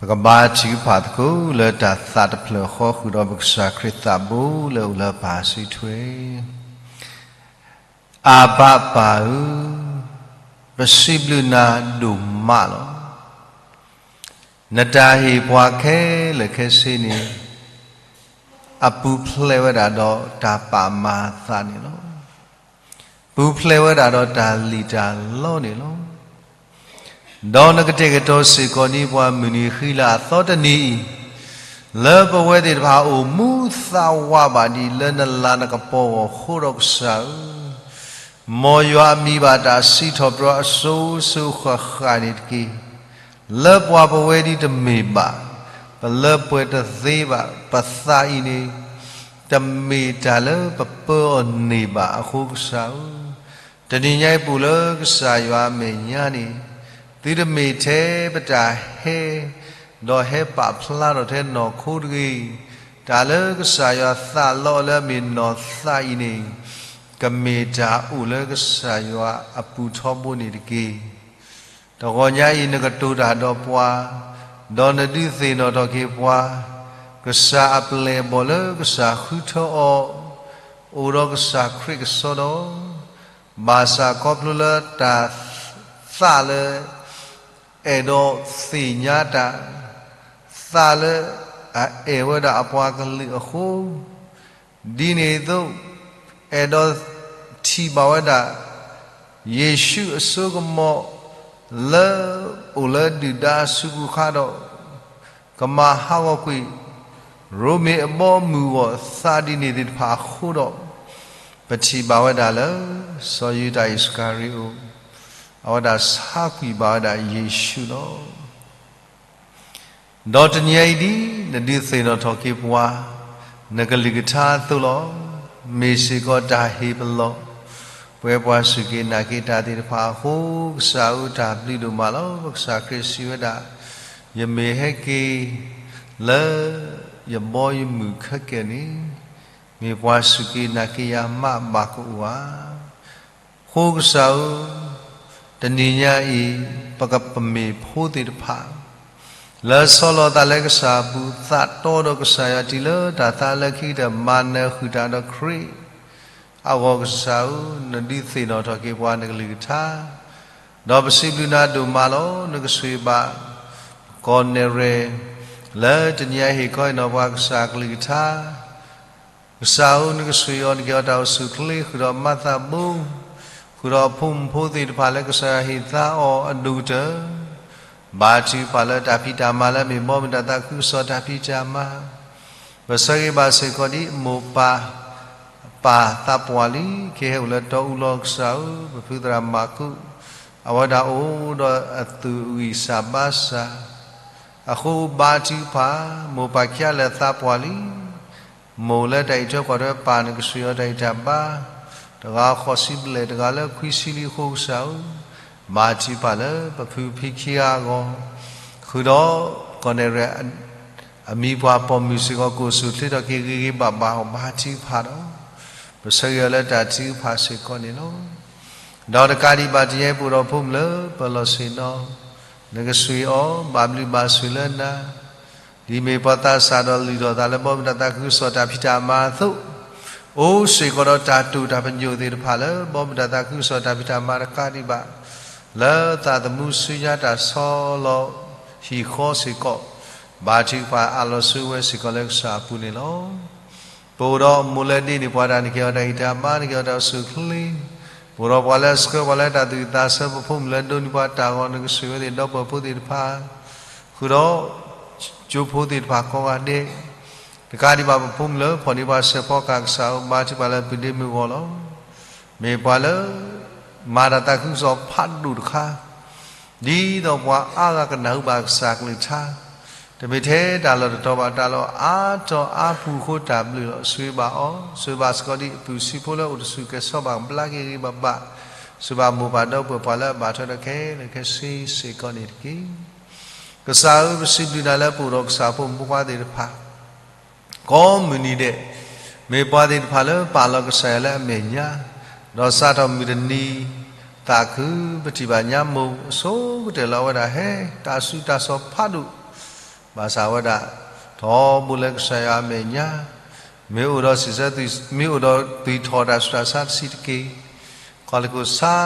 ပကဘါထုကဖၣ်သကိးလၢတၢ်သးတဖျၢၣ်ဃီ ဃုာ်ဒီးပကစၢ်ခရံာ်သးဘိလၢအိၣ်လၢပၢ်စုထွဲ. အဘၤပၢ်ဧၢ, ပစံးဘျုးနၤဒိၣ်မးလီၤ. နတၢ်ဟ့ၣ်ပှၤခဲလၢာ်ခဲဆ့န့ၣ် အပူၤဖျဲးဝဲဒၣ်ဒီးတၢ်ပာ်မၤအသးန့ၣ်လီၤ. ပူၤဖျဲးဝဲဒၣ်ဒီးတၢ်လံၣ်တၢ်လီန့ၣ်လီၤ. ဒီးနကတဲာ်ကတီၤစ့ၢ်ကီးဒ်ပှၤမုၢ်နံၤဃံလၤအသီတနံၤအံၤ, လၢပဝဲသ့ၣ်တဖၣ်အအိၣ်မူသးဝးဘၣ်ဒံးလၢနလၤနကပီၤအဂီၢ်အဃိဒီးကစၢ်ဧၢ, မ်ယွၤအမံၤဘၣ်တၢ်စံးထီၣ်ပတြၢၤအစိၤစိၤဃၣ်ဃၣ်န့ၣ်တက့ၢ်. လၢပှၤပဝဲဒ်တမ့ၢ်ဘၣ်, ပလၢပှဲၤတသ့ဘၣ်, ပသးအံၤန့ၣ် တမ့ၢ်တၢ်လၢပပၢအီၤန့ၢ်ဘၣ်အဃိကစၢ်ဧၢ, တနံၤညါအံၤပအိၣ်လၢကစၢ်ယွၤအမဲာ်ညါန့ၣ်, သုတမ့ၢ်ထဲပတၢ်ဟဲ ဒီးဟဲပာ်ဖျါထီၣ်ထဲနီၢ်ခိတဂ့ၤ, တၢ်လၢကစၢ်ယွၤသးလီအီၤလၢအမ့ၢ်နီၢ်သးအံၤန့ၣ်, ကမ့ၢ်တၢ်အိၣ်လၢကစၢ်ယွၤအပူၤထီဘိန့ၣ်တက့ၢ်. တဂီၤညါအံၤနကတိၤတၢ်ဒီးပှၤ, ဒီးနဒုးသ့ၣ်နီၣ်ထီၣ်က့ၤပှၤ, ကစၢ်အပျဲၢ်အဘီၣ်လၢကစၢ်ဃုထၢအီၤ, အိၣ်ဒီးကစၢ်ခရံာ်ကစီဒီ, ဘၣ်ဆၣ်ခီဖျိလၢတၢ်သးလၢ အဲၣ်ဒိးသ့ၣ်ညါတၢ်, သးလၢအအဲၣ်ဝဲဒၣ်အပှၤကလုာ်အဃိ, ဒ်န့ၣ်အသိး အဲၣ်ဒိးထံၣ်ဘၣ်ဝဲဒၣ် ယ့ၣ်ၡူးအစိကမီၤ လၢအိၣ်လၢဒုၣ်ဒါအစုပူၤခါဒီး ကမၤဟးဂီၤကွံာ် ရိမ့ၤအဘီအမုၢ်အဂီၢ်သးဒ်န့ၣ်သ့ၣ်တဖၣ်အဃိဒီး, ပထံၣ်ဘၣ်ဝဲဒၣ်လၢ စီၤယူဒၤအံၣ်စကၤရံၤအိၣ် အဝဲဒၣ်ဆါကွံာ်ဘၣ်ဝဲဒၣ်ယ့ၣ်ၡူးလီၤ. ဒီးတနံၤအံၤဒ်နဒုးသ့ၣ်နီၣ်ထီၣ်က့ၤပှၤ နကလုၢ်ကထါအသိးလီၤ. မ့ၢ်စ့ၢ်ကီးတၢ်ဟ့ၣ်ပလီၢ် ပဝဲပှၤစူၢ်က့ၤနာ်က့ၤတၢ်သ့ၣ်တဖၣ်အဃိ, ကစၢ်ဧၢတၢ်ဘျုးဒိၣ်မးလီၤ. ပကစၢ်ခရံာ်စံးဝဲဒၣ်, ယမ့ၢ်ဟဲက့ၤလၢယဘီယမုၢ်ခဲကနံၣ်န့ၣ်, မ့ၢ်ပှၤစူၢ်က့ၤနာ်က့ၤယၤမးဘၣ်ကအိၣ်ဧါ. အဃိကစၢ်ဧၢ, တနံၤညါအံၤ ပကပမ့ၢ်ဖိသ့ၣ်တဖၣ် လၢဆီလီၤသးလၢကစၢ်အပူၤ သးတီဒီးကစၢ်ယွၤတုၤလၢတၢ်သးလၢခံကတၢၢ် မၤနၢၤဃုာ်တၢ်ဒီးခရံာ်အဂီၢ်ကစၢ်ဧၢ, နဒုးသ့ၣ်နီၣ်ထီၣ်က့ၤပှၤနကလုၢ်ကထါ, ဒီးပစံးဘျုးနၤဒိၣ်မးလီၤ. နကဆိၣ်ဂ့ၤဘၣ် ကီၢ်နဲၣ်ရဲၣ် လၢတနံၤအံၤဟ့ၣ်ခီဟ့ၣ်နီၤပှၤကစၢ်ကလုၢ်ကထါ ကစၢ်ဧၢ, နကဆိၣ်ဂ့ၤအီၤ နကဲၤအီၤတၢ်အိၣ်ဆူၣ်အိၣ်ချ့ ဃုာ်ဒီးမၤသးဘိ, ဃုာ်ဒီးအဖိမုၣ်ဖိသ့ၣ်တဖၣ်လၢကစၢ်ယွၤဟ့ၣ်သါအီၤအဒိၣ်ကတၢၢ်, ဘါထုကဖၣ်လၢတၢ်ဖံးတၢ်မၤလၢအမ့ၢ်ဘီမုၢ်တၢ်သးခုကစီၣ်တၢ်ဖံးတၢ်မၤ, ပဆၢဂ့ၤဘၣ်စ့ၢ်ကီးဒ်အမိၢ်ပၢ် ပၢ်သးပှၢ်လံ ကဟဲအိၣ်လၢတီအူလီၤကစၢ်ဧၢ, ပဖုသရၣ်မၤကူး အဝဲဒၣ်အိၣ်ဒီးအသူၣ်အဂံၢ်စၢ်ဘါစၢ် အဃိဘါထုကဖၣ်, မိၢ်ပၢ်ခံဂၤလၢာ်သးပှၢ်လံ, မိၢ်လၢတၢ်အံးထွဲကွၢ်ထွဲပၢ်နကစၢ်ယွၤတၢ်အံးတၢ်ဘါ, တဂၤဃိးဆံဘျဲၣ် တဂၤလၢခွံဆံလံအဃိကစၢ်ဧၢ, ဘါထုကဖၣ်လၢပဖုဖံခံဂၤအဂီၢ်, ဃုာ်ဒီးကီၢ်နဲၣ်ရဲၣ် အမံၤပှၤပိာ်မုၣ်စ့ၢ်ကီး ကအိၣ်ဆူၣ်ချ့ထီၣ်က့ၤဂ့ၤဂ့ၤဘၣ်ဘၣ်အီၤ ဘါထုကဖၣ်ဒီး ပဆၢဂ့ၤအီၤလၢတၢ်ထုကဖၣ်စ့ၢ်ကီးန့ၣ်လီၤ. ဒီးတကးဒံးဘၣ် တယဲၢ်ပအိၣ်ဒီးဖိမုၣ်လၢပလီၢ်ဆ့ၣ်နီၤ, နကဆှံအီၤ ဘၣ်ဘျုးဘၣ်ဆိၣ်လၢနၤ, ဒ်မ့ၢ်ပှၤသးစၢ်ဒီးလုၢ်ထီၣ်သးလၢ ဘီမုၢ်တၢ်သးခုကစီၣ်တၢ်ဖံးတၢ်မၤအသိး, အိၣ်စ့ၢ်ကီးဒီးတၢ်တိာ်တၢ်ပညိၣ်သ့ၣ်တဖၣ်လၢ ဘီမုၢ်တၢ်သးခုကစီၣ်တၢ်ဖံးတၢ်မၤတကးဒံးဘၣ် လၢသးသမူဆူညါတၢ်ဆီလီၤဟံၣ်ဃီစ့ၢ်ကီး, ဘါထုကဖၣ်အးလီၤဆူဝဲစ့ၢ်ကီးလၢကစၢ်အပူၤန့ၣ်လီၤ. ပအိၣ်ဒီးမိၢ်လၢဒ့န့ၢ်ပှၤတၢ် နကဟ့ၣ်အီၤတၢ်ဂံၢ်တၢ်ဘါ နကဟ့ၣ်အီၤတၢ်အိၣ်ဆူၣ်အိၣ်ချ့, ပအိၣ်ဒီးပှၤလၢအဆှၢပှၤလၢတၢ်သူၣ်ဝံၣ်သးဆၢ ပဖိမုၣ်လၢဒိးန့ၢ်ပှၤတၢ်ဂီၤ နကဆှံဝဲသ့ၣ်ဒီပုၢ်ဝဲၢ်ဖိသ့ၣ်တဖၣ် ဃုာ်ဒီး ကၠိဖိသ့ၣ်တဖၣ်ကိးဂၤဒဲး, တကးဒံးဘၣ်ပဖိမုၣ်လၢ ဖီၣ်န့ၢ်ပှၤစဲးဖီကဟၣ် ကစၢ်ဧၢ ဘါထုကဖၣ်လၢပုၢ်ဒ့မုၢ်ဂီၢ်လီၤ. မ့ၢ်ပှၤလၢ မၤတၢ်သးခုကစီၣ်ဖးဒိၣ်တခါ, ဒ်သိးပှၤအါဂၤကနၢ်ဟူဘၣ်ကစၢ်ကလုၢ်ကထါ, တမ့ၢ်ထဲတၢ်လီၢ်တတီၤဘၣ် တၢ်လီၢ်အါတီၤအါပူၤအဃိ တၢ်ဘျုးလီၤ. ဆိၣ်ဂ့ၤဘၣ်အီၤ, ဆိၣ်ဂ့ၤဘၣ်စ့ၢ်ကီးဒ်အပုၢ်ဆံးဖိလၢအိၣ်တဆူၣ်ကဲၤဆီဘၣ် ဘျါက့ၤဂ့ၤဂ့ၤဘၣ်ဘၣ်, ဆိၣ်ဂ့ၤဘၣ်မိၢ်ပၢ်ဒီပုၢ်ဝဲၢ်ပှၤလၢအဘၣ်ထွဲဒီးခဲလၢာ်ခဲဆ့စ့ၢ်ကီးန့ၣ်တက့ၢ်. ကစၢ်ဧၢ ပစံးဘျုးနၤလၢပအိၣ်ဒီးကစၢ်ဖိမုၣ်ဖိခွါသ့ၣ်တဖၣ် ကိးမုၢ်နံၤဒဲး, မ့ၢ်ပှၤသ့ၣ်တဖၣ်လၢပာ်လီၤကစၢ်ယွၤလၢအမဲာ်ညါ, ဒီးစးထီၣ်မုၢ်တနံၤ သးခု ပထံၣ်ဘၣ်ညါမိၢ်အဆိကတၢၢ်လၢအဝဲဒၣ်ဟဲ တၢ်စူၤတၢ်စီၤဖးဒိၣ်, ဘၣ်ဆၣ်ဝဲဒၣ် ထီဘိလၢကစၢ်ယွၤအမဲာ်ညါ, မ့ၢ်အိၣ်ဒီးစံးဆၢ, မ့ၢ်အိၣ်ဒီးသွံၣ်ထီၣ်တၢ်ဆူးတၢ်ဆါတဆံးတက့ၢ်. ခီၣ်လ့ၢ်ခိၣ်ဆါ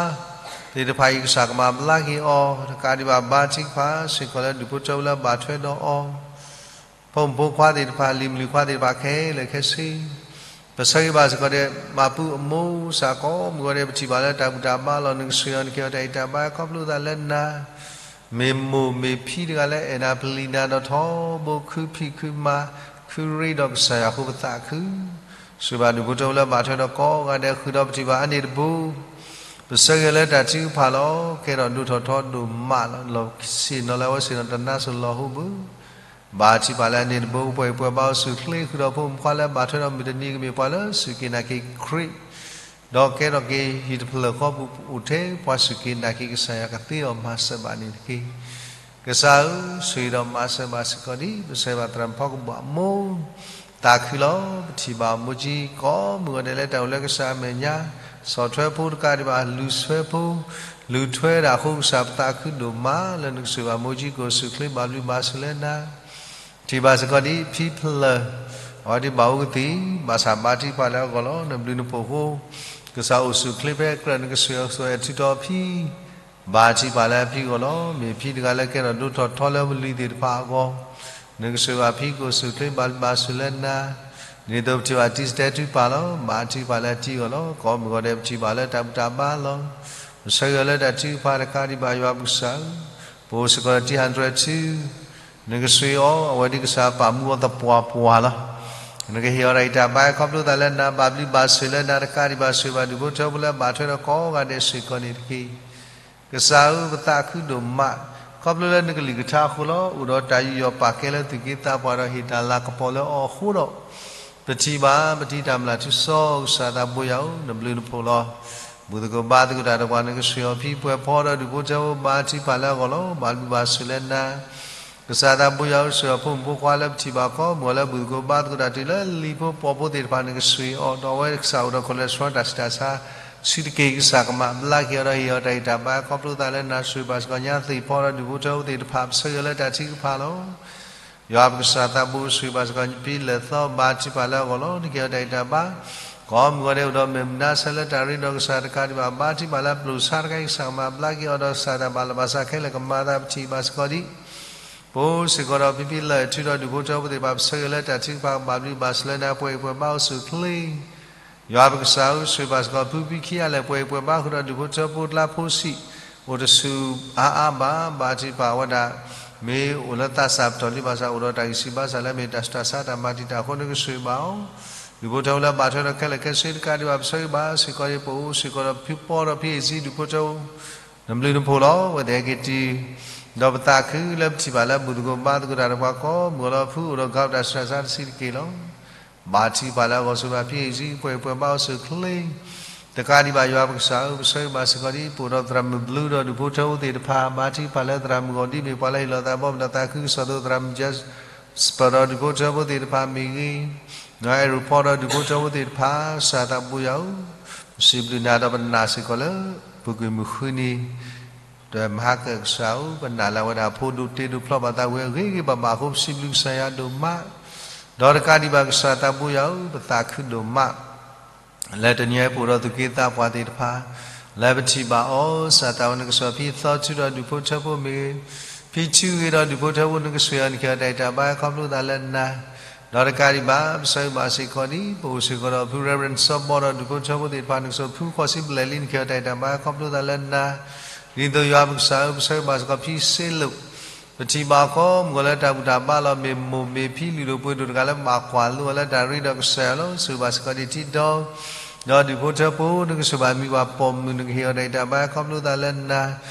သ့ၣ်တဖၣ်အံၤ ကစၢ်ကမၤဘျါက့ၤအီၤ, တကးဒံးဘၣ် ဘါထုကဖၣ်စ့ၢ်ကီးလၢဒူၣ်ဖိထၢဖိလၢအဘၣ်ထွဲဒီးအီၤ ဖိမုၣ်ဖိခွါသ့ၣ်တဖၣ် လံၤမုၣ်လံၤခွါသ့ၣ်တဖၣ်ခဲလၢာ်ခဲဆ့, ပဆၢဂ့ၤဘၣ်စ့ၢ်ကီးဒီး မၤပူအမိၢ်စ့ၢ်ကီး မုၢ်ဂီၤဒဲး ပထံၣ်ဘၣ်လၢတၢ်ဘူၣ်တၢ်ဘါလီၤ. နကဆှံအီၤ နကဟ့ၣ်အီၤတၢ်ဂံၢ်တၢ်ဘါ ခီဖျိသးလၢနၤ, မ့ၢ်မိၢ်မ့ၢ်ဖံတဂၤလၢအဲၣ်နၤပလံၤနၤဒီး ထီဘိခုဖံးခုမၤ ခုရ့ဒီးကစၢ်ယွၤအဃိ ပသးခု ဆိၣ်ဂ့ၤဘၣ်ဒူၣ်ဖိထၢဖိလၢအဘၣ်ထွဲဒီးကိးဂၤဒဲး ဃုာ်ဒီးပထံၣ်ဘၣ်အါန့ၢ်တဘိ ပဆၢဂ့ၤလၢတၢ်ထုကဖၣ်လီၤ. ကဲထီၣ်ဒိၣ်ထီၣ်ထီဒိၣ်မးလီၤ. လီၤဆ့ၣ်နီၤလၢအဝဲဆ့ၣ်နီၤတနါစိၤလီၤဟူဘၣ်. ဘါထုကဖၣ်လၢအန့ၢ်တဘိ ပှဲၤအံၤပှဲၤဘါအိၣ်ဆူၣ်ချ့ ဃုာ်ဒီးဖိမုၣ်ဖိခွါလၢအဘၣ်ထွဲဒီးမုၢ်တနံၤ ကမ့ၢ်ပှၤလၢစူၢ်က့ၤနာ်က့ၤခရံာ် ဒီးကဲထီၣ်က့ၤဟံၣ်တဖျၢၣ်ဃီပူၤ အိၣ်ထဲပှၤစူၢ်က့ၤနာ်က့ၤကစၢ်ယွၤကသ့အီၤမၤစၢၤဘၣ်န့ၣ်တက့ၢ်. ကစၢ်ဧၢ, ဆိၣ်ဂ့ၤဒီးမၤစၢၤဘၣ်စ့ၢ်ကီးဒ် ပဆၢဂ့ၤဘၣ်သရၣ်မုၣ်ဖီကဘီၣ်အမိၢ် သးခုလီၤ. ပထံၣ်ဘၣ်မိၢ်ကၠံကိးမုၢ်ဂီၤဒဲးလၢတၢ်အိၣ်လၢကစၢ်အမဲာ်ညါ, ဆီၣ်ထွဲဖိတကးဒံးဘၣ် လူၤထွဲဖိ, လူၤထွဲဒၣ်အဃိ ကစၢ်ပသးခုဒိၣ်မးလၢနကဆိၣ်ဂ့ၤဘၣ်မိၢ်ကၠံ ကအိၣ်ဆူၣ်ချ့ ဘၣ်ဘျုးဘၣ်ဆိၣ်လၢနၤ ထံၣ်ဘၣ်စ့ၢ်ကီးဒ်ဖံဖျၢၣ် အဝဲဒ်ဘၣ်အူကသံၣ် ဘၣ်ဆၣ်ဘါထုကဖၣ်လၢအဂီၢ်လီၤ. နဘျုးနဖှိၣ်အဃိ ကစၢ်အိၣ်ဆူၣ်ချ့ဖဲအကြၢး နကဆိၣ်ဂ့ၤအီၤ ဆိၣ်ဂ့ၤအီၤထုးထီၣ်အဖံ ဘါထုကဖၣ်လၢအဖံအဂီၢ်လီၤ. မ့ၢ်ဖံတဂၤလၢကဲထီၣ်ဒိၣ်ထီၣ်ထီလၢပလံၤသ့ၣ်တဖၣ်အဂီၢ် နကဆိၣ်ဂ့ၤအီၤဖံ ကအိၣ်ဆူၣ်ချ့ ဘၣ်ဘျုးဘၣ်ဆိၣ်လၢနၤ ဒ်သိးပထံၣ်ဘၣ်တံၤသတဲာ်ထုကဖၣ်လီၤ. ဘါထုကဖၣ်လၢအတံၤအဂီၢ်လီၤ. ကိးမုၢ်ဂီၤဒဲး ပထံၣ်ဘၣ်လၢတၢ်ဘူၣ်တၢ်ဘါလီၤ. ပဆၢဂ့ၤအီၤလၢတၢ်ထုကဖၣ်တကးဒံးဘၣ် ယွၤပကစၢ်ဧၢ, ပအိၣ်စ့ၢ်ကီးဒီးတံၤဟးတြဲၤထု နကဆိၣ်ဂ့ၤအီၤ အဝဲဒ်ကစၢ်ပာ်မူအီၤသပှၢ်ပှၢ်လီၤ. နကဟ့ၣ်အီၤတၢ်ဂံၢ်တၢ်ဘါ ခီဖျိသးလၢနၤ ဘၣ်ဘျုးဘၣ်ဆိၣ်လၢနၤ တကးဒံးဘၣ် ဆိၣ်ဂ့ၤဘၣ်ဒူၣ်ဖိထၢဖိလၢအဘၣ်ထွဲဒီးကိးဂၤဒဲးစ့ၢ်ကီးန့ၣ်တက့ၢ်. ကစၢ်ဧၢ, ပသးခုဒိၣ်မး ခီဖျိလၢနကလုၢ်ကထါအဃိလီၤ. အိၣ်ဒီးတၢ်ယူးယီၣ်ပာ်ကဲလၢသူၣ်က့သးပှၢ်ဒီးဟ့ၣ်တၢ်လၤကပီၤလၢအီၤအဃိဒီး ပထံၣ်ဘၣ် ပထံၣ်တၢ်မျၢ်ထူစီ ကစၢ်သးဘိယွၤဧၢ, နဘျုးနဖှိၣ်လီၤ. ဘူၣ်သကိးဘါသကိးတၢ်ဒီးပှၤ နကဆိၣ်ဂ့ၤအီၤဖံ ပှဲၤဖီဒီးဒူၣ်ဖိထၢဖိ ဘါထုကဖၣ်လၢအဂီၢ်လီၤ. ဘၣ်ဘျုးဘၣ်ဆိၣ်လၢနၤ ကစၢ်သးဘိယွၤဧၢ, ဆိၣ်ဂ့ၤအီၤဖိမုၣ်ဖိခွါလၢပထံၣ်ဘၣ်ကိးမုၢ်ဂီၤလၢ ဘူၣ်သကိးဘါသကိးတၢ်တုၤလၢလံၤဖိပိာ်ဖိသ့ၣ်တဖၣ် နကဆိၣ်ဂ့ၤအီၤ, ဒီးအဝဲကစၢ်အိၣ်ဒီး cholesterol တၢ်ဆူးတၢ်ဆါ ဆံးတက့ၢ် ကစၢ်ကမၤဘျါက့ၤအီၤဒီးဟ့ၣ်အီၤတၢ်ဂံၢ်တၢ်ဘါ ခီဖျိသးလၢနၤ ဆိၣ်ဂ့ၤဘၣ်စ့ၢ်ကီးညါသ့ၣ်ဖီဒီးဒူၣ်ဖိထၢဖိသ့ၣ်တဖၣ် ပဆၢဂ့ၤအီၤလၢတၢ်ထုကဖၣ်လီၤ. ယွၤပကစၢ်သးဘိ ဆိၣ်ဂ့ၤဘၣ်စ့ၢ်ကီးဖံလၢာ်သီ ဘါထုကဖၣ်လၢအဂီၢ်လီၤ. နကဟ့ၣ်အီၤတၢ်ဂံၢ်တၢ်ဘါ ကိးမုၢ်ဂီၤဒဲး အိၣ်ဒီးမဲာ်မုာ်နါဆၢလၢတၢ်ရ့ဒီးကစၢ်တကးဒံးဘၣ် ဘါထုကဖၣ်လၢပျိာ်ဆါတခါအံၤ ကစၢ်ကမၤဘျါက့ၤအီၤဒီး ကစၢ်တၢ်ဘၣ်လီၤဘၣ်စးခဲလၢာ်ကမၤသး ပထံၣ်ဘၣ်စ့ၢ်ကီးဒ် ပအိၣ်စ့ၢ်ကီးဒီးဖံဖံလၢာ် ထုးဒီးဒူၣ်ဖိထၢဖိသ့ၣ်တဖၣ် ပဆၢဂ့ၤလၢတၢ်ထုကဖၣ် ဘၣ်ဘျုးဘၣ်ဆိၣ်လၢနၤ ပှဲၤအံၤပှဲၤဘါအိၣ်ဆူၣ်ချ့ ယွၤပကစၢ်ဧၢ, ဆိၣ်ဂ့ၤဘၣ်စ့ၢ်ကီး ဖုဖံခံဂၤလၢာ် ပှဲၤအံၤပှဲၤဘါဃုာ်ဒီးဒူၣ်ဖိထၢဖိကျါဖိဆံး အိၣ်တဆူၣ်အါအါဘၣ် ဘါထုကဖၣ်ဝဲဒၣ် မ့ၢ်အိၣ်လၢသးစၢ်ပတီၢ်လံဘၣ်ဆၣ် အိၣ်ဒီးတၢ်ဂံၢ်ဆူၣ်ဘါစၢ်လၢမ့ၢ်တၢ်ဆူးတၢ်ဆါတၢ်မၤတံာ်တာ်အဃိ နကဆိၣ်ဂ့ၤဘၣ်အီၤ ဒူၣ်ဖိထၢဖိလၢဘၣ်ထွဲဒီးခဲလၢာ်ခဲဆ့တကးဒံးဘၣ် ပဆၢဂ့ၤဘၣ်စ့ၢ်ကီး ပအိၣ်စ့ၢ်ကီးဒီးဖံပီဒီးဖံအ့ၣ်စံဒူၣ်ဖိထၢဖိ နဘျုးနဖှိၣ်လီၤ. အဝဲသ့ၣ်ဟဲက့ၤတုၤ ဒီးပသးခုလၢပထံၣ်ဘၣ်လၢ ဘူၣ်သကိးဘါသကိးတၢ်ဒီးပှၤကိးမုၢ်ဂီၤလီၤ ဖုအိၣ်ဒီးကးတၢ်ဆူးတၢ်ဆါတဆံးတက့ၢ်လီၤ. ဘါထုကဖၣ်လၢအဂီၢ် ဆိၣ်ဂ့ၤဘၣ်ဖံအ့ၣ်စံ ပှဲၤအံၤပှဲၤဘါအိၣ်ဆူၣ်ချ့ တကးဒံးဘၣ် ယွၤပကစၢ်ဧၢ, ပဆၢဂ့ၤဘၣ်စ့ၢ်ကီးဒ် ပအိၣ်ဒီးသရၣ်မုၣ်ဘျုးဒီးဒူၣ်ဖိထၢဖိသ့ၣ်တဖၣ် ဘါထုကဖၣ်လၢသရၣ်မုၣ်ဂီၤ ဒ်မ့ၢ်ပှၤလၢဟ့ၣ်လီၤသးဘီမုၢ်တၢ်သးခုကစီၣ်အသိး သရၣ်မုၣ် Jess စပၢၤဒီးဒူၣ်ဖိထၢဖိသ့ၣ်တဖၣ်မ့ၢ်ဂ့ၤ, နီၢ်အဲၣ်ရူၢ်ဖီဒီးဒူၣ်ဖိထၢဖိသ့ၣ်တဖၣ် ကစၢ်သးဘိယွၤဧၢ, ပစံးဘျုးနၤဒီးပနာ်စ့ၢ်ကီးလၢ ပူၤကွံာ်မုၢ်ဃုနံၤ ဒီးမဟါကၢၣ်ကစၢ်ဧၢ, ပနာ်လၢအဝဲဒၣ်ဖိဒိၣ်တ့ဒိၣ်ဖျီဘၣ်သးဝံၤအဂ့ၤဂ့ၤဘၣ်ဘၣ်အဃိ ပစံးဘျုးကစၢ်ယွၤဒိၣ်မး, ဒီးတကးဒံးဘၣ်ကစၢ်သးဘိယွၤဧၢ, ပသးခုဒိၣ်မး လၢတနံၤအံၤပအိၣ်ဒီးသူၣ်က့သးပှၢ်သ့ၣ်တဖၣ်, လၢပထံၣ်ဘၣ်အီၤ ကစၢ်သးဝဲနကစၢ်ဖံသီထုဒီးဒူၣ်ဖိထၢဖိမ့ၢ်ဂ့ၤ, ဖံထံဂ့ၤဒီးဒူၣ်ဖိထၢဖိနကစၢ်အီၤ နကဟ့ၣ်အီၤတၢ်အဲၣ်တၢ်ဘါခီဖျိသးလၢနၤ, ဒီးတကးဒံးဘၣ် ပဆၢဂ့ၤဘၣ်စ့ၢ်ကီးဒံး ပအိၣ်စ့ၢ်ကီးဒီးဖု Reverend စီၤဘီဒီးဒူၣ်ဖိထၢဖိသ့ၣ်တဖၣ် နကစၢ်ဖုဃီစံဘျဲၣ်လံ နကဟ့ၣ်အီၤတၢ်အဲၣ်တၢ်ဘါခီဖျိသးလၢနၤ, ဒ်သိးယွၤပကစၢ်ဧၢ ပဆၢဂ့ၤဘၣ်စ့ၢ်ကီးဖံစ့လိာ် ပထံၣ်ဘၣ်ခီမုၢ်ဂီၤလၢတၢ်ဘူၣ်တၢ်ဘါလီၤ မ့ၢ်မိၢ်မ့ၢ်ဖံလုၢ်ဒိၣ်ပှ့ၤဒိၣ်တဂၤလၢဘၣ်ကွၢ်လိအီၤလၢတၢ်ရ့ဒီးကစၢ်ယွၤလီၤ. ဆိၣ်ဂ့ၤဘၣ်စ့ၢ်ကီးဒံးထံဒီ ဒီးဒူၣ်ဖိထၢဖိ နကဆိၣ်ဘၣ်မံၤပှၤပိာ်မုၣ် နကဟ့ၣ်အီၤတၢ်အဲၣ်တၢ်ဘါခီဖျိသးလၢနၤ,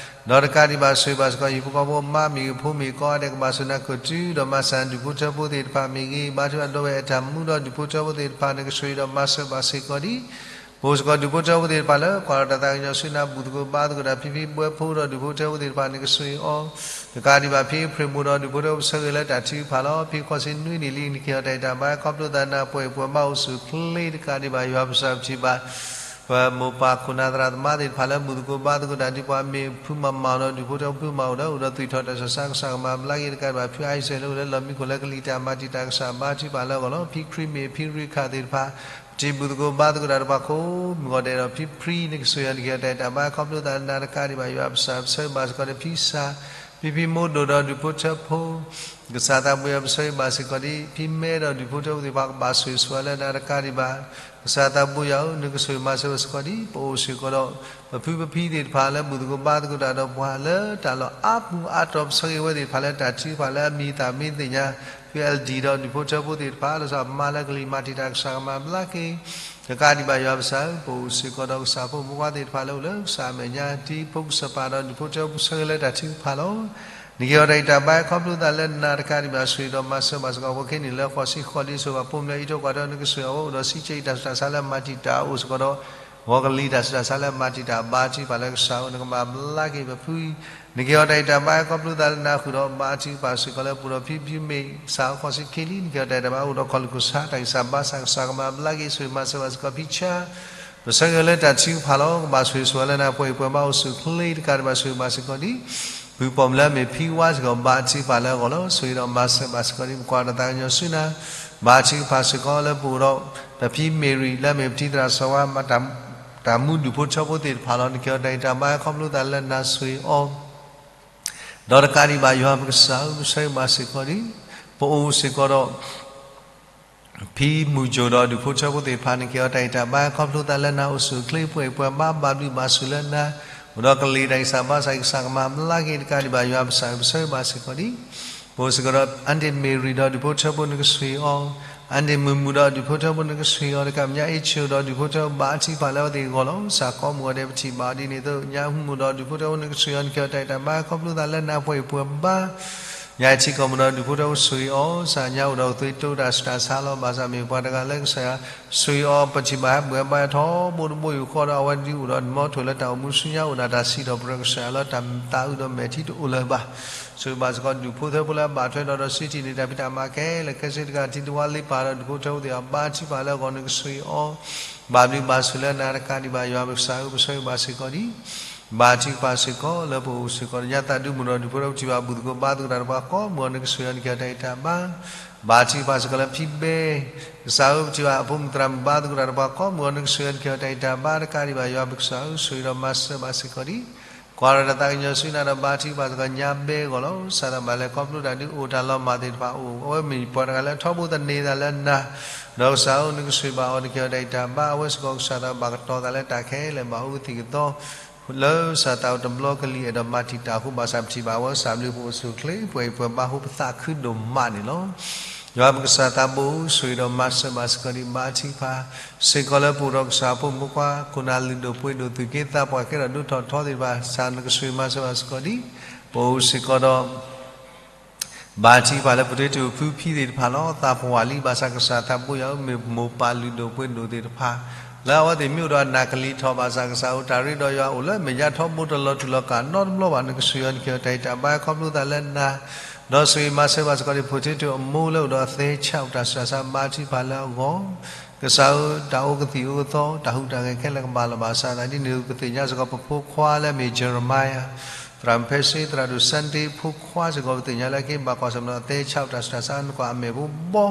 ဒီးတကးဒံးဘၣ်ဆိၣ်ဂ့ၤဘၣ်စ့ၢ်ကီး ဟံၣ်ဖိဃီဖိမါမ့ၢ်ဂ့ၤဖိမ့ၢ်ဂ့ၤကိးဂၤဒဲး ကဘၣ်ဆိၣ်နၤခိၣ်တုၤဒီးမၤစၢ်ဒူၣ်ဖိထၢဖိသ့ၣ်တဖၣ်မ့ၢ်ဂ့ၤ, ဘါထုကဖၣ်ဒီပုၢ်ဝဲၢ်အဲၣ်တၢ်မူဒီးဒူၣ်ဖိထၢဖိသ့ၣ်တဖၣ် နကဆိၣ်ဂ့ၤဒီးမၤစၢၤဘၣ်စ့ၢ်ကီးဒံး ပအိၣ်စ့ၢ်ကီးဒူၣ်ဖိထၢဖိသ့ၣ်တဖၣ်လၢ ကွၢ်ဒီးတၢ်သးကညီၤဆူနၤ ဘူၣ်သကိးဘါသကိးတၢ် ဖံဖံဘှဲဖိဒီးဒူၣ်ဖိထၢဖိသ့ၣ်တဖၣ် နကဆိၣ်ဂ့ၤအီၤ, တကးဒံးဘၣ်ဖံအ့ဖြ့ၣ်မိၢ်ဒီးဒူၣ်ဖိထၢဖိ ပဆၢဂ့ၤလၢတၢ်ထုကဖၣ်လီၤ. ဖံဃီစံနွံနံၣ်လံ နကဟ့ၣ်အီၤတၢ်အဲၣ်တၢ်ဘါခီဖျိသးလၢနၤ ပှဲၤအံၤပှဲၤဘါအိၣ်ဆူၣ်အိၣ်ချ့ တကးဒံးဘၣ်ယွၤပကစၢ်ပထံၣ်ဘၣ် ပမိၢ်ပၢ်ခိၣ်နၢ်သရၣ်သမါသ့ၣ်တဖၣ်လၢဘူၣ်သကိးဘါသကိးတၢ်ဒ်ပှၤမ့ၢ်ဖုမၤမၤအီၤဒီးဒူၣ်ဖိထၢဖိဖုမၤအီၤဒီး အိၣ်ဒီးသွံၣ်ထီၣ်တၢ်ဆူးတၢ်ဆါ ကစၢ်ကမၤဘျါက့ၤ တကးဒံးဘၣ်ဖံအါအံၤစဲးလၢ အိၣ်လၢလီၢ်မံခိၣ်လၢကလံၤတၢ်မၤတံာ်တာ် ကစၢ်ဘါထုကဖၣ်လၢအဂီၢ်လီၤ. ဖံခရံာ်မ့ၢ်ဖံရ့ခၣ်သ့ၣ်တဖၣ် ပထံၣ်ဘူၣ်သကိးဘါသကိးတၢ်ဒီးပှၤကိးမုၢ်ဂီၤဒဲးဒီး ဖံဖံနကဆိၣ်ဂ့ၤအီၤ နကဟ့ၣ်အီၤတၢ်အဲၣ်တၢ်ဘါခီဖျိသးလၢနၤ တကးဒံးဘၣ် ယွၤပကစၢ်ပဆၢဂ့ၤဘၣ်စ့ၢ်ကီးဒီးဖံစၢ် ဖံဖံမိၢ်ဒိၣ်ဒီးဒူၣ်ဖိထၢဖိ ကစၢ်သးဘိယွၤပဆၢဂ့ၤဘၣ်စ့ၢ်ကီးဒံး ဖံမဲဒီးဒူၣ်ဖိထၢဖိသ့ၣ်တဖၣ် ကဘၣ်ဆိၣ်ဂ့ၤဆိၣ်ဝါလၢနၤ တကးဒံးဘၣ် ကစၢ်သးဘိယွၤဧၢ နကဆိၣ်ဂ့ၤမၤစၢၤဘၣ်စ့ၢ်ကီးဒံး ပအိၣ်စ့ၢ်ကီးဒီး ပဖုပဖံသ့ၣ်တဖၣ်လၢဘူၣ်သကိးဘါသကိးတၢ်ဒီးပှၤလၢတၢ်လီၢ်အါပူၤအါတီၤ ပဆၢဂ့ၤဝဲသ့ၣ်တဖၣ်လၢတၢ်ထုကဖၣ်လၢအမံၤသးမံၤသ့ၣ်ညါ ဖံ L D ဒီးဒူၣ်ဖိထၢဖိသ့ၣ်တဖၣ် လီၤဆီမါလၢကလံၤမၤတံာ်တာ် ကစၢ်ကမၤဘျါက့ၤ တကးဒံးဘၣ်ယွၤပကစၢ်ဧၢ ပအိၣ်စ့ၢ်ကီးဒီးကစၢ်ဖိမုၣ်ဖိခွါသ့ၣ်တဖၣ်လၢအိၣ်လၢကစၢ်အမဲာ်ညါ တံၤဖိကစၢ်ပၤဒီးဒူၣ်ဖိထၢဖိ ပဆၢဂ့ၤလၢတၢ်ထုကဖၣ်လီၤ. နကဟ့ၣ်အီၤတၢ်အဲၣ်တၢ်ဘါခီဖျိသးလၢနၤ တကးဒံးဘၣ်ဆိၣ်ဂ့ၤဒီးမၤစၢၤဘၣ်စ့ၢ်ကီး အဝဲက့ၤန့ၣ်လၢဃိးဆံဃိးလံ ဆိၣ်ဂ့ၤဘၣ်ပိာ်မုၣ်လၢအံးထွဲကွၢ်ထွဲ နကဆိၣ်ဂ့ၤအီၤ အိၣ်ဒီးစံးဆၢအံးတၢ်ဆူးတၢ်ဆါလၢမၤတံာ်တာ်အိၣ်စ့ၢ်ကီးဒီး ဂီၤကလံၤတၢ်ဆူးတၢ်ဆါလၢမၤတံာ်တာ် ဘါထုကဖၣ်လၢကစၢ်ဧၢ နကမၤဘျါက့ၤပဖု နကဟ့ၣ်အီၤတၢ်အဲၣ်တၢ်ဘါခီဖျိသးလၢနၤဃုာ်ဒီး ဘါထုကဖၣ်စ့ၢ်ကီးလၢပအိၣ်ဒီးဖံဖံမ့ၢ် ကစၢ်ဃိးဆံခံလံ နကဟ့ၣ်အီၤတၢ်အဲၣ်တၢ်ဘါအိၣ်ဒီးခီၣ်လူၢ်ခိၣ်ဆါ တၢ်ဂံၢ်စၢ်ဘါစၢ် ကစၢ်ကမၤဘျါက့ၤ ဆိၣ်ဂ့ၤမၤစၢၤဘၣ်စ့ၢ်ကီးဖံဆၢ ပဆၢဂ့ၤလၢတၢ်ထုကဖၣ်လီၤ. ကဘၣ်ဆိၣ်ဂ့ၤဆိၣ်ဝါလၢနၤ ပှဲၤအံၤပှဲၤဘါအိၣ်ဆူၣ်အိၣ်ချ့ တကးဒံးဘၣ်ဆိၣ်ဂ့ၤဘၣ်စ့ၢ်ကီးဒံး ဖုပိာ်မုၣ်လၢအမ့ၢ်ဖံဝါစ့ၢ်ကီး ဘါထုကဖၣ်လၢအဂီၢ်လီၤ. ဆိၣ်ဂ့ၤဒီးမၤစၢၤဘၣ်စ့ၢ်ကီးဒံး ပကွၢ်ဒီးတၢ်ကညီၤဆူနၤ ဘါထုကဖၣ်စ့ၢ်ကီးလၢပအိၣ်ဒီး ပဖံမ့ၢ်ရံၤလၢအမ့ၢ်ပထံသရၣ်စီၤဝါ တၢ်မူဒူၣ်ဖိထၢဖိသ့ၣ်တဖၣ်လီၤ. နကဟ့ၣ်အီၤတၢ်အဲၣ်တၢ်ဘါခီဖျိသးလၢနၤ ဆိၣ်ဂ့ၤအီၤ ဒီးတကးဒံးဘၣ်ယွၤပကစၢ်ဧၢ ပဆၢဂ့ၤဘၣ်စ့ၢ်ကီးဒံး ပအိၣ်စ့ၢ်ကီးဒီး ဖံမုၢ်ကိၣ်ဒီးဒူၣ်ဖိထၢဖိသ့ၣ်တဖၣ် နကဟ့ၣ်အီၤတၢ်အဲၣ်တၢ်ဘါခီဖျိသးလၢနၤ အိၣ်ဆူၣ်အိၣ်ချ့ ပှဲၤအံၤပှဲၤဘါ ဘၣ်ဘျုးဘၣ်ဆိၣ်လၢနၤ အိၣ်ဒီးကလံၤတၢ်ဂံၢ်စၢ်ဘါစၢ် ကစၢ်ကမၤဘျါက့ၤ တကးဒံးဘၣ်ယွၤပကစၢ်ဧၢ ပဆၢဂ့ၤဘၣ်စ့ၢ်ကီးဒံး ပအိၣ်စ့ၢ်ကီးဒီး အၣ်ဒ့ၣ်မ့ၢ်ရံၤဒီးဒူၣ်ဖိထၢဖိ နကဆိၣ်ဂ့ၤအီၤ အၣ်ဒ့ၣ်မုၢ်မုၢ်ဒီးဒူၣ်ဖိထၢဖိ နကဆိၣ်ဂ့ၤအီၤ တကး ညါအ့ၣ်ဆိၣ်ဒီးဒူၣ်ဖိထၢဖိ ဘါထုကဖၣ်လၢအဝဲသ့ၣ်အဂီၢ်လီၤ. ကစၢ်ကိးမုၢ်ဂီၤဒဲး ပထံၣ်ဘၣ်အီၤဒ်န့ၣ်အသိး ညါမုၢ်ဒီးဒူၣ်ဖိထၢဖိ နကဆိၣ်ဂ့ၤအီၤ နကဟ့ၣ်အီၤတၢ်အဲၣ်တၢ်ဘါခီဖျိသးလၢနၤ ပှဲၤအံၤပှဲၤဘါ ညါထံကီၢ်မုၢ်ဒီးဒူၣ်ဖိထၢဖိ ဆိၣ်ဂ့ၤအီၤ ကစၢ်ညါအိၣ်ဒီးသွံၣ်တိတၢ်ဆူးတၢ်ဆါလီၤ. ဘၣ်ဆၣ်မ့ၢ်ပှၤတဂၤလၢကစၢ်ယွၤ ဆိၣ်ဂ့ၤအီၤ ပထံၣ်ဘၣ်ဟဲဘှဲးဘါထီဘိတဘိယူၢ်ဃီဒီး အဝဲဒုးအိၣ်ဒီးနမီထိၣ်လၢတၢ်အိၣ်မူဆူညါ အိၣ်ဒီးတၢ်စံးထီၣ်ပတြၢၤကစၢ်ယွၤလၢတၢ်သးအုးဒီးမဲာ်ထံတအိၣ်လၢၤဘၣ်. ဆိၣ်ဂ့ၤဘၣ်စ့ၢ်ကီးဒူၣ်ဖိထၢဖိလၢအဘၣ်ထွဲဒီး ဒီးစံးထံၣ်န့ၢ်တၢ်ဖံးတၢ်မၤခဲလၢာ်ခဲဆ့တကး ထံတဝါလ့ပၢ်ဒီးဒူၣ်ဖိထၢဖိသ့ၣ်တဖၣ် ဘါထုကဖၣ်လၢအဂီၢ် နကဆိၣ်ဂ့ၤအီၤ ဘၣ်ဘျုးဘၣ်ဆိၣ်လၢနၤ တကးဒံးဘၣ်ယွၤပကစၢ်ဧၢ ပဆၢဂ့ၤဘၣ်စ့ၢ်ကီးဒံး ဘါထုကဖၣ်စ့ၢ်ကီးလၢပအိၣ်စ့ၢ်ကီး ညါသးဒူမုၢ်ဒီးဒူၣ်ဖိထၢဖိ ပထံၣ်ဘၣ်ဘူၣ်သကိးဘါသကိးတၢ်ဒီးပှၤကိးမုၢ်ဂီၤ နကဆိၣ်ဂ့ၤအီၤ နကဟ့ၣ်အီၤတၢ်အဲၣ်တၢ်ဘါ ဘါထုကဖၣ်စ့ၢ်ကီးလၢဖံဘဲ ကစၢ်ဧၢ ပထံၣ်ဘၣ်အဖိမုၣ်သရၣ်မုၣ်ဘါသကိးတၢ်ဒီးပှၤကိးမုၢ်ဂီၤ နကဆိၣ်ဂ့ၤအီၤ နကဟ့ၣ်အီၤတၢ်အဲၣ်တၢ်ဘါ တကးဒံးဘၣ်ယွၤပကစၢ်ဧၢ ဆိၣ်ဂ့ၤဒီးမၤစၢၤဘၣ်စ့ၢ်ကီးဒံး ကွၢ်ဒီးတၢ်သးကညီၤဆူနၤဒီး ဘါထုကဖၣ်စ့ၢ်ကီး ညါဘဲအဂီၢ်လီၤ. ကစၢ်ဒီးဘၣ်လဲၤခီဖျိတၢ်ဒုးအိၣ်တၢ်လီၤမၢ်သ့ၣ်တဖၣ်အိၣ် အဝဲမ့ၢ်ပှၤတဂၤလၢထီဘိသန့ၤသးလၢနၤ ဒီးကစၢ်ဧၢ နကဆိၣ်ဂ့ၤဘၣ်အီၤ နကဟ့ၣ်အီၤတၢ်အဲၣ်တၢ်ဘါ အဝဲစ့ၢ်ကီးကစၢ်ဒီးဘၣ်ကတီၤသးလၢတၢ်ခဲလၢာ် ဘၣ်အိၣ်ကသံၣ်ကသီ လၢကစၢ်သးအိၣ်တဘျီကလံၤအဲၣ်ဒိးမၤတံာ်တာ်အဃိ ဘၣ်ဆၣ်ပထံၣ်ဘၣ်အဝဲ ကစၢ်ဘျုးပအိၣ်ဆူၣ်အိၣ်ချ့ ပှဲၤအံၤပှဲၤဘါအဃိ ပသးခုဒိၣ်မးန့ၣ်လီၤ. ယွၤပကစၢ်သးဘိ ဆိၣ်ဂ့ၤဒီးမၤစၢၤဘၣ်စ့ၢ်ကီးဒံး ဘါထုကဖၣ်စ့ၢ်ကီးလၢပအိၣ်ဒီးကစၢ်ဖိမုၣ်ဖိခွါ ခိၣ်နၢ်လုၢ်ဒိၣ်ပှ့ၤဒိၣ် သူၣ်က့သးပှၢ်ကဲထီၣ်ဒိၣ်ထီၣ်ထီသ့ၣ်တဖၣ် ကစၢ်နကဆိၣ်ဂ့ၤမၤစၢၤဘၣ်စ့ၢ်ကီးဒံး ပအိၣ်စ့ၢ်ကီးဒီး ဘါထုကဖၣ်လၢပတ့တ့ၢ်ဖုဖံသ့ၣ်တဖၣ်လီၤ. သးပှၢ်လံ ဘၣ်ဆၣ်ကစၢ်သးဘိယွၤဧၢ မ့ၢ်မိၢ်ပၢ်လုၢ်ဒိၣ်ပှ့ၤဒိၣ်သ့ၣ်တဖၣ် လၢအဝဲသ့ၣ်မ့ၢ်အိၣ်ဒီးအနၢ်ကလံၤထီၣ်ဘၣ်ဆၣ် ကစၢ်ဧၢ တၢ်ရ့ဒီးယွၤအိၣ်လၢမဲာ်ညါထီဘိတလီၤတူာ်လီၤကာ်နီတဘျီဘၣ်. နကဆိၣ်အီၤ နက့ၤအီၤတၢ်ဂံၢ်တၢ်ဘါခီဖျိသးလၢနၤ, ဒီးဆိၣ်ဂ့ၤမၤစၢၤဘၣ်စ့ၢ်ကီးဒံးဖိထံတၢ်အမိၢ်လၢအိၣ်ဒီးအသဲဆးအိၣ်တၢ်ဆူးတၢ်ဆါ ဘါထုကဖၣ်လၢအဂီၢ်, ကစၢ်ဧၢ တၢ်အိၣ်ကသံၣ်အိၣ်ကသီ တၢ်ဟူးတၢ်ဂဲၤခဲလၢာ်ကဘၣ်လီၤဘၣ်စးဒၣ် ဒ်န့ၣ်ပသ့ၣ်ညါစ့ၢ်ကီး ပဖိခွါလၢအမ့ၢ် Jeremiah သရၣ်မုၣ်ဖဲစ့ သရၣ်ဒိၣ် Sunday ဖိခွါစ့ၢ်ကီး ပသ့ၣ်ညါလၢက့ၤဘၣ်ကွၢ်ဆၢၣ်မဲာ်ဒီးအသဲဆးအိၣ်တၢ်ဆူးတၢ်ဆါ နကွၢ်အမဲာ်ဖိဘီ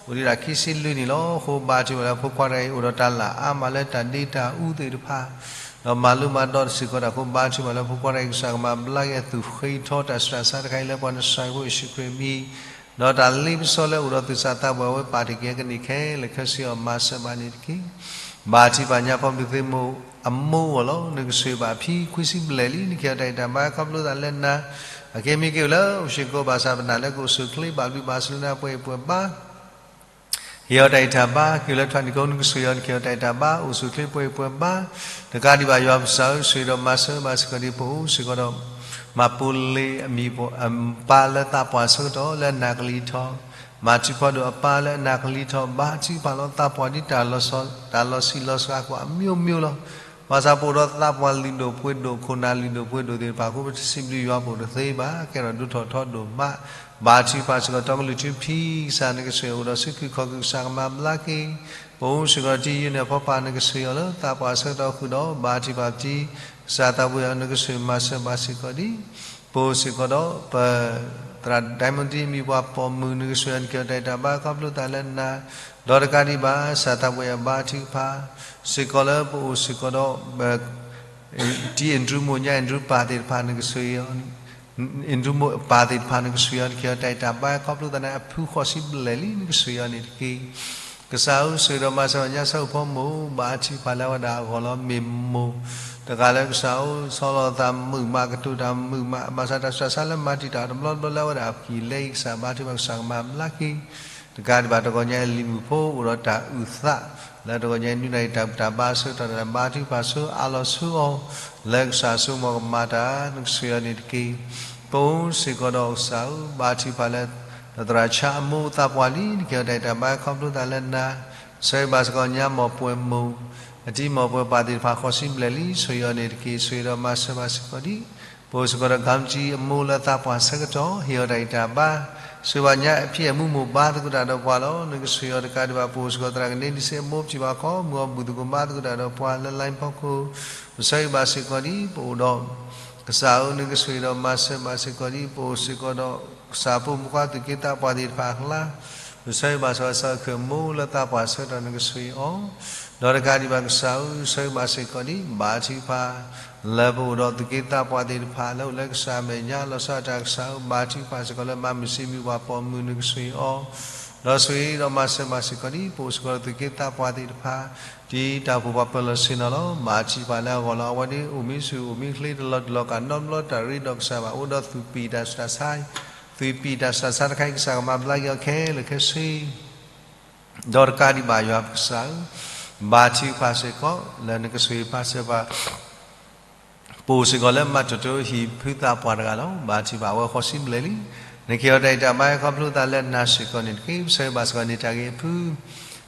အိၣ်ဒံးဒၣ်ခံဆံလွံၢ်နံၣ်လီၤ. အဃိဘါထုကဖၣ်လၢဖိခွါတဂၤအံၤ အိၣ်ဒီးတၢ်လၢအါမးလၢတၢ်ဒ့တၢ်အူသ့ၣ်တဖၣ် ဒီးမၤလိမၤဒိးတစ့ၢ်ကီးတၢ်အဃိ ဘါထုကဖၣ်လၢဖိခွါတဂၤအံၤ ကစၢ်ကမၤဘျါက့ၤအသူၣ်ဃ့ထီတၢ်ဆူးတၢ်ဆါတခါအံၤ လၢပှၤနစၢ်ဖိယ့ၣ်ၡူးခရံာ်အမံၤ, ဒီးတၢ်လ့ပစီလၢအိၣ်ဒီးသူၣ်စၢ်သးဘှဲးအဝဲပာ်တ့ၢ်က့ၤအကန့ၢ်ခဲလၢာ်ခဲဆ့အီၤ မၤစၢၤဘၣ်န့ၣ်တက့ၢ်. ဘါထုကဖၣ်ညါဖီမုၢ်သုးမုၢ်အမိၢ်အဂီၢ်လီၤ. နကဆိၣ်ဂ့ၤဘၣ်အဖံခွံဆံဘျဲၣ်လံ နက့ၤအီၤတၢ်ဂံၢ်တၢ်ဘါခီဖျိသးလၢနၤ, အက့မ့ၢ်က့ၤအိၣ်လၢအိၣ်ဆ့ၣ်ကိးဘၣ်ဆၣ် ပနာ်လၢကအိၣ်ဆူၣ်အိၣ်ချ့ ဘၣ်ဘျုးဘၣ်ဆိၣ်လၢနၤ ပှဲၤအံၤပှဲၤဘါ က့ၤအီၤတၢ်ဂံၢ်တၢ်ဘါ, က့ၤလၢထွံၣ်နံၣ်ကိ နကဆိၣ်ဂ့ၤအီၤ နက့ၤအီၤတၢ်ဂံၢ်တၢ်ဘါ အိၣ်ဆူၣ်အိၣ်ချ့ ပှဲၤအံၤပှဲၤဘါ, တကးဒံးဘၣ် ယွၤပကစၢ်ဧၢ ဆိၣ်ဂ့ၤဒီးမၤစၢၤဘၣ်စ့ၢ်ကီးဒံးဖိအိၣ်စ့ၢ်ကီးဒီး မၤပူၤလ့ၤအမံၤအပၢ်လၢသးပှၢ်ဆၢကတီၢ် လၢအနၢ်ကလံၤထီၣ်, မၤထံဖီဒိၣ်အပၢ်လၢအနၢ်ကလံၤထီၣ် ဘါထုကဖၣ်လီၤ သးပှၢ်ဒ်တၢ်လီၤစံၣ်လီၤစှၤကွၢ်အမျိုးမျိုးလီၤ. ဘၣ်ဆၣ်ပအိၣ်ဒီးသးပှၢ်လုၢ်ဒိၣ်ပှ့ၤဒိၣ် ခိၣ်နၢ်လုၢ်ဒိၣ်ပှ့ၤဒိၣ်သ့ၣ်တဖၣ်အဃိ ပတစံးဘျုးယွၤပအိၣ်တသ့ဘၣ် ကဲထီၣ်ဒိၣ်ထီၣ်ထီဒိၣ်မး, ဘါထုကဖၣ်စ့ၢ်ကီး တီကလုၢ်ထူဖံကစၢ် နကဆိၣ်ဂ့ၤအိၣ်ဒီးစုခုၣ်ခီၣ်ခုၣ် ကစၢ်ကမၤဘျါက့ၤ ပအိၣ်စ့ၢ်ကီးဒီးတံယုၢ်န့ၣ်အဖီပၢ် နကဆိၣ်ဂ့ၤအီၤလၢသးပှၢ်ဆၢကတီၢ်ဃုာ်ဒီး ဘါထုကဖၣ်ပတံ ကစၢ်သးဘှဲးအီၤ နကဆိၣ်ဂ့ၤမၤစၢၤဘၣ်စ့ၢ်ကီးဒံး ပအိၣ်စ့ၢ်ကီးဒီးပ သရၣ်ဒဲမုၣ်တံ မံၤပှၢ်ပိာ်မုၣ် နကဆိၣ်ဂ့ၤအီၤ နက့ၤအီၤတၢ်ဂံၢ်တၢ်ဘါခီဖျိသးလၢနၤ, ဒီးတကးဒံးဘၣ် ကစၢ်သးဘှဲးအီၤ ဘါထုကဖၣ် စ့ၢ်ကီးလၢပအိၣ်စ့ၢ်ကီးဒီး တံအ့ၣ်ဒြူမိၢ်ညါအ့ၣ်ဒြူပၢ်သ့ၣ်တဖၣ် နကဆိၣ်ဂ့ၤအီၤ အ့ၣ်ဒြူမိၢ်ပၢ်သ့ၣ်တဖၣ် နကဆိၣ်ဂ့ၤအီၤ နက့ၤအီၤတၢ်ဂံၢ်တၢ်ဘါခီဖျိသးန့ၣ် အဖုဃိးဆံဘျဲၣ်လံ နကဆိၣ်ဂ့ၤအီၤန့ၣ်တက့ၢ်. ကစၢ်ဧၢ ဆိၣ်ဂ့ၤဒီးမၤစၢၤညါဆၢဖိမိၢ် ဘါထုကဖၣ်လၢအဝဲဒၣ်အဂီၢ်လီၤ. မ့ၢ်မိၢ်တဂၤလၢကစၢ်ဧၢ ဆီလီၤသးမုာ်မး ကတိၤတၢ်မုာ်မး ဘၣ်ဆၣ်တၢ်ဆူးတၢ်ဆါလၢမၤတံာ်တာ်တဘျီတဘျီလၢအဝဲဒၣ်အပူၤကွံာ်လၢအံၤ ကစၢ်ဘါထုကဖၣ် ကစၢ်ကမၤဘျါက့ၤ တကးဒံးဘၣ် တဂီၤညါအံၤလံၤမုၣ်ဖိအိၣ်ဒီးတၢ်အုၣ်သး လၢတဂီၤညါအံၤ နုာ်နၤအံၤတၢ်ဘူၣ်တၢ်ဘါဆၢကတီၢ်တၢ် ဘါထုကဖၣ်ဆှၢအါလီၤဆှၢအီၤ လၢကစၢ်စိကမီၤကမၤတၢ် နကဆိၣ်ဂ့ၤအီၤန့ၣ်တက့ၢ်. ပအိၣ်စ့ၢ်ကီးဒီးကစၢ်ဧၢ ဘါထုကဖၣ်လၢ ဒီးသရၣ်ဆါအမိၢ်သးပှၢ်လံ နက့ၤအီၤတၢ်ဂံၢ်တၢ်ဘါခီဖျိသးလၢနၤ, ဆိၣ်ဂ့ၤဘၣ်စ့ၢ်ကီးညါမိၢ်ပှဲၤမိၢ် အတံၤမိၢ်ပှဲၤပၢ်သ့ၣ်တဖၣ်ဃိးဆံဘျဲၣ်လံ ဆိၣ်ဂ့ၤအီၤန့ၣ်တက့ၢ်. ဆိၣ်ဂ့ၤဒီးမၤစၢၤဘၣ်စ့ၢ်ကီးဒံး ပအိၣ်စ့ၢ်ကီးဒီး ကၣ်ကၠံအမိၢ်လၢသးပှၢ်ဆၢကတီၢ် ဟ့ၣ်အီၤတၢ်ဂံၢ်တၢ်ဘါ, ဆိၣ်ဂ့ၤဘၣ်ညါအဖံအမူမိၢ်ဘါသကိးတၢ်ဒီးပှၤလီၤ. နကဆိၣ်ဂ့ၤအီၤတကးဒံးဘၣ် ပအိၣ်စ့ၢ်ကီးသရၣ်ကန့ဒံစ့အမိၢ် ပထံၣ်ဘၣ်ခီ မုၢ်အီၣ်ဘူၣ်သကိးဘါသကိးတၢ်ဒီးပှၤလၢ line ဖီခိၣ် ပဆိၣ်ဂ့ၤဘၣ်စ့ၢ်ကီးဒံး ပအိၣ်ဒီး ကစၢ်ဧၢ နကဆိၣ်ဂ့ၤဒီးမၤစၢၤဘၣ်စ့ၢ်ကီးဒံး ပအိၣ်စ့ၢ်ကီးဒီး ကစၢ်ဖိမုၣ်ခွါသူၣ်က့သးပှၢ်သ့ၣ်တဖၣ်အကျါ ပဆိၣ်ဂ့ၤဘၣ်စ့ၢ်ကီး ကစၢ်အခိၣ်အမိၢ်လၢသးပှၢ်ဆၢကတီၢ် နကဆိၣ်ဂ့ၤအီၤ ဒီးတကးဒံးဘၣ်ကစၢ်ဧၢ ဆိၣ်ဂ့ၤဘၣ်စ့ၢ်ကီးဒံး ဘါထုကဖၣ် လၢပအိၣ်ဒီးသူၣ်က့သးပှၢ်သ့ၣ်တဖၣ် လၢအိၣ်လၢကစၢ်အမဲာ်ညါ လီၤဆီဒၣ်တၢ်ကစၢ်ဧၢ ဘါထုကဖၣ်စ့ၢ်ကီးလၢမၤမုၢ်ဆ့ၣ်မံၤပှၢ်ပိာ်မုၣ် နကဆိၣ်ဂ့ၤအီၤ ဒီးဆိၣ်ဂ့ၤဒီးမၤစၢၤဘၣ်စ့ၢ်ကီးဒံး ပအိၣ်စ့ၢ်ကီးဒီးသူၣ်က့သးပှၢ်သ့ၣ်တဖၣ် ဒ်တၢ်အိၣ်ဖှိၣ်ပှၤပၢၤလီၢ်ဆ့ၣ်နီၤလီၤ. ဘါထုကဖၣ်လၢအဂီၢ်လီၤ အဝဲဒၣ်အိၣ်မံဆူၣ်အိၣ်မံချ့ တလီၤတူာ်လီၤကာ်နီတဘျီ တၢ်ရ့ဒီးကစၢ်ဘၣ် အိၣ်ဒီးသူၣ်ပံၢ်တၢ်ဆူးတၢ်ဆါ သူၣ်ပံၢ်တၢ်ဆူးတၢ်ဆါတခါအံၤ ကစၢ်ကမၤဘျါက့ၤအီၤခဲလၢာ်ခဲဆ့ ဒီးတကးဒံးဘၣ်ယွၤပကစၢ်ဧၢ ဘါထုကဖၣ်စ့ၢ်ကီး လၢနကဆိၣ်ဂ့ၤပာ်စၢၤပှၤ ပအိၣ်စ့ၢ်ကီးလၢမၤတၢ်တိၢ်ဟံၣ်ဖုသးပှၢ်တဂၤလီၤ. ဘါထုကဖၣ်အဝဲဃိးဆံဘျဲၣ်လံ နက့ၤအီၤတၢ်ဂံၢ်တၢ်ဘါခီဖျိသးလၢနၤစ့ၢ်ကီးန့ၣ်တက့ၢ်. ပဆိၣ်ဂ့ၤဘၣ်စ့ၢ်ကီးန့ၣ်တၢ်ဂ့ၤအဖု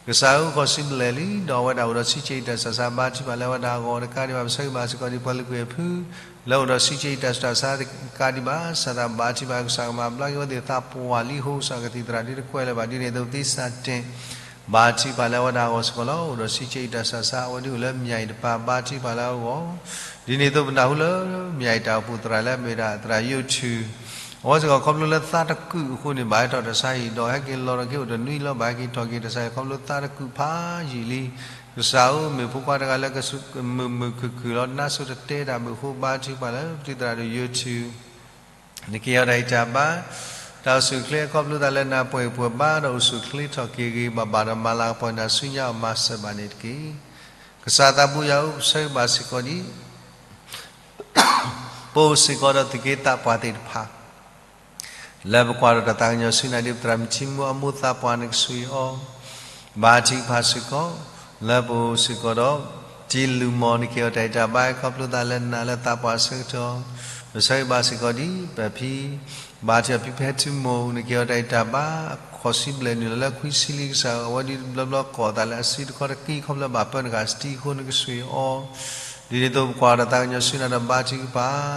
ကစၢ်ဧၢ ဃိးဆံဘျဲၣ်လံ ဒီးအဝဲဒၣ်အိၣ်ဒီးဆံးက့အံၤတၢ်ဆူးတၢ်ဆါ ဘါထုကဖၣ်လၢအဝဲဒၣ်အဂီၢ် တကးဒံးဘၣ် ပဆိၣ်ဂ့ၤဘၣ်စ့ၢ်ကီးဒံးပှၤလၢကွံာ်အဖု လၢအိၣ်ဒီးဆံးက့အံၤတၢ်ဆူးတၢ်ဆါ တကးဒံးဘၣ် စးထီၣ်ဘါထုကဖၣ် ကစၢ်ကမၤဘျါက့ၤအဝဲသ့ၣ်သးပှၢ်လံ ဃိကစၢ်ကသံၣ်သရၣ်ဒ်တကွဲးလၢၤဘၣ်ဒ်န့ၣ်အသိး သ့စးတ့ၣ် ဘါထုကဖၣ်လၢအဝဲဒၣ်အဂီၢ်စ့ၢ်ကီးလီၤ. အိၣ်ဒီးဆံးက့အံၤတၢ်ဆူးတၢ်ဆါ အဝဲဒၣ်အိၣ်လၢမၠၣ်အံၤတပၤ ဘါထုကဖၣ်လၢအဂီၢ် ဒ်န့ၣ်အသိးပနၢ်ဟူလၢ မၠၣ်အံၤတၢ်အိၣ်ဖှိၣ်သရၣ်လၢအမ့ၢ်ဒၣ်သရၣ်ယိးထူ အဝဲစ့ၢ်ကီးခီဖျိလၢသးတကုာ်အဃိန့ၣ် ဘၣ်ဟဲထီၣ်တၢ်ဆါဟံၣ်ဒီး ဟဲက့ၤလီၤဒီးက့ၤအိၣ်တနွံလီၤ ဘၣ်ဟဲက့ၤထီၣ်က့ၤတၢ်ဆါဟံၣ်ခီဖျိသးတကုာ်ဖးယံာ်လံ ကစၢ်ဧၢ မ့ၢ်ဖိခွါတဂၤလၢကမုာ်မုာ်ခုၣ်ခုၣ်လီၤ နါစိၤတတဲတၢ်ဘၣ်အဃိ ဘါထုကဖၣ်လၢပတံၤသရၣ်ဒိၣ်ယိးထူ နက့ၤအီၤတၢ်ဂံၢ်တၢ်ဘါ တၢ်အိၣ်ဆူၣ်အိၣ်ချ့အခီဖျိသးလၢနၤ ပှဲၤဂံၢ်ပှဲၤဘါ ဒီးအိၣ်ဆူၣ်အိၣ်ချ့ထီၣ်က့ၤဂ့ၤဂ့ၤဘၣ်ဘၣ်ဒီး မၤလၤကပီၤနၤဆူညါအီၤ မၤစၢၤဘၣ်န့ၣ်တက့ၢ်. ကစၢ်သးဘိယွၤဧၢ ပဆိၣ်ဂ့ၤဘၣ်စ့ၢ်ကီးဒံး ပအိၣ်စ့ၢ်ကီးဒီးသူၣ်က့သးပှၢ်သ့ၣ်တဖၣ် လၢပကွၢ်ဒီးတၢ်သးကညီၤဆူနၤဒ် ပသရၣ်မုၣ်ထံမူအမိၢ်သးပှၢ် နကဆိၣ်ဂ့ၤအီၤ ဘါထုကဖၣ်စ့ၢ်ကီး လၢပအိၣ်စ့ၢ်ကီးဒီး တံၤလုၢ်မီၢ် နက့ၤအီၤတၢ်ဂံၢ်တၢ်ဘါခီဖျိသးလၢနၤလၢသးပှၢ်ဆၢကတီၢ် ပဆၢဂ့ၤဘၣ်စ့ၢ်ကီးဒ် ပဖံ ဘါထုကဖၣ်ဖံဖဲထုမိၢ် နကဲထီၣ်တၢ်အံၤတၢ်ဘါ ဃိးဆံဘျဲၣ်နုာ်လီၤလၢခွံဆံလံကစၢ်ဧၢ, အဝဲဒ်တဘျီဘျီကိးသးလၢအစုတခီတက့ၢ် ခီဖျိလၢဘၣ်ပၢနဂၤစတံအဃိ နကဆှၢအီၤ ဒ်န့ၣ်အသိးပကွၢ်ဒီးသးကညီၤဆူနၤဒီးဘါထုကဖၣ်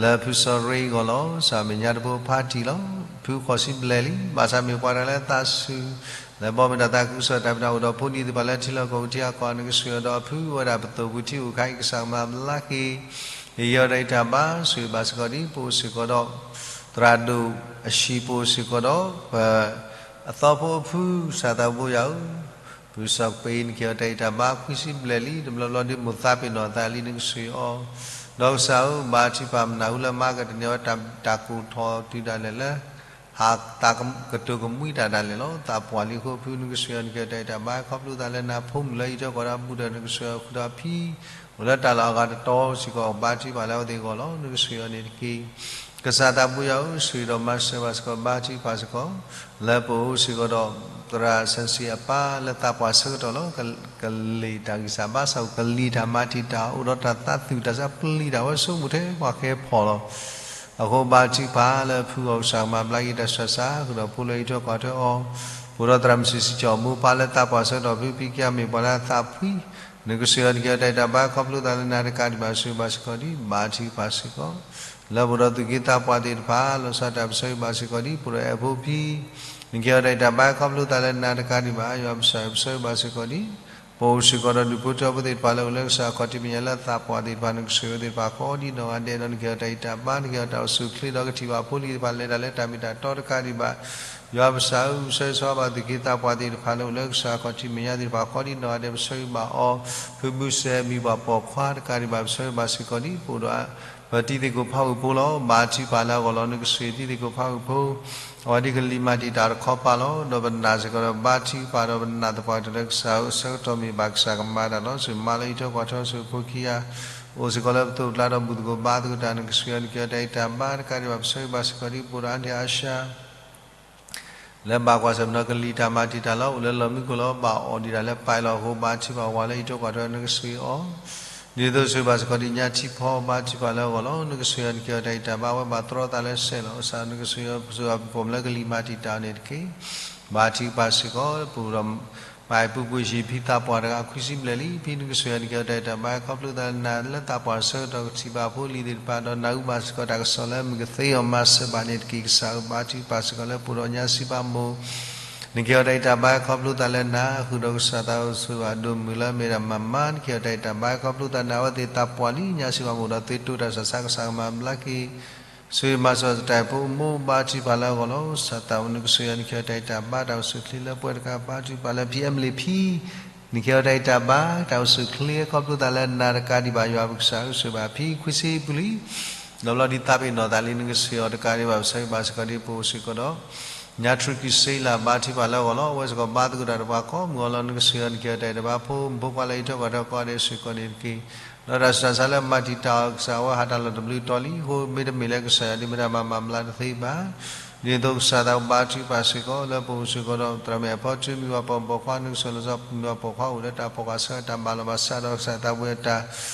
လၢဖုစီၤရ့အဂီၢ်လီၤ. စးမဲာ်ညါတဖိဖးတံၢ်လီၤ. ဖုဃိးဆံဘျဲၣ်လံ. ဘၣ်ဆၣ်မ့ၢ်ပှၤတဂၤလၢသးဆူၣ် လၢဘီမုၢ်တၢ်သးခုကစီၣ်တၢ်ဖံးတၢ်အိၣ်ဒီးဖိလံၤသ့ၣ်တဖၣ်လၢထံလီၢ်ကီၢ်ပူၤထံဂၤကီၢ်ဂၤ နကဆှၢအီၤဒီးအဖုအိၣ်ဝဲဒၣ်ပသိၣ်ပူၤထံအိၣ်ခါအံၤ ကစၢ်ကမၤဘျါက့ၤ ကဲထီၣ်တၢ်အံၤတၢ်ဘါ ဆှၢဘၣ်စ့ၢ်ကီးဒ် ပအိၣ်စ့ၢ်ကီးဒီး သရၣ်ဒိၣ်အဟံၣ် ပအိၣ်စ့ၢ်ကီးဒီး ပ အသီဖိအဖု ကစၢ်သးဘိယွၤဧၢ, ဖုစီၤပ့ နကဲထီၣ်တၢ်အံၤတၢ်ဘါ ခွံဆံဘျဲၣ်လံ, တဘျီဘျီဒ်မိၢ်သးပ့ၤနီၣ်သးလံ နကဆှၢအီၤ, ဒီးကစၢ်ဧၢ ဘါထုကဖၣ်မနုၤဃိလၢမၤကတၢၢ်န့ၢ်ဝဲတၢ်ကူၣ်ထီၣ်တုၤဒၣ်လဲာ်လၢ ဟးသးကတိၤကမှံတၢ်ဒၣ်လဲာ်လီၤ. သးပှၢ်လံအဃိဖု နကဆှၢအီၤ နကဲထီၣ်တၢ်အံၤတၢ်ဘါ ခီဖျိသးလၢနၤ ဖိမုၣ်လၢအံးထွဲကွၢ်ထွဲအဘူးဒီး နကဆှၢအီၤဃုာ်ဒီးအဖံ အိၣ်လၢတၢ်လီၢ်အဂၤတတီၤစ့ၢ်ကီး ဘါထုကဖၣ်လၢအဝဲသ့ၣ်အဂီၢ်လီၤ. နကဆှၢအီၤန့ၣ်တက့ၢ်. ကစၢ်သးဘိယွၤဧၢ, ဆှၢဒီးမၤစၢၤဘၣ်စ့ၢ်ကီး ဘါထုကဖၣ်စ့ၢ်ကီး လၢပအိၣ်စ့ၢ်ကီးဒီး သရၣ်စၢၣ်စံၣ်အပၢ်လၢသးပှၢ်ဆၢကတီၢ်လီၤ. ကလံၣ်တၢ်ဂံၢ်စၢ်ဘါစၢ် ကလံၣ်တၢ်မၤတံာ်တာ် အိၣ်ဒီးတၢ်သးသူၣ်တၢ်သးပျံၤတၢ် အဝဲဆိကမိၣ်ထဲပှၤကဲဖှီၣ်လီၤ. အဃိဘါထုကဖၣ်လၢဖုဂီၢ် ကစၢ်ကမၤဘျါက့ၤတၢ်ဆူးတၢ်ဆါ ဃုာ်ဒီးဖိလၢအံးထွဲကွၢ်ထွဲအီၤ, ပအိၣ်ဒီးသရၣ်မုၣ်စံၣ်စံၣ်ကၠီၣ်မိၢ်ပၢ်လၢသးပှၢ်ဆၢကတီၢ် ဖုဖံက့မ့ၢ်ပှၤလၢအသးဖှံ နကဆှၢအီၤ နကဲထီၣ်တၢ်အံၤတၢ်ဘါ ခီဖျိသးလၢနၤတကးဒံးဘၣ် ဆှၢဘၣ်စ့ၢ်ကီးဒ် ဘါထုကဖၣ်စ့ၢ်ကီး လၢပအိၣ်ဒီးသူၣ်က့သးပှၢ်သ့ၣ်တဖၣ် လီၤဆီဒၣ်တၢ် ပဆၢဂ့ၤဘၣ်စ့ၢ်ကီးဒ် ပအိၣ်ဒီးအဲၣ်ဖိဖံ နကဲထီၣ်တၢ်အံၤတၢ်ဘါ ခီဖျိသးလၢနၤတကးဒံးဘၣ် ယွၤပကစၢ် ပဆၢဂ့ၤဘၣ်စ့ၢ်ကီးဒ် ပအိၣ်စ့ၢ်ကီးဒီးဒူၣ်ဖိထၢဖိသ့ၣ်တဖၣ်လၢအိၣ်လၢကစၢ်ခီၣ်ထံးမဲာ်ညါလၢသးပှၢ်သ့ၣ်တဖၣ် နကဆှၢအဝဲသ့ၣ်တဖၣ်ကိးဒ်နီၢ်ဂၤဒဲးဒီး နကဲထီၣ်တၢ်အံၤတၢ်ဘါ နကဲထီၣ်တၢ်အိၣ်ဆူၣ်အိၣ်ချ့ဒီးကထံၣ်ဘၣ်ဖိလံၤသ့ၣ်တဖၣ်လဲၤတၢ်လၢတၢ်မ့ၢ်တၢ်တီတကးဒံးဘၣ် ယွၤပကစၢ်ဧၢ ပဆၢဂ့ၤဆၢဝါဘၣ်သူၣ်က့သးပှၢ်သ့ၣ်တဖၣ်လၢအိၣ်လၢကစၢ်ခီၣ်ထံးမဲာ်ညါသ့ၣ်တဖၣ်ကိးဒ်နီၢ်ဂၤဒဲး ပဆၢဂ့ၤဘၣ်အီၤ ဖုဘုစဲးမံၤပှၢ်ပိာ်ခွါတကးဒံးဘၣ် ပဆၢဂ့ၤဘၣ်စ့ၢ်ကီးဒ် ပအိၣ်ဒီး ပတံၤသကိးဖးဂုၢ်ဖိလီၤ. ဘါထုကဖၣ်လၢအဂီၢ်လီၤ နကဆှၢတံၤသကိးဖးဂုၢ်ဖိ အဝဲဒ်ကလံၤမၤတံာ်တာ်တခီပၤလီၤ. ဒီးပနာ်စ့ၢ်ကီးဒီးဘါထုကဖၣ်ဒီးပနာ်သပှၢ်ကတၢၢ်လၢကစၢ်ဧၢ အဆၢကတီၢ်မ့ၢ်ဘၣ်ကစၢ်ကမၤတၢ်လီၤ. စူၢ်မၤလၢအံးထွဲကွၢ်ထွဲ စူၢ်ဖိခံဂၤ အိၣ်စ့ၢ်ကီးလၢပသိးပကျါဒီးဘူၣ်သကိးဘါသကိးတၢ် နကဆှၢအီၤ နကဲထီၣ်တၢ်အံၤတၢ်ဘါတကးဒံးဘၣ် ပဆၢဂ့ၤဘၣ်စ့ၢ်ကီးဒ် ပအိၣ်ဒီးအါန့ၢ်အါဆၢ လၢဘၣ်ကွၢ်ဆၢၣ်မဲာ်ဒီးကလံၤတၢ်မၤတံာ်တာ်လီၤ. အိၣ်လၢလီၢ်မံခိၣ်လီၤ ဘၣ်အီၣ်ဒံးတၢ်လၢပာ်လီၤအဃိ ဘါထုကဖၣ်ဝၤလၢအံးထွဲကွၢ်ထွဲ နကဆှၢအီၤ ဒ်သိးဆှၢဘၣ်စ့ၢ်ကီးဒ်ညါထံဖီ ဘါထုကဖၣ်လၢအဂီၢ်လီၤ. နကဆှၢအီၤ နကဲထီၣ်တၢ်အံၤတၢ်ဘါ အဝဲဘၣ်တြီသးလၢစဲးလီၤ. ကစၢ် နကဆှၢအီၤ ပှၤလၢကလံၤမၤတံာ်တာ်န့ၣ်တက့ၢ်. ဘါထုကဖၣ်စ့ၢ်ကီး ပအိၣ်ဒီး ပၢ်အဲၣ်ပူၤပှ့ၤဟံၣ်ဖံသးပှၢ်တဂၤ ခွံဆံဘျဲၣ်လံ. ဖံ နကဆှၢအီၤ နကဲထီၣ်တၢ်အံၤတၢ်ဘါ ခီဖျိသးလၢနၤလၢသးပှၢ်ဆၢကတီၢ် ကထံၣ်ဘၣ်ဖိလံၤသ့ၣ်တဖၣ် ဒီးနၢ်ဟူဘၣ်စ့ၢ်ကီးတၢ်ကစီၣ်လၢမုၢ်ကသ့အီၤမၤစၢၤဘၣ်န့ၣ်တက့ၢ်. ကစၢ်ဧၢ ဘါထုကဖၣ်စ့ၢ်ကီးလၢပအိၣ်ဒီး ညါစံးဘၣ်မိၢ် နကဲထီၣ်တၢ်အံၤတၢ်ဘါ ခီဖျိသးလၢနၤ ဃုာ်ဒီးကစၢ်သးအိၣ်ဆိးအဒိၣ်မုၢ်လၢအမ့ၢ်ဒၣ်မၤမၤ နကဲထီၣ်တၢ်အံၤတၢ်ဘါ ခီဖျိသးနၤ အဝဲသ့ၣ်သးပှၢ်လံ ညါစံးဘၣ်မိၢ်ဒီး သုတိၢ်တၢ်ဆးဆါ ကစၢ်ကမၤဘျါက့ၤ ဆိၣ်ဂ့ၤမၤစၢၤတၢ်ဖိမိၢ် ဘါထုကဖၣ်လၢအဂီၢ်လီၤ. ကစၢ်သးအိၣ် နကဆှၢအီၤ နကဲထီၣ်တၢ်အံၤတၢ်ဘါ တၢ်အိၣ်ဆူၣ်အိၣ်ချ့လၢပှဲၤတကး ဘါထုကဖၣ်လၢဖံ Emily ဖံ နကဲထီၣ်တၢ်အံၤတၢ်ဘါ တၢ်အိၣ်ဆူၣ်အိၣ်ချ့ ခီဖျိသးလၢနၤတကးဒံးဘၣ် ယွၤပကစၢ်ဧၢ ဆှၢဘၣ်ဖံ ခွံဆံပူၤလံ ဒီးဘျီဒ်သးပ့ၤနီၣ်သးလံ နကဆှၢအီၤတကးဒံးဘၣ် ပဆၢဂ့ၤဘၣ်စ့ၢ်ကီးဒ် ပအိၣ်စ့ၢ်ကီးဒီး ညါထြူကံစ့လး ဘါထုကဖၣ်လၢအဂီၢ်လီၤ. အဝဲစ့ၢ်ကီးဘါသကိးတၢ်ဒီးပှၤကိးမုၢ်ဂီၤလီၤ. နကဆှၢအီၤ နကဲထီၣ်တၢ်အံၤတၢ်ဘါ ဖိမုၣ်ဖိခွါလၢအံးထွဲကွၢ်ထွဲကိးဂၤဒဲးစ့ၢ်ကီးန့ၣ်တက့ၢ်. ဒီးတၢ်ဆူးတၢ်ဆါလၢမၤတံာ်တာ်အီၤ ကစၢ် အဝဲဟးတၢ်လီၢ်တဘျုးတီၤလံအဃိ မ့တမ့ၢ်လၢကစၢ်ယွၤဒ်မ့ၢ်တၢ်မၤမၤဘျါတသ့ဘၣ်. ဒ်န့ၣ်အသိး ကစၢ်သးဘါထုကဖၣ်စ့ၢ်ကီး လၢပအိၣ်စ့ၢ်ကီးဒီး သရၣ်မုၣ်အဖီထူ မံၤဝၤပိာ်ခွါ နကဆှၢလီၤဆီ မံၤဝၤပိာ်ခွါအိၣ်လၢတၢ်ဖီၣ်ဃာ်ဆၢ တၢ်ဘၣ်လီၤဘၣ်စးဒီး ကစၢ်သးဘိယွၤတၢ်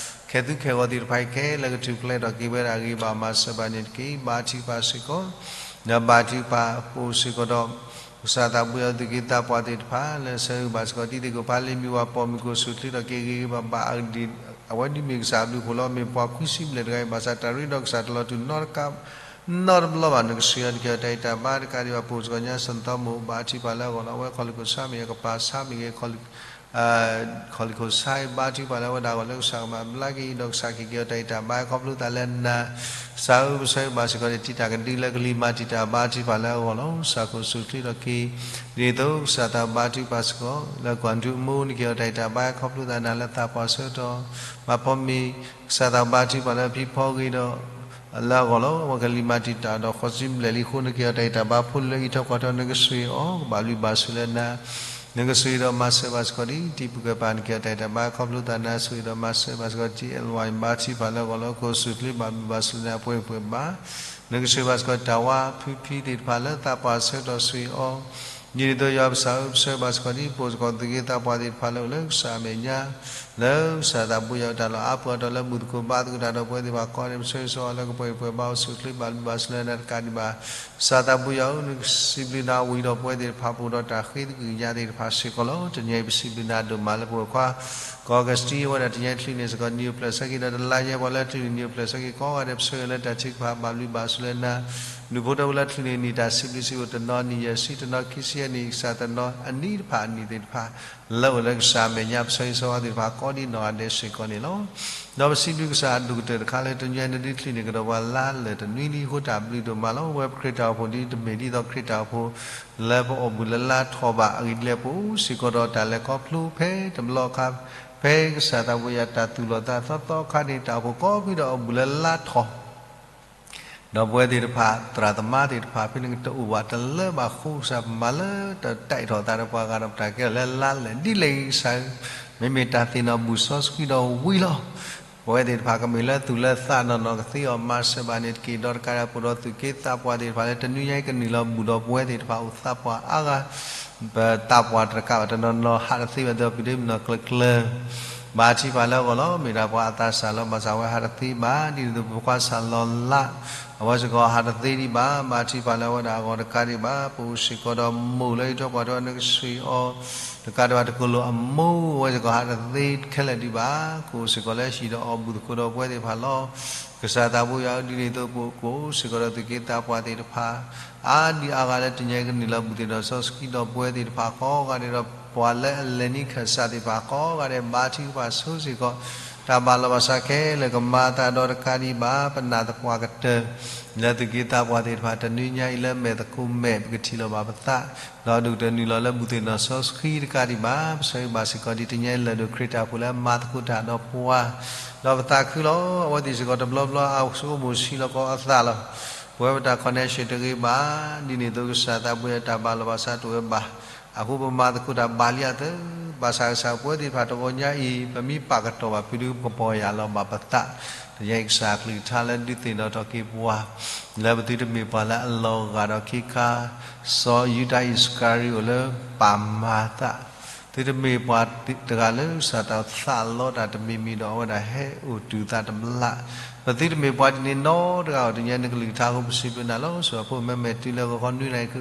ခဲသူခဲဂီၤသ့ၣ်တဖၣ်အံၤခဲလၢာ် ကထူၣ်ဖျဲးဒီးက့ၤဝဲဒၣ်အဂ့ၤ ဘၣ်မၤစၢၤဘၣ်န့ၣ်တက့ၢ်. ဘါထုကဖၣ်စ့ၢ်ကီး ဒီးဘါထုကဖၣ် ပအိၣ်စ့ၢ်ကီးဒီး ကစၢ်သးဘိယွၤသူၣ်က့သးပှၢ်သ့ၣ်တဖၣ် လၢဆၢဂ့ၤဘၣ်စ့ၢ်ကီး တံၤသကိးဖးလံ မံၤဝၤပိာ်မုၣ် ကအိၣ်ဆူၣ်အိၣ်ချ့ဒီးက့ၤဂ့ၤဂ့ၤဘၣ်ဘၣ် အဂ့ၢ်ဒ်အံၤ အဝဲဒ်မ့ၢ်ကစၢ်အဘျုးအဖှိၣ်လီၤ. မ့ၢ်ပှၤခွံဆံဘျဲၣ်တဂၤအံၤ ဘၣ်ဆၣ်တၢ်ရ့ဒီးကစၢ်တလီၤတူာ်နီတကး နီတဘျီဘၣ် နကဆှၢအီၤ နကဲထီၣ်တၢ်အံၤတၢ်ဘါတကးဒံးဘၣ် ပအိၣ်စ့ၢ်ကီးညါ စၢၤသီမိၢ် ဘါထုကဖၣ်လၢအဂီၢ်လီၤ. အဝဲခီၣ်လ့ၣ်ခိၣ်ဆါမ့ၢ်ဂ့ၤ ကပၤဆါမ့ၢ်ဂ့ၤ ခီၣ်လ့ၣ်ခိၣ်ဆါအံၤ ဘါထုကဖၣ်လၢအဝဲဒၣ်အဂီၢ်လၢကစၢ်ကမၤဘျါက့ၤ ဒီးကစၢ်က့ၤကဲထီၣ်တၢ်အံၤတၢ်ဘါ ခီဖျိသးလၢနၤ ကစၢ်ဧၢ ပဆၢဂ့ၤဘၣ်စ့ၢ်ကီးန့ၣ် တံၤတၢ်ကဒုလၢကလံၤမၤတံာ်တာ် ဘါထုကဖၣ်လၢအဂီၢ်လီၤ. ကစၢ်ကအိၣ်ဆူၣ်အိၣ်ချ့ဒီးက့ၤ ဒ်န့ၣ်အသိး ကစၢ်သးဘါထုကဖၣ်စ့ၢ်ကီး လၢကွၢ်ဒူအမိၢ် နကဲထီၣ်တၢ်အံၤတၢ်ဘါ ခီဖျိသးနၤလၢသးပှၢ်ဆၢကတီၢ် ဘၣ်ဖီမ့ၤ ကစၢ်သးဘါထုကဖၣ်လၢဖံဖီဂ့ၤဒီး လၢအဂီၢ်လီၤ. အဝဲကလံၤမၤတံာ်တာ်ဒီး ဃိးဆံဘျဲၣ်လံအဃိ နကဲထီၣ်တၢ်အံၤတၢ်ဘါ ဖိလံၤလၢအံးထွဲကွၢ်ထွဲ နကဆှၢအီၤ ကဘၣ်ဘျုးဘၣ်ဆိၣ်လၢနၤ နကဆှၢဒီးမၤစၢၤဘၣ်စ့ၢ်ကီးဒ် တံၤပူၤကွံာ်ပၤ နကဲထီၣ်တၢ်အံၤတၢ်ဘါ ခီဖျိသးနၤ ဆှၢဒီးမၤစၢၤဘၣ်စ့ၢ်ကီး တံၤအဲၣ်ဝါအံၤ ဘါထုကဖၣ်လၢအဂီၢ်လီၤ. ကအိၣ်ဆူၣ်အိၣ်ချ့ ဘၣ်ဘျုးဘၣ်ဆိၣ်လၢနၤ ပှဲၤပှဲၤဘၣ် နကဆှၢဘၣ်စ့ၢ်ကီး တၢ်ဝါဖုဖံသ့ၣ်တဖၣ်လၢသးပှၢ်ဆၢကတီၢ် ဆှၢအီၤ ဒ်န့ၣ်အသိး ယွၤပကစၢ်ဧၢ ပဆၢဂ့ၤဘၣ်စ့ၢ်ကီးဒ် ပအိၣ်စ့ၢ်ကီးသူၣ်က့သးပှၢ်သ့ၣ်တဖၣ်လၢအိၣ်လၢကစၢ်အမဲာ်ညါ လၢကစၢ်သးဘိယွၤအတၢ်လီၢ်အါပှၤတီၤလၢဘူၣ်သကိးဘါသကိးတၢ်ဒီးပဝဲသ့ၣ်တဖၣ်ကိးဂၤဒဲး ပဆၢဂ့ၤဆၢဝါလၢကပှဲၤပှဲၤဘါအိၣ်ဆူၣ်အိၣ်ချ့ဘၣ်ဘျုးဘၣ်ဆိၣ်ဂ့ၤလၢနၤတကးဒံးဘၣ်. ကစၢ်သးဘိယွၤဧၢ, နကစံးဘျုးနၤဝံၤဒီးပဝဲသ့ၣ်တဖၣ်ပအိၣ်ဒီးတၢ်ဃ့သကွံာ်ညါသ့ၣ်တဖၣ်စ့ၢ်ကီးလီၤ. တနံၤအံၤပစံးဘျုးနၤဒိၣ်မးလၢပဝဲၢ်ခွါ ကီၢ်ကစတံ အဝဲဒၣ်တနံၤအံၤချုးန့ၢ်စ့ၢ်ကီးနံၣ်အိၣ်ဖျဲၣ်ဆၢက့ၤဒီးတလါညါပှၤလၢချုးန့ၢ်နံၣ်အိၣ်ဖျဲၣ်ဆၢက့ၤကိးဂၤဒဲး ပဆၢဂ့ၤလၢတၢ်ထုကဖၣ်ဘၣ်ဘျုးဘၣ်ဆိၣ်ဂ့ၤလၢနၤ ဒူၣ်ဖိထၢဖိလၢချုးန့ၢ်နံၣ်တၢ်စံးဘျုးစံးဖှိၣ်တနီၤနံၣ်ယဲၢ်ဆံတနီၤခံဆံအနံၣ် ကစၢ်တနီၤအနံၣ်တဖၣ်အနံၣ်သ့ၣ်တဖၣ် လၢအိၣ်လၢကစၢ်အမဲာ်ညါပဆၢဂ့ၤဆၢဝါသ့ၣ်တဖၣ်ကိးဒ်နီၢ်ဂၤဒဲးစ့ၢ်ကီးန့ၣ်လီၤ. ဒီးပစံးဘျုးကစၢ်အဒိၣ်ကတၢၢ်တခါလၢတနံၤအံၤနဒုးချုးန့ၢ်ကဒီးပှၤလါလၢာ်တနွံလံအဃိ တၢ်ဘျုးဒိၣ်မးလီၤ. ပဝဲပခရံာ်တၢ်အိၣ်ဖှိၣ်ဒ်တမ့ၢ်ဒ်သိးခရံာ်တၢ်အိၣ်ဖှိၣ် လၢပအီၣ်ဘူၣ်လၢလါထီၣ်ဘၣ် အဂ့ၢ်ဒ်လဲၣ်ပအိၣ်စ့ၢ်ကီးဒီးတၢ်လဲၤခီဖျိဖဲတဘျီအခါ ဖဲကစၢ်သးဘိယွၤတၢ်သူၣ်လီၤသးသီသီအခါန့ၣ် တၢ်အိၣ်ဖှိၣ်ကိးဖုဒီးအီၣ်ဘူၣ်လၢလါထီၣ် ဒီးပဝဲသ့ၣ်တဖၣ် သရၣ်သမါသ့ၣ်တဖၣ် ဖဲန့ၣ်ကတအိၣ်ဘၣ်တလၢဘၣ်အဃိ ကစၢ်ပမၤလၢတၢ်တၢ်အဲၣ်ထီၣ်သးဒီးပှၤဂၤဒီးပတၢ်ကဲထီၣ်လၢလါလၢာ်ဒ်လဲၣ်ဂ့ၤကစၢ်ဧၢ, မ့မ့ၢ်တၢ်သ့ၣ်နီၣ်ဘူၣ်စီဆှံဒီးဝံၤလီၤ. ပဝဲသ့ၣ်တဖၣ်ကမ့ၢ်လၢသူၣ်လၢသးနီၢ်နီၢ်ကသ့အီၤမၤစၢၤဘၣ်န့ၣ်တက့ၢ်. ဒီးတကးဒံးပအိၣ်ဒီးသူၣ်က့သးပှၢ်သ့ၣ်တဖၣ်လၢတနွံညါအံၤကနုာ်လီၤဘူၣ်ဒီးပဝဲသ့ၣ်တဖၣ် အိၣ်သးပှၢ်အါဂၤ ပသးပှၢ်တကးဘၣ်တနီၤနီၤ ဟးတသ့ဘၣ်ဒီးပဒ့မနီၣ်ကျၢၤကျၢၤ ဘါထုကဖၣ်လၢအဂီၢ်လီၤ. မ့ၢ်ဒၣ်ပှၤအသးစၢ်လီၤ ဘၣ်ဆၣ်ဝဲဟးတသ့ဘၣ်. ဒ်န့ၣ်အသိးပဖိခွါစၢ်လီၤလး အဝဲစ့ၢ်ကီးဟးတသ့ဒံးဘၣ်. ဘါထုကဖၣ်လၢအဝဲဒၣ်အဂီၢ်တကးဒံးဘၣ်. ပအိၣ်စ့ၢ်ကီးဒီးမိၢ်လၢဟံၣ်ထီၣ်ပှၢ်ထီၣ် နကဆှံအီၤ တကးဒံးဘၣ်တကလိာ်အမိၢ် အဝဲစ့ၢ်ကီးဟးတသ့ခဲလၢာ်ဒံးဘၣ်. ကအိၣ်စ့ၢ်ကီးလၢဟံၣ်ဒီးအီၣ်ဘူၣ်သကိးဒီးပဝဲသ့ၣ်တဖၣ်လီၤ. ကစၢ်သးဘိယွၤဧၢ, ဒ်န့ၣ်အသိးပကအိၣ်စ့ၢ်ကီးဒီးသူၣ်က့သးပှၢ်သ့ၣ်တဖၣ် အါဒံအါဂၤလၢတနံၤအံၤကနုာ်လီၤဘူၣ်သ့ၣ်နီၣ်စီဆှံဒီးပဝဲသ့ၣ်တဖၣ်ကိးဂၤဒဲးဒီး ပှၤလၢအလဲၤနံၣ်ခၢၣ်စးသ့ၣ်တဖၣ်ကိးဂၤဒဲး ဘါထုကဖၣ်ဆိစ့ၢ်ကီး တၢ်ဘၣ်လီၤဘၣ်စးခဲလၢာ်ကမၤအသးဒီးတကးဒံးဘၣ် ပနာ်သပှၢ်ကတၢၢ် လၢသူၣ်က့သးပှၢ်သ့ၣ်တဖၣ် တနွံညါအံၤလၢမဲာ်သကိးမဲာ် ပကထံၣ်လိာ်ဘၣ်ပသး ဒီးဒိၣ်ကတၢၢ်နုာ်လီၤလၢဘူၣ်သ့ၣ်နီၣ်စီဆှံတကးဒံးဘၣ်. ပဆၢဂ့ၤဘၣ်စ့ၢ်ကီးဒ်တနံၤအံၤလၢၢ်ဒိၣ်ခရံာ်တၢ်အိၣ်ဖှိၣ်လၢအမၤသကိးတၢ်ဒီးပှၤ ဒီးပသးခုလီၤ. အဝဲသ့ၣ်စ့ၢ်ကီးတဘျီဘျီအအိၣ်မူဆံးလီၤကီးအသးလီၤ. ပဝဲပတၢ် connection တဂ့ၤဘၣ်. ဒ်န့ၣ်အသိးကစၢ်သးဘိယွၤတၢ်ဘၣ်လီၤဘၣ်စးတအိၣ်ဝဲဘၣ်. အဃိပမၤသကိးတၢ်ဘၣ်လံအသး ဘၣ်ဆၣ်ကစၢ်ပဝဲသ့ၣ်တဖၣ်တဂီၤညါအံၤ ပမ့ၢ်ပာ်ကတီၢ်ဘၣ်ဖုဒုး ပကပီၢ်ယၢ်လီၤဘၣ်ပသး. တနံၤအံၤကစၢ်အကလုၢ်ကထါလၢဒုးသ့ၣ်နီၣ်ထီၣ်က့ၤပှၤ လၢပသုတမ့ၢ်ပှၤလၢအလီၤဂာ်ဒီးခ့ခါ စီၤယူဒၤအံၣ်စကၤရံၤအိၣ်လၢပာ်မၤသး သုတမ့ၢ်ပှၤတဂၤလၢကစၢ်တၢ်သးလီတၢ်တမံၤမံၤဒီးအဝဲဒၣ်ဟဲအိၣ်တုၤသးတဘျး ပသုတမ့ၢ်ပှၤဒ်န့ၣ်နီတဂၤဧိၤ တနံၤအံၤနကလုၢ်ကထါအဃိ ပစံးဘျုးနၤလီၤ. ဆိၣ်ဂ့ၤအဖိမ့မ့ၢ်တုၤလၢဂီၤခီနွံနၣ်ရံၣ်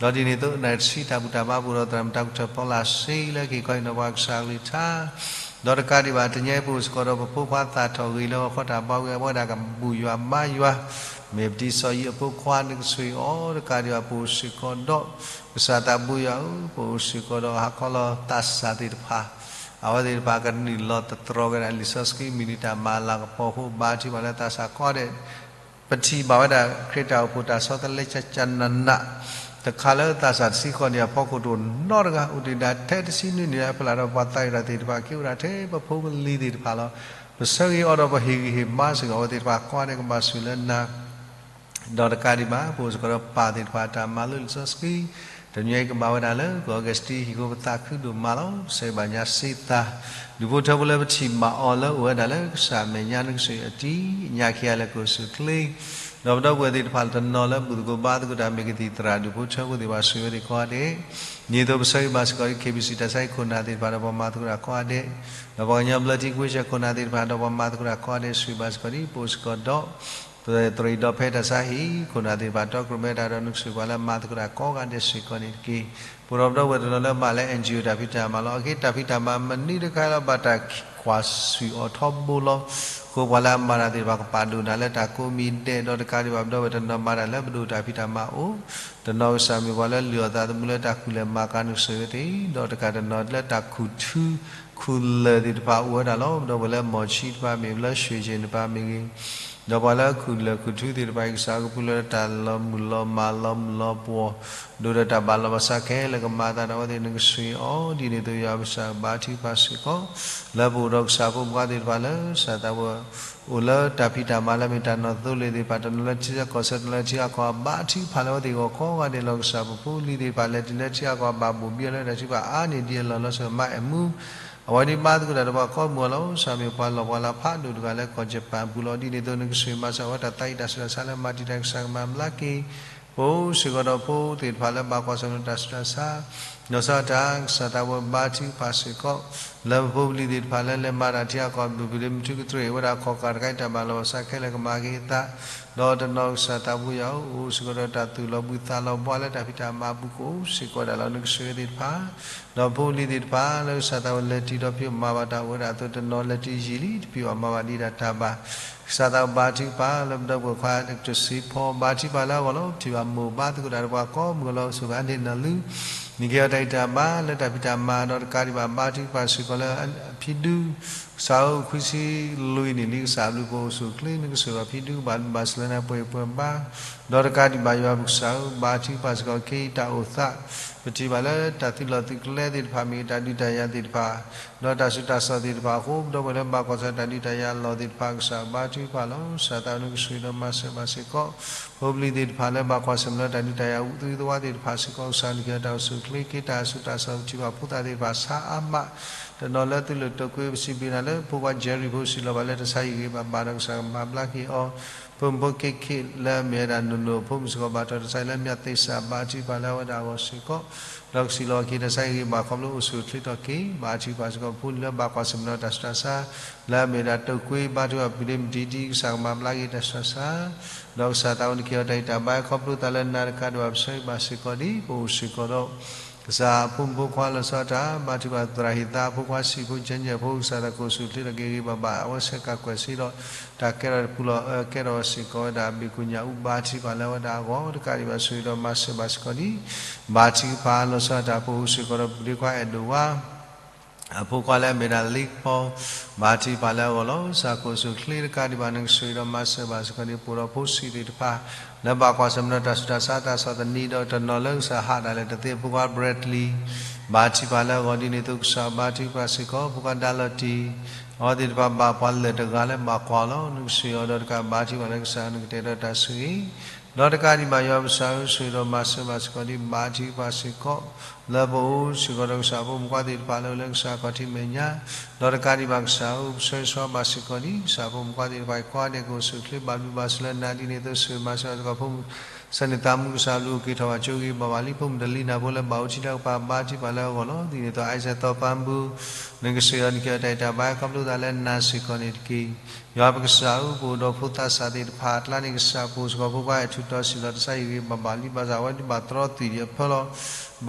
ဃုသး ဒီးဒ်န့ၣ်အသိးနၣ်ရံၣ်တဆံတၢ်ဘူၣ်တၢ်ဘါပူၤဒီးသရၣ်မုၣ်တၢ်ကထၢၣ်ဖီလာ်စ့လၢက့ၤခီအံၤနီၤပှၤကစၢ်ကလုၢ်ကထါ ဒီးတကးဒံးဘၣ် တနံၤအံၤပအိၣ်စ့ၢ်ကီးဒီးပဖိခွါသးထီၣ်ဂ့ၤလၢဂီၤခီတၢ်ဘါဝံၤ အဝဲဒၣ်ကဘူၣ်ယွၤဘါယွၤ မ့ၢ်ပတံၤစီၤယံၤအဖိခွါနကဆိၣ်ဂ့ၤအီၤ တကးဒံးဘၣ်ပအိၣ်စ့ၢ်ကီးဒီး ကစၢ်သးဘိယွၤဧၢ, ပအိၣ်စ့ၢ်ကီးဒီးဟးခီလီၤသးစၢ်သ့ၣ်တဖၣ် အဝဲသ့ၣ်တဖၣ်ကနုာ်လီၤသတြီၤက့ၤဒၣ်လံာ်စီဆှံမုၢ်နံၤတၢ်မၤလၤကပီၤအဃိ ဘါထုကဖၣ်လၢသးစၢ်ကိးဂၤဒဲး ပထံၣ်ဘၣ်ဝဲဒၣ် ခရံာ်တၢ်အိၣ်ဖှိၣ်တၢ်ဆီတလဲကၠၢ်ကၠၢ်နးနး တခါလၢသးစၢ်တဆံဃိးနံၣ်အဖီခိၣ်တအိၣ်နီတဂၤ အိၣ်တ့ၢ်ဒၣ်ထဲတဆံနွံနံၣ်လၢအဖီလာ်ဒီးပှၤသးဝံၣ်တၢ်သ့ၣ်တဖၣ် က့ၤအိၣ်ဒၣ်ထဲပဖိပလံၤသ့ၣ်တဖၣ်လီၤ. ပဆၢဂ့ၤအီၤဒီးပဟ့ၣ်ဂံၢ်ဟ့ၣ်ဘါစ့ၢ်ကီး အဝဲသ့ၣ်တဖၣ်ကိးဂၤဒဲးကဘၣ်ဆိၣ်လၢနၤ ဒီးတကးဒံးဘၣ် ပအိၣ်စ့ၢ်ကီးဒီးပၢ်သ့ၣ်တဖၣ်တၢ်မၤလိလံာ်စီဆှံ တနံၤအံၤကဘၣ်ဝဲဒၣ်လၢ ကီၢ်အီကူးစတံဟံၣ်အဃိ ပသးခုဒိၣ်မးလီၤ. ပဆၢဂ့ၤဘၣ်ညါစ့သး ဒူၣ်ဖိထၢဖိလၢပထံၣ်ဘၣ်အီၤလၢအိၣ်ဝဲဒၣ်လၢကစၢ်အမဲာ်ညါ နကဆိၣ်ဂ့ၤအီၤတံၤညါခံဂၤလၢကအိၣ်ဆူၣ်အိၣ်ချ့ ဒီးပဒီပုၢ်ဝဲၢ်သ့ၣ်တဖၣ်တနီၤလၢဘူၣ်သကိးဘါသကိးတၢ်မ့ၢ်ကသံၣ်သရၣ် ဒူၣ်ဖိထၢဖိသ့ၣ်တဖၣ်ဆိၣ်ဂ့ၤဝဲသ့ၣ်ကိးဂၤဒဲး ဒ်န့ၣ်အသိးပဆၢဂ့ၤဘၣ်စ့ၢ်ကီးဒ် KBC တၢ်ဆါဟံၣ်ခိၣ်နၢ်သ့ၣ်တဖၣ်ဒီးပှၤမၤသကိးတၢ်ကိးဂၤဒဲး ဒီးပှၤကညီဘျၢထံကွ့ကၠဲၣ်ခိၣ်နၢ်သ့ၣ်တဖၣ်ဒီးပှၤမၤသကိးတၢ်ကိးဂၤဒဲး ဆိၣ်ဂ့ၤဘၣ်စ့ၢ်ကီးဒ် ပအိၣ်စ့ၢ်ကီးဒီး သရံၣ်ဒီးဖဲတၢ်ဆါဟံၣ်ခိၣ်နၢ်သ့ၣ်တဖၣ် တီကြိုမ့ၢ်တၢ်ဒီး နကဆိၣ်ဂ့ၤပှၤလၢမၤသကိးတၢ်ကိးဂၤဒဲးစ့ၢ်ကီးန့ၣ်တက့ၢ်. ပအိၣ်ဒီးပဒီပုၢ်ဝဲၢ်တနီၤလၢမၤလၢ NGO တၢ်ဖံးတၢ်မၤလီၤ. အဂ့ၢ်တၢ်ဖံးတၢ်မၤမနုၤတခါလၢဘၣ်တၢ်ကွၢ်ဆူၣ်အီၤထီဘိလီၤ. အဃိပှၤလၢအမၤတၢ်သ့ၣ်တဖၣ်ကပာ်ဒိၣ်နၤလၢတၢ်ကိးမံၤဒဲး ဒီးတကးဒံးဘၣ်ပဒီပုၢ်ဝဲၢ်တနီၤမၤတၢ်လၢပဒိၣ်တၢ်ဖံးတၢ်မၤအိၣ် တနီၤကစၢ်မ့ၢ်ပှၤလၢလုၢ်အီၣ်သးသမူလၢတၢ်ခူၣ်လဲၢ်မၤကၤ နကဆိၣ်ဂ့ၤဝဲသ့ၣ် ဒီးတကးတနီၤလၢတၢ်ခူၣ်ထူခူၣ်လၢၢ်သ့ၣ်တဖၣ်အိၣ်ဝဲဒၣ်လီၤ. ပဒီပုၢ်ဝဲၢ်လၢမီၢ်ဆံးတဖၣ်မ့ၢ်ဂ့ၤ လၢရွှ့ၣ်ကၠ့ၣ်တဖၣ်မ့ၢ်ဂ့ၤ ဒီးပှၤလၢခူၣ်လၢၢ်ခူၣ်ထူသ့ၣ်တဖၣ်အံၤ ကစၢ်ကပူၤလၢတၢ်လီၤမုၢ်လီၤမၢ်လီၤမုၢ်လီၤပှီၢ် ဒိၣ်ဒီးတၢ်ဘၣ်လီၤဘၣ်စးခဲလၢာ်ကမၤအသးဒီးအဝဲသ့ၣ် နကဆိၣ်ဂ့ၤအီၤ ဒ်န့ၣ်အသိးယွၤပကစၢ်ဘါထုကဖၣ်စ့ၢ်ကီး လၢပအိၣ်ဒီးကစၢ်ဖိမုၣ်ဖိသ့ၣ်တဖၣ်လၢ ကစၢ်သးဝဲ အိၣ်လၢတၢ်ဖံးတၢ်မၤလၢမ့ၢ်တၢ်နီၢ်သိလ့ၣ်သ့ၣ်တဖၣ် တနီၤလၢထံဆၢကီၢ်ဆၢ တနီၤလၢထံဂၤကီၢ်ဂၤ ဘါထုကဖၣ်လၢအဝဲသ့ၣ်အဂီၢ်ကိးဂၤဒဲးလီၤ. ကစၢ်ပဖိပလံၤသ့ၣ်တဖၣ်လဲၤတုၤလၢထံဂၤကီၢ်ဂၤဘၣ်ဘိၣ်ဘံအီၤလၢတၢ်ထုကဖၣ်အါန့ၢ်ဒံးအလီၢ်လီၤ. ကစၢ်မၤအဲၣ်မူ အဝဲဒ်မၤသကိးတၢ်ဒီးပှၤကိးမုၢ်အလီၢ် ကစၢ်မ့ၢ်ပှၤလီၢ်ပှၤလၤဖးဒိၣ်တဂၤလၢကီၢ်ယပၣ်အပူၤလီၤ. ဒ်န့ၣ်အသိး နကဆိၣ်ဂ့ၤမၤစၢၤအဝဲတၢ်သးဝံၣ်တၢ်ဆူးတၢ်ဆါလၢမၤတံာ်တာ် ကစၢ်ကမၤဘျါက့ၤ ပအိၣ်စ့ၢ်ကီးဒီးဖိသ့ၣ်တဖၣ်လၢဘၣ်ကွၢ်ဆၢၣ်မဲာ်တၢ်ဆူးတၢ်ဆါ, လီၤဆီဒၣ်တၢ် ကစၢ်သးဝံၣ်ဘါထုကဖၣ်စ့ၢ်ကီး လၢပဖိပလံၤသ့ၣ်တဖၣ်လၢလဲၤမၤတၢ်ထံအကီၢ် ဘျုးဖုးလၢမုၢ်ထူကတြ့ၢ်ဝဲဒၣ် ခီၣ်ကၢ်တခါအံၤ တၢ်ဘၣ်လီၤဘၣ်စးခဲလၢာ်ကမၤက့ၤအသး, ဒီးတနီၤကစၢ်သးဝံၣ်ယွၤဧၢ အိၣ်စ့ၢ်ကီးဒီးတၢ်သူၣ်လီၤဘှံးသးလီၤဘှါလၢတၢ်ဖံးတၢ်မၤအပူၤ ကအိၣ်စ့ၢ်ကီးဝဲဒၣ်လီၤ. နကဆိၣ်ဂ့ၤသ့ၣ်တဖၣ် ဒီးဖိပလံၤသ့ၣ်တဖၣ် လၢကစၢ်သးဝံၣ်လဲၤတံၤဒီးဖံးမၤဘၣ်တၢ်အိၣ်ဝဲဒၣ်အသိး တနီၤလဲၤတံၤယံာ်လံ တဖံးဘၣ်မၤဘၣ်ဒံးဒၣ်တၢ်ဘၣ် ကစၢ်သးဝံၣ်ဘါထုကဖၣ်လၢပဒီပုၢ်ဝဲၢ်ခွါတစံးဖီ ဘါထုကဖၣ်လၢအဂီၢ်လီၤ. ပထံၣ်ဘၣ်မိၢ်ပၢ်သကိးတၢ်ဒီးပှၤကိးမုၢ်ဂီၤလီၤ အိၣ်ဆိးဘၣ်န့ၣ်နီၢ်လူၤ နက့ၤအီၤတၢ်ဂံၢ်တၢ်ဘါလၢတၢ်ဖံးတၢ်မၤဒီးတကးဒံးဘၣ် ဘါထုကဖၣ်စ့ၢ်ကီးလၢအဖံဒူ ကစၢ်ဧၢခွံဆံလွံၢ်နံၣ်လံ ကစၢ်ဘျုးပအိၣ်ဆူၣ်အိၣ်ချ့ နကဆိၣ်ဂ့ၤအဖံဒူ ဘၣ်ဘျုးဘၣ်စၢၤလၢနၤပှဲၤပှဲၤဘါ ဒီးတကးဒံးဘၣ်ယွၤပကစၢ်ဧၢ ဘါထုကဖၣ်စ့ၢ်ကီး ခ့ယတၢ်အိၣ်သး ပထံၣ်ဘၣ်လၢတၢ်သုးလီၢ်သုးကျဲသ့ၣ်တဖၣ် မ့ၢ်တၢ်ဒုးတၢ်ယၤသ့ၣ်တဖၣ် ဒီးတၢ်ဆူးတၢ်ဆါသ့ၣ်တဖၣ်အဃိ ပဒီပုၢ်ဝဲၢ်လၢဘၣ်ကွၢ်ဆၢၣ်တၢ်ဒုးတၢ်ယၤအလီၢ်သ့ၣ်တဖၣ် ကစၢ်ဘါထုကဖၣ်လီၤ. ကစၢ်သးဝံၣ်နကဆိၣ်ဂ့ၤဒီးမၤစၢၤဘၣ်စ့ၢ်ကီး ဖိပလံၤသ့ၣ်တဖၣ်လၢဘၣ်ကွၢ်ဆၢၣ်မဲာ်လၢတၢ်ဒုးတၢ်ယၤအူးသဝံသဝါသ့ၣ်တဖၣ်စ့ၢ်ကီး ကစၢ်နက့ၤအီၤတၢ်အိၣ်ဆူၣ်အိၣ်ချ့ ခ့တၢ်ဆူးတၢ်ဆါ ပထံၣ်ဘၣ်ဖိသၣ်သ့ၣ်တဖၣ်ဆါအါမး တနီၤလၢသုးလၢာ်တိာ်ကွ့ ပစံးဘျုးနၤလၢ ဖိခွါ Jerry ဖိစံးလီၤဘၣ်လၢ တၢ်ဆါဟံၣ်ဂ့ၤဘၣ်ဘၣ်ဒီး ကစၢ်ကမၤဘျါက့ၤအီၤ ဖိမုၣ်ဖိ Kate Kate လၢအမ့ၢ်ဝဲဒၣ်နိၣ်နိၣ်အဖိမုၣ်စ့ၢ်ကီး ဘၣ်တီၢ်တၢ်ဆါဟံၣ်လၢ မၠးသ့ၣ်စၢ် ဘါထုကဖၣ်လၢအဝဲဒၣ်အဂီၢ်စ့ၢ်ကီး ဒီးကစံးလီၤက့ၤ တၢ်ဆါဟံၣ်ဂ့ၤဘၣ်ခီဖျိအိၣ်ဆူၣ်အိၣ်ချ့ထီၣ်က့ၤ ဘါထုကဖၣ်စ့ၢ်ကီး ဖိလံၤလၢဘၣ်ကွၢ်ဆၢၣ်မဲာ်ဒီးတၢ်ဆူးတၢ်ဆါ လၢအမ့ၢ်ဝဲဒၣ်တိာ်ကွ့ ဘါထုကဖၣ်ပူၤဒ့မတံၤဒံး ကစၢ်ကမၤဘျါက့ၤတၢ်ဆူးတၢ်ဆါ ဒီးကစၢ်သးဝံၣ်နက့ၤအီၤတၢ်ဂံၢ်တၢ်ဘါ ခီဖျိသးလၢနၤတကးဒံးဘၣ် ပဆၢဂ့ၤဘၣ်စ့ၢ်ကီးဒံး ပအိၣ်စ့ၢ်ကီးဒီး ကစၢ်ဖိမုၣ်ဖိခွါလီၤဆီဒၣ်တၢ် ဘါထုကဖၣ်သရၣ်ဟ့ၣ်သး ဖိခွါစံၣ်ဖိ ကၠဲညၣ်ဖိ ကစၢ်သးဝံၣ်ကအိၣ်ဆူၣ်အိၣ်ချ့ထီၣ်က့ၤဂ့ၤဂ့ၤဘၣ်ဘၣ် အဝဲဆဲးကကွဲၢ်စ့ဒီး တၢ်ကဲထီၣ်တပူၤလီၤ အၢကဲထီၣ်စ့ၢ်ကီးဝဲဒၣ် ဘ့ၣ်ကိၣ်ညၣ်အူ ဘါထုကဖၣ်လၢအဝဲဒၣ်အဂီၢ် တကးဒံးဘၣ်ဆိၣ်ဂ့ၤဒီးမၤစၢၤဘၣ်စ့ၢ်ကီးဒံး ဘါထုကဖၣ်လီၤဆီဒၣ်တၢ် ပအိၣ်စ့ၢ်ကီးဒီး ပူၤဒ့ခွါအဲၣ်ဒိးဝါ အဖိခွါလၢအမ့ၢ်ဒၣ်လ့ကပီၤ ဘါထုကဖၣ်လၢအဂီၢ်လီၤ. ကစၢ်ကအိၣ်ဆူၣ်အိၣ်ချ့တကးဒံးဘၣ် နကဆိၣ်ဂ့ၤဒီးမၤစၢၤဘၣ်စ့ၢ်ကီးဒံး ပအိၣ်ဒီးဖိဆံးသ့ၣ်တဖၣ် လၢဘၣ်ကွၢ်ဆၢၣ်မဲာ်ဒီးတၢ်ဆူးတၢ်ဆါ တၢ်ဆီၣ်သနံးဒီးတနီၤလၢကစၢ်ဟးဒၣ်လဲာ်တသ့ အဖိခွါ Bradley ဘါထုကဖၣ်လၢအဂီၢ်ဒ်န့ၣ်အသိး ကစၢ်ဘါထုကဖၣ်စ့ၢ်ကီး ဖိခွါဒါလီၤတံၢ် အဝဲသ့ၣ်တဖၣ်ဘၣ်ပှၤလၢာ်တဂၤလၢဘၣ်ကွၢ်လီၤ နကဆိၣ်ဂ့ၤအီၤဒီးတကးဘါထုကဖၣ်လၢကစၢ်နကတဲာ်ဒီးတၢ်ဆိၣ်ဂ့ၤ ဒီးတကးဒံးဘၣ်ယွၤပကစၢ်ဧၢ ဆိၣ်ဂ့ၤဒီးမၤစၢၤဘၣ်စ့ၢ်ကီးဒံး ဘါထုကဖၣ်စ့ၢ်ကီး လၢပအိၣ်စ့ၢ်ကီးဒီးကစၢ်ဖိမုၣ်ဖိခွါသ့ၣ်တဖၣ်လၢအိၣ်လၢကစၢ်ခီၣ်ထံးမဲာ်ညါ ဒီးတကးဒံးဘၣ်ကစၢ်ဧၢ ပဆၢဂ့ၤဆၢဝါဘၣ်စ့ၢ်ကီးဒံး ကစၢ်ဖိမုၣ်ဖိခွါသ့ၣ်တဖၣ်အံၤ ကိးဂၤဒဲးကအိၣ်ဆူၣ်အိၣ်ချ့ဘၣ်ဘျုးဘၣ်ဆိၣ်လၢနၤဒ်န့ၣ်အသိး ဆိၣ်ဂ့ၤမၤစၢၤဘၣ်စ့ၢ်ကီးဖိမုၣ် စၢနံၣ်သးမူ ကစၢ်ဘျုးအိၣ်က့ၤထီၣ်ဘၣ်ဆိၣ်ဂ့ၤဘၣ်ဘၣ်လံ ဖိမုၣ်တလံၤနၢ်ဖိလၢဘၣ်အူထံတၢ်ကပၤ ဘါထုကဖၣ်လၢအဂီၢ်လီၤ. ဒ်န့ၣ်အသိး အံစဲးသီပၤဘူ နကဆိၣ်ဂ့ၤအီၤ နက့ၤအီၤတၢ်ဂံၢ်တၢ်ဘါ ခီဖျိသးလၢနၤစ့ၢ်ကီးန့ၣ်တက့ၢ်. ယွၤပကစၢ်ဧၢ ပအိၣ်ဒီးဖိသးစၢ်သ့ၣ်တဖၣ်အကျါန့ၣ် ကစၢ်ပအိၣ်စ့ၢ်ကီးဖိခွါအဲၣ်ထူးတီစံၣ်လီၤ တၢ်ဆါဟံၣ်ဂ့ၤဘၣ်ဘၣ်လံ ဘၣ်ဆၣ်အဝဲဒုးဘၣ်သရီသွံၣ်ဒံးအဖၢလီၤ.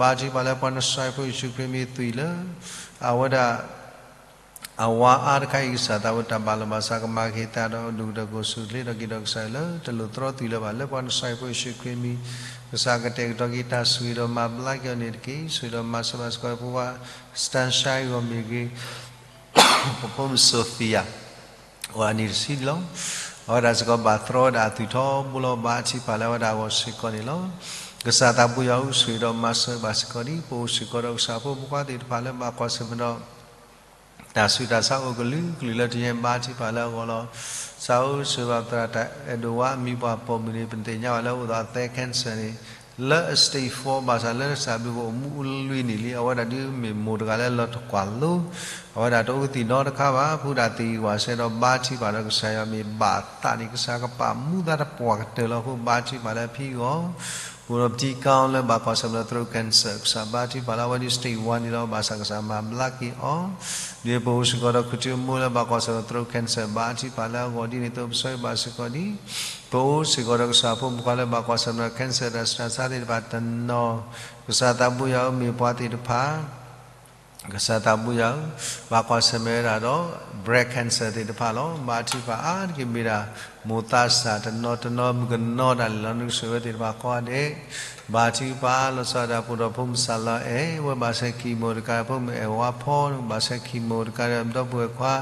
ဘါထုကဖၣ်လၢပှၤနစၢ်ဖိယ့ၣ်ၡူးခရံာ်မံၤသွံၣ်လၢ အဝဲဒၣ် အဝၤအါတခါအံၤ ကစၢ်သးဝံၣ်တၢ်ဘၣ်လီၤဘၣ်စးကမၤက့ၤအသးဒီးဒိၣ်ကတၢၢ်ကအိၣ်ဆူၣ်အိၣ်ချ့ထီၣ်က့ၤဒီးကစၢ်လၢတလိၣ်သရီသွံၣ်လၢၤဘၣ် လၢပှၤနစၢ်ဖိယ့ၣ်ၡူးခရံာ်မံၤ ကစၢ်ကတဲာ်ကတီၤက့ၤတၢ်ဆိၣ်ဂ့ၤဒီးမၤဘျါက့ၤအီၤန့ၣ်တက့ၢ်. ဆိၣ်ဂ့ၤဒီးမၤစၢၤဘၣ်စ့ၢ်ကီးဖိခွါ Sunshine အဂီၢ်မ့ၢ်ဂ့ၤ ပဖိမုၣ် Sophia အနံၣ်တဆံလီၤ. အဝဲဒၣ်စ့ၢ်ကီးဘၣ်သရီဝဲဒၣ်အသွံၣ်ထီဘိလီၤ ဘါထုကဖၣ်လၢအဝဲဒၣ်အဂီၢ်စ့ၢ်ကီးန့ၣ်လီၤ. ကစၢ်သးပှဲၤယွၤဧၢ ဆိၣ်ဂ့ၤဒီးမၤစၢၤဘၣ်စ့ၢ်ကီးဒံး ပအိၣ်စ့ၢ်ကီးဒီးကစၢ်ဖိမုၣ်ဖိခွါသ့ၣ်တဖၣ်လၢဘၣ်ကွၢ်ဆၢၣ်မဲာ်ဒီး တၢ်ဆူးတၢ်ဆါအိၣ်ကလုာ်ကလုာ်လၢတယဲၢ် ဘါထုကဖၣ်လၢအဂီၢ်လီၤ. ကစၢ်ဧၢ ဆိၣ်ဂ့ၤဘၣ်သရၣ်တၢ်အဲၣ်ဒိးဝါ မံၤပှၢ်ပိာ်မုၣ်န့ၣ် ပသ့ၣ်ညါဘၣ်လၢအိၣ်ဒီးအသည်း cancer န့ၣ် လၢအ stage four ဘၣ်ဆၣ်လၢကစၢ်ဘျုးကအိၣ်မူလွံၢ်နံၣ်လံ အဝဲဒၣ်ဒုးမ့ၢ်မိၢ်တဂၤလၢလီၤတကွၢ်လိ အဝဲဒၣ်တအူသံၣ်နီတခါဘၣ် ဖုဒၣ်သံၣ်ဂံၢ်ဝၣ်စဲဒီး ဘါထုကဖၣ်ဒီးကစၢ်ယွၤမ့ၢ်ဘၣ်သးန့ၣ် ကစၢ်ကပာ်မူသးတပှၢ်ကတၢၢ်လီၤအဃိ ဘါထုကဖၣ်လၢအဖံအဂီၢ် ပအိၣ်ဒီးပတံကီလၢဘၣ်ကွၢ်ဆၢၣ်မဲာ်ဒီးသရိတ် cancer ကစၢ်ဘါထုကဖၣ်လၢအဝဲဒုး stage one န့ၣ်လီၤ ဘၣ်ဆၣ်ကစၢ်မၤဘျါက့ၤအီၤ ဒ်ပအိၣ်စ့ၢ်ကီးဒီးခူၣ်ထံမိၢ်လၢဘၣ်ကွၢ်ဆၢၣ်မဲာ်ဒီးသရိတ် cancer ဘါထုကဖၣ်လၢအဂီၢ်ဒ်န့ၣ်အသိး ပဆၢဂ့ၤဘၣ်စ့ၢ်ကီးဒံး ပအိၣ်စ့ၢ်ကီးဒီးကစၢ်ဖိမုၣ်ဖိခွါလၢဘၣ်ကွၢ်ဆၢၣ်မဲာ်ဒီး cancer တၢ်ဆူးတၢ်ဆါသ့ၣ်တဖၣ်တနီၤ ကစၢ်သးပှဲၤယွၤဧၢ မ့ၢ်ပှၤသ့ၣ်တဖၣ် ကစၢ်သးပှဲၤယွၤဧၢ ဘၣ်ကွၢ်ဆၢၣ်မဲာ်ဝဲဒၣ်ဒီး breast cancer သ့ၣ်တဖၣ်လီၤ. ဘါထုကဖၣ်အါတက့ၢ်မ့ၢ်ဒၣ် မိၢ်သးစၢ်တနီၤတနီၤ မုၣ်ကနီၤဒၣ်လဲာ်လီၤ နကဆိၣ်ဂ့ၤဝဲသ့ၣ်တဖၣ်ကိးဂၤဒဲး ဘါထုကဖၣ်လီၤဆီဒၣ်တၢ် ပအိၣ်ဒီးဖိမုၣ်စၢ်လီၤအဲၣ် ဝဲဘၣ်ဆဲး chemo တကး ဖိမုၣ်အဲၣ်ဝါဖီ နကဘၣ်ဆဲး chemo တကးဒီး ဒီပုၢ်ဝဲၢ်ခွါ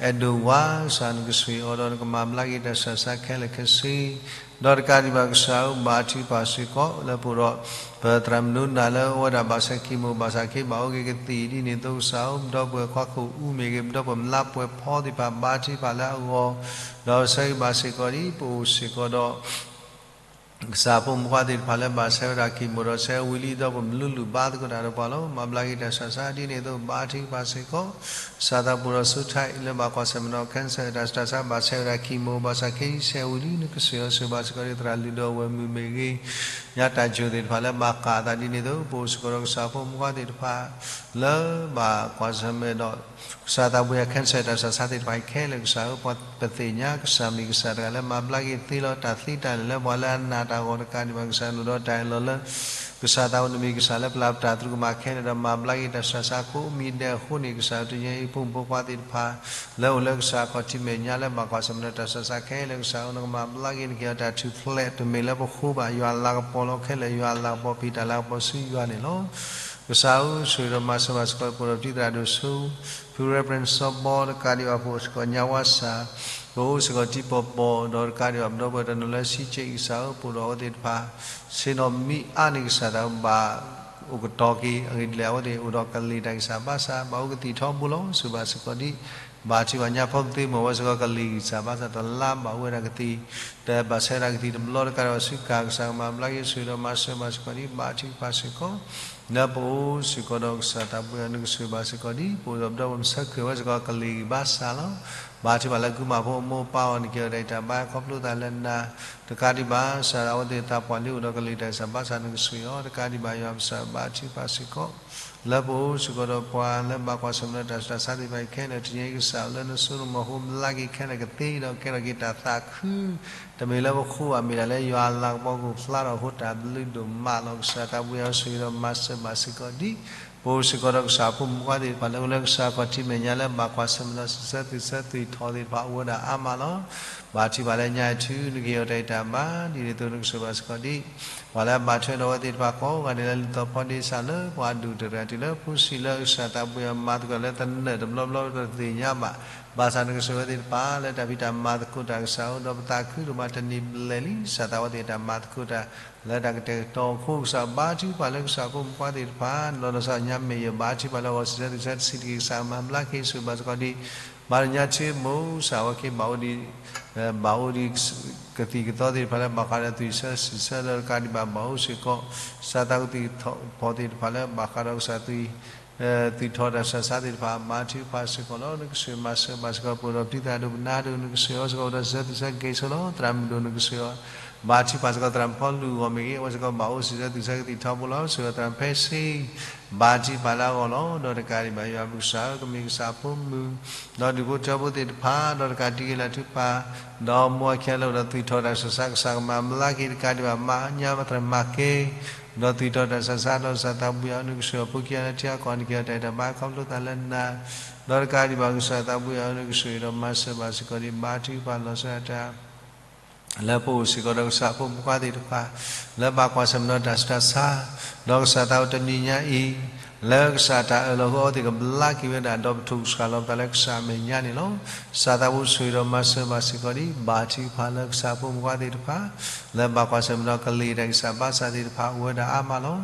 အဲၣ်ဒိးဝါ ကစၢ်နကဆိၣ်ဂ့ၤအီၤဒီးနကမၤဘျါက့ၤတၢ်ဆူးတၢ်ဆါခဲလၢာ်ခဲဆ့ ဒီးတကးဒံးဘၣ်ကစၢ်ဧၢ ဘါထုကဖၣ်စ့ၢ်ကီး လၢပအိၣ်ဒီး ပသရၣ်မုၣ်ဒိၣ်နၢ်လၢအဝဲဒၣ်ဘၣ်ဆဲး chemo ဘၣ်ဆၣ်ခ့ဘၣ်အိၣ်က့ၤကသံၣ်ဒ်န့ၣ်အသိးကစၢ်ဧၢ ပဒီပုၢ်ဝဲၢ်ခွါခိၣ်အူမ့ၢ်ဂ့ၤ ပဒီပုၢ်ဝဲၢ်မျးပှဲၤဖီသ့ၣ်တဖၣ် ဘါထုကဖၣ်လၢအဂီၢ် ဒီးဆၢဂ့ၤဘၣ်စ့ၢ်ကီးဒံး ပအိၣ်စ့ၢ်ကီးဒီး ကစၢ်ဖိမုၣ်ဖိခွါသ့ၣ်တဖၣ်လၢဘၣ်ဆဲးဝဲဒၣ် chemo ဒီးဆဲးဝံၤလံ ဒီးပမ့ၢ်လူၤလူၤဘါသကိးတၢ်ဒီးပှၤလီၤ. မၤဘျါက့ၤတၢ်ဆူးတၢ်ဆါဒ်န့ၣ်အသိး ဘါထုကဖၣ်စ့ၢ်ကီး ကစၢ်သးပှၢ်ဒီးဆူထါအံၤ လၢဘၣ်ကွၢ်ဆၢၣ်မဲာ်ဒီး cancer တၢ်ဆူးတၢ်ဆါ ဘၣ်ဆဲးဝဲဒၣ် chemo ဘၣ်ဆါ ခဲအံၤဆဲးဝံၤလံ နကဆိၣ်အီၤဆိၣ်ဘၣ်စ့ၢ်ကီးဒ်သရၣ်လုၢ်ဒိၣ်အဝဲၢ်မုၢ်မ့ၢ်ဂ့ၤ ညါတၢ်ယိာ်သ့ၣ်တဖၣ်လၢဘၣ်ဃးအသးဒ်န့ၣ်အသိး ပအိၣ်စ့ၢ်ကီးဒီးကစၢ်ဖိမုၣ်ဖိခွါသ့ၣ်တဖၣ် လၢဘၣ်ကွၢ်ဆၢၣ်မဲာ်ဒီး ကစၢ်သးပှၢ် cancer တၢ်ဆူးတၢ်ဆါသ့ၣ်တဖၣ်အံၤခဲလၢာ် ကစၢ်ဧၢ ပသ့ၣ်ညါ ကစၢ်မ့ၢ်ကစၢ်တဂၤလၢမၤဘျါက့ၤသ့လီၤ တၢ်သ့တၢ်လၢာ်လၢပှၤလၢအနာ်တၢ်အဂီၢ်တကးဒံးဘၣ် ကစၢ်နုာ်ဒီးတၢ်အၢၣ်လီၤလၢ ကစၢ်သးပှၢ်နမ့ၢ်ကစၢ်လၢပျၢ်ပတၢ်သရူးကမၣ်ခဲလၢာ်ဒီး မၤဘျါက့ၤတၢ်ဆူးတၢ်ဆါကိးမံၤဒဲးအဃိန့ၣ် ကစၢ်တနံၤအံၤ ဖိမုၣ်ဖိခွါသ့ၣ်တဖၣ် လၢအိၣ်လၢကစၢ်ခီၣ်ထံးမဲာ်ညါလၢဘၣ်ကွၢ်ဆၢၣ်မဲာ်ဒီးတၢ်ဆူးတၢ်ဆါခဲလၢာ် ကစၢ်ဧၢ နကမၤဘျါက့ၤ နကဟ့ၣ်အီၤတၢ်ထူၣ်ဖျဲး တမ့ၢ်လၢပဃိဘၣ် ယွၤအလၤကပီၤလီၤခဲလၢာ် ယွၤအလၤကပီၤဖံးတၢ်လၤကပီၤဆူယွၤန့ၣ်လီၤ. ကစၢ်ဧၢ ဆိၣ်ဂ့ၤဒီးမၤစၢၤဘၣ်စ့ၢ်ကီး ပအိၣ်ဒီးပတံၤသရၣ်ဒိၣ်စိ ဖု Reverend စီၤဘီ တကးဒံးဘၣ် ပအိၣ်စ့ၢ်ကီးညါဝါစၢ် ပအိၣ်စ့ၢ်ကီးတံၤပီၢ်ပီၢ် ဒီးတကးဒံးဘၣ် ပဒီပုၢ်ဝဲၢ်တနီၤလၢဆံးက့ ကစၢ်ဧၢ ပအိၣ်ဒီးအဝဲသ့ၣ်တဖၣ် ဆ့ၣ်နီၤမံအါန့ၢ်ကစၢ်သးဘၣ် အိၣ်ကတီၤက့ၤ အဂ့ၢ်ဒ်လဲၣ် အဝဲသ့ၣ်အိၣ်ဒီးကလံၤတၢ်ဂံၢ်စၢ်ဘါစၢ် ဘၣ်အိၣ်ကသံၣ်ထီဘိလီၤ ဆိၣ်ဘၣ်စ့ၢ်ကီးဒံး ဘၣ်ထံဘၣ်ညါဖီကသ့ မ့ၢ်ဝဲစ့ၢ်ကီးကလံၤဂံၢ်စၢ်ဘါစၢ် တလါဘၣ်အိၣ်ဝဲဒၣ်ကသံၣ် တဘၣ်ဆဲးဒၣ်ကသံၣ်တဘျီတကးဒံးဘၣ် ဆူကၤ ကစၢ်ကမၤဘျါက့ၤ ဆိၣ်ဂ့ၤဒီးမၤစၢၤဘၣ်စ့ၢ်ကီးဒံး ဘၣ်ထံကဖၣ်စ့ၢ်ကီး လၢပအိၣ်စ့ၢ်ကီးဒီးကစၢ်သးပှၢ် နကဆိၣ်ဂ့ၤဘၣ်စ့ၢ်ကီးဒံး ပအိၣ်ဒီးပဒီပုၢ်ဝဲၢ်ဆၢခၢၣ်ဝဲစ့ၢ်ကီးကလံၤဂံၢ်ဘါစၢ်လီၤ. ဘၣ်ထံဘၣ်လၢကုမၤဖိအမိၢ်ပၢ်အီၤ နကဟ့ၣ်အီၤတၢ်အံၣ်တၢ်ဘါ ခီဖျိသးလၢနၤ တကးဒံးဘၣ်စ့ၢ် အဝဲသ့ၣ်သးပှၢ်လံ အိၣ်ဒီးကလံၤတၢ်ဂံၢ်စၢ်ဘါစၢ် နကဆိၣ်ဂ့ၤအီၤ တကးဒံးဘၣ် ယွၤပကစၢ်ဘါထုကဖၣ်စ့ၢ်ကီး လၢပအိၣ်စ့ၢ်ကီးဒီးပှၤလၢဘၣ်ကွၢ်ဆၢၣ်မဲာ်ဒီးတၢ်ဆူးတၢ်ဆါသ့ၣ်တဖၣ်အံၤခဲလၢာ် တနံၤအံၤကစၢ်လၢနစိနမိၣ်အဃိ ဘျါက့ၤခဲလၢာ်ကသ့ဒီး ကဲထီၣ်က့ၤတၢ်သးခု တမ့ၢ်လၢပဃိဘၣ် မ့ၢ်ဒၣ်လၢယွၤအလၤကပီၤကအိၣ်ဖျါထီၣ်အဃိ တၢ်ဘျုးဒိၣ်မးလီၤ. ကစၢ်သးပှၢ်ဧၢ ဆိၣ်ဂ့ၤဒီးမၤစၢၤဘၣ်စ့ၢ်ကီးဒံး ပအိၣ်စ့ၢ်ကီးဒီးကစၢ်ဖိမုၣ်ဖိခွါသ့ၣ်တဖၣ်လၢအိၣ်လၢကစၢ်ခီၣ်ထံးမဲာ်ညါလၢဘၣ်ကွၢ်ဆၢၣ်မဲာ်ဒီး စံးဆၢ သူၣ်ဆၢ သူၣ်ထီၣ်သ့ၣ်တဖၣ် အိၣ်ဝဲဒၣ်အါမးလီၤ. ဘၣ်ထံဘၣ်လၢညါအံၤ နကဟ့ၣ်အီၤတၢ်အံၣ်တၢ်ဘါ ဒ်န့ၣ်အသိး နကဆိၣ်ဂ့ၤဘၣ်စ့ၢ်ကီးဒံး ပှၤလၢအဘၣ်ထွဲဒီးအဝဲသ့ၣ်တဖၣ်ကိးဂၤဒဲးလၢ လူၢ်သီဖီဒ့စၢ်လၢ ပှၤဒူၣ်တရံးတုၤလၢ ဖူစံးလၢကစၢ်သးပှၢ်အံၤ မၤသကိးလၢသနၢၣ်တဘျီဘျီ ပတသ့ၣ်ညါဘၣ် ဘၣ်ဆၣ်နကဆိၣ်ဂ့ၤအဝဲသ့ၣ်တဖၣ် လၢတၢ်ဖံးတၢ်မၤသကိးတၢ် ကစၢ်ဧၢ ဒီးပသးခုဒိၣ်မး တနံၤဘျဲၣ်လံ ကစၢ်သးဝဲသ့ၣ်တၢ်မၤသကိးတၢ် လၢတၢ်ကတဲာ်ကတီၤအဃိ ကစၢ်ဘါထုကဖၣ်လၢကစၢ်ဖိမုၣ်ဖိခွါသ့ၣ်တဖၣ် ဒီးလီၤဆီညါမ့ၢ်ယဘၣ်ထုကဖၣ်လၢဂီၤ စံးဆၢ သူၣ်ဆၢ တဆံးတက့ၤ ကစၢ်ကမၤဘျါက့ၤ ဆိၣ်ဂ့ၤဘၣ်စ့ၢ်ကီးဒံး ဘၣ်တနံၤညါ ဆိၣ်ဂ့ၤမိၢ် ကစၢ်ဝဲက့ၤ ဘၣ်အိၣ်ဒံး ဘၣ်အိၣ်ဒံး ကသံၣ်ကသီသ့ၣ်တဖၣ်လၢ ဘၣ်ဃးဒီးသွံၣ်ဆၢ စံးဆၢ ဒီးတကးဒံးဘၣ် ဘၣ်အိၣ်စ့ၢ်ကီး ကစၢ်သးကသံၣ်ဖီၣ်သ့ၣ်တဖၣ်လၢ ဘၣ်ဃးဒီးကစၢ်သွံၣ် သွံၣ်ထီၣ်တၢ်ဆူးတၢ်ဆါသ့ၣ်တဖၣ် ဘါထုကဖၣ်စ့ၢ်ကီးလီၤ. နကဆိၣ်ဂ့ၤမၤစၢၤဘၣ်စ့ၢ်ကီး ပအိၣ်ဒီးပတံၤသရၣ်ဒိၣ်ပနါဒိၣ် နကဆိၣ်ဂ့ၤအီၤစ့ၢ်ကီး အိၣ်ဒီးစံးဆၢ သူၣ်ဆၢ ကက့ၤဆိလီၤ. သရၣ်မုၣ်ဒိၣ် နကဆိၣ်ဂ့ၤအီၤ ဘါထုကဖၣ်စ့ၢ်ကီး သရၣ်မုၣ်ဖီလူၤအဂီၢ်မ့ၢ်ဂ့ၤ အဝဲစ့ၢ်ကီး ဘၣ်အိၣ်စံးဆၢ သူၣ်ဆၢ ကသံၣ်ထီဘိလီၤ. ဆိၣ်ဂ့ၤသရၣ်မုၣ်ဖဲဆ့ ဘါထုကဖၣ်လၢအဂီၢ်လီၤ. ဒီးတကးဒံးဘၣ် ယွၤပကစၢ်ဧၢ ကမ့ၢ်ကစၢ်အဖိမုၣ် ဒီးဒူၣ်ဖိထၢဖိသ့ၣ်တဖၣ် ဒီးတကးတံၢ်က့ၤလၢထုကဖၣ် ဒီးမိၢ်အခံလၢအိၣ်ဒီးသွံၣ်ထီၣ်တၢ်ဆူးတၢ်ဆါ ကစၢ်ကမၤဘျါက့ၤ တကးဒံးဘၣ် မၤညါမၤသရၣ်မၤက့ၤ ဒီးသွံၣ်ထီၣ်တၢ်ဆူးတၢ်ဆါ ဒီးကစၢ်သးပှၢ်ဧၢ နကဆိၣ်ဂ့ၤအီၤ ဖူခံဂၤလၢထံအကီၢ် နကဟ့ၣ်အီၤတၢ်အံၣ်တၢ်ဘါ ခီဖျိသးလၢနၤ ဒီးတကးဒံးဘၣ် ကစၢ်သးပှၢ်ဧၢ နကဆိၣ်ဂ့ၤဒီးမၤစၢၤဘၣ်စ့ၢ်ကီးဒံး ဘါထုကဖၣ်လီၤဆီဒၣ်တၢ် လၢပအိၣ်စ့ၢ်ကီးဒီးကစၢ်ဖိမုၣ်ဖိခွါသ့ၣ်တဖၣ် လၢဘၣ်ကွၢ်ဆၢၣ်မဲာ်ဒီးတၢ်ဆူးတၢ်ဆါ ဒီးကစၢ်သးအိၣ်တနံၤညါအံၤ လၢကစၢ်တၢ်အၢၣ်လီၤအဃိ အဝဲသ့ၣ်ကဘျါက့ၤဝဲဒၣ် ဒီးပထိၣ်ကစှၤလီၤပသးလၢကစၢ်အမဲာ်ညါန့ၣ်လီၤ. ကစၢ်သးပှၢ်ဆိၣ်ဂ့ၤဒီးမၤစၢၤဘၣ်စ့ၢ်ကီးဒံး ဘါထုကဖၣ်လၢကစၢ်ဖိမုၣ်ဖိခွါသ့ၣ်တဖၣ် လၢဘၣ်ကွၢ်ဆၢၣ်မဲာ်ဒီးကလံၤတၢ်ဂံၢ်စၢ်ဘါစၢ်သ့ၣ်တဖၣ် အိၣ်ဝဲဒၣ်အါမးလီၤ.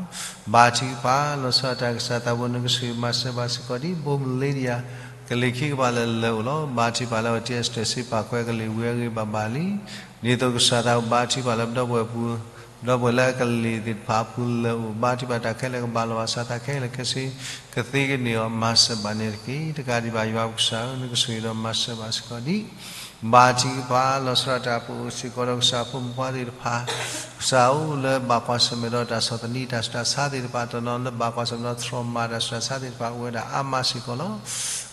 ဘါထုကဖၣ်လီၤဆီဒၣ်တၢ် ကစၢ်သးပှၢ် နကဆိၣ်ဂ့ၤမၤစၢၤဘၣ်စ့ၢ်ကီးဒံး ဘိမလ့ဒံယၤ ကလံၤခံကပၤလၢလၢာ်အိၣ်လီၤ. ဘါထုကဖၣ်လၢအဝဲတ့အစတၢၢ်စ့ပာ်ကွဲကလံၤဝံၤအဂ့ၢ်ဘၣ်ဘၣ်လံ. ဒ်သိးကစၢ်သးအိၣ်ဘါထုကဖၣ်လၢပဒီပုၢ်ဝဲၢ်ပူၤ ဒီပုၢ်ဝဲၢ်လၢအကလံၤသ့ၣ်တဖၣ်အပူၤလၢာ်အိၣ် ဘါထုကဖၣ်တၢ်ခဲလၢာ်ကဘၣ်လီၤဘၣ်စး တၢ်ခဲလၢာ်ခဲဆ့ ကသ့ကန့ၢ်အီၤ မၤစၢၤဘၣ်န့ၣ်တက့ၢ်. တကးဒံးဘၣ် ယွၤပကစၢ်ဧၢ နကဆိၣ်ဂ့ၤဒီးမၤစၢၤဘၣ်စ့ၢ်ကီးဒံး ဘါထုကဖၣ်လီၤဆီဒၣ်တၢ် ပအိၣ်စ့ၢ်ကီးဒီးကစၢ်ဖိမုၣ်ဖိခွါသ့ၣ်တဖၣ် ကစၢ်အိၣ်လၢဘၣ်ကွၢ်ဆၢၣ်မဲာ်ဒီးတၢ်ဆီၣ်သနံးတၢ်ဆူးတၢ်ဆါသ့ၣ်တဖၣ် တနီၤလၢဘၣ်ကွၢ်ဆၢၣ်မဲာ်ဒီး trauma တၢ်ဆူးတၢ်ဆါသ့ၣ်တဖၣ် အိၣ်ဝဲဒၣ်အါမးစ့ၢ်ကီးလီၤ.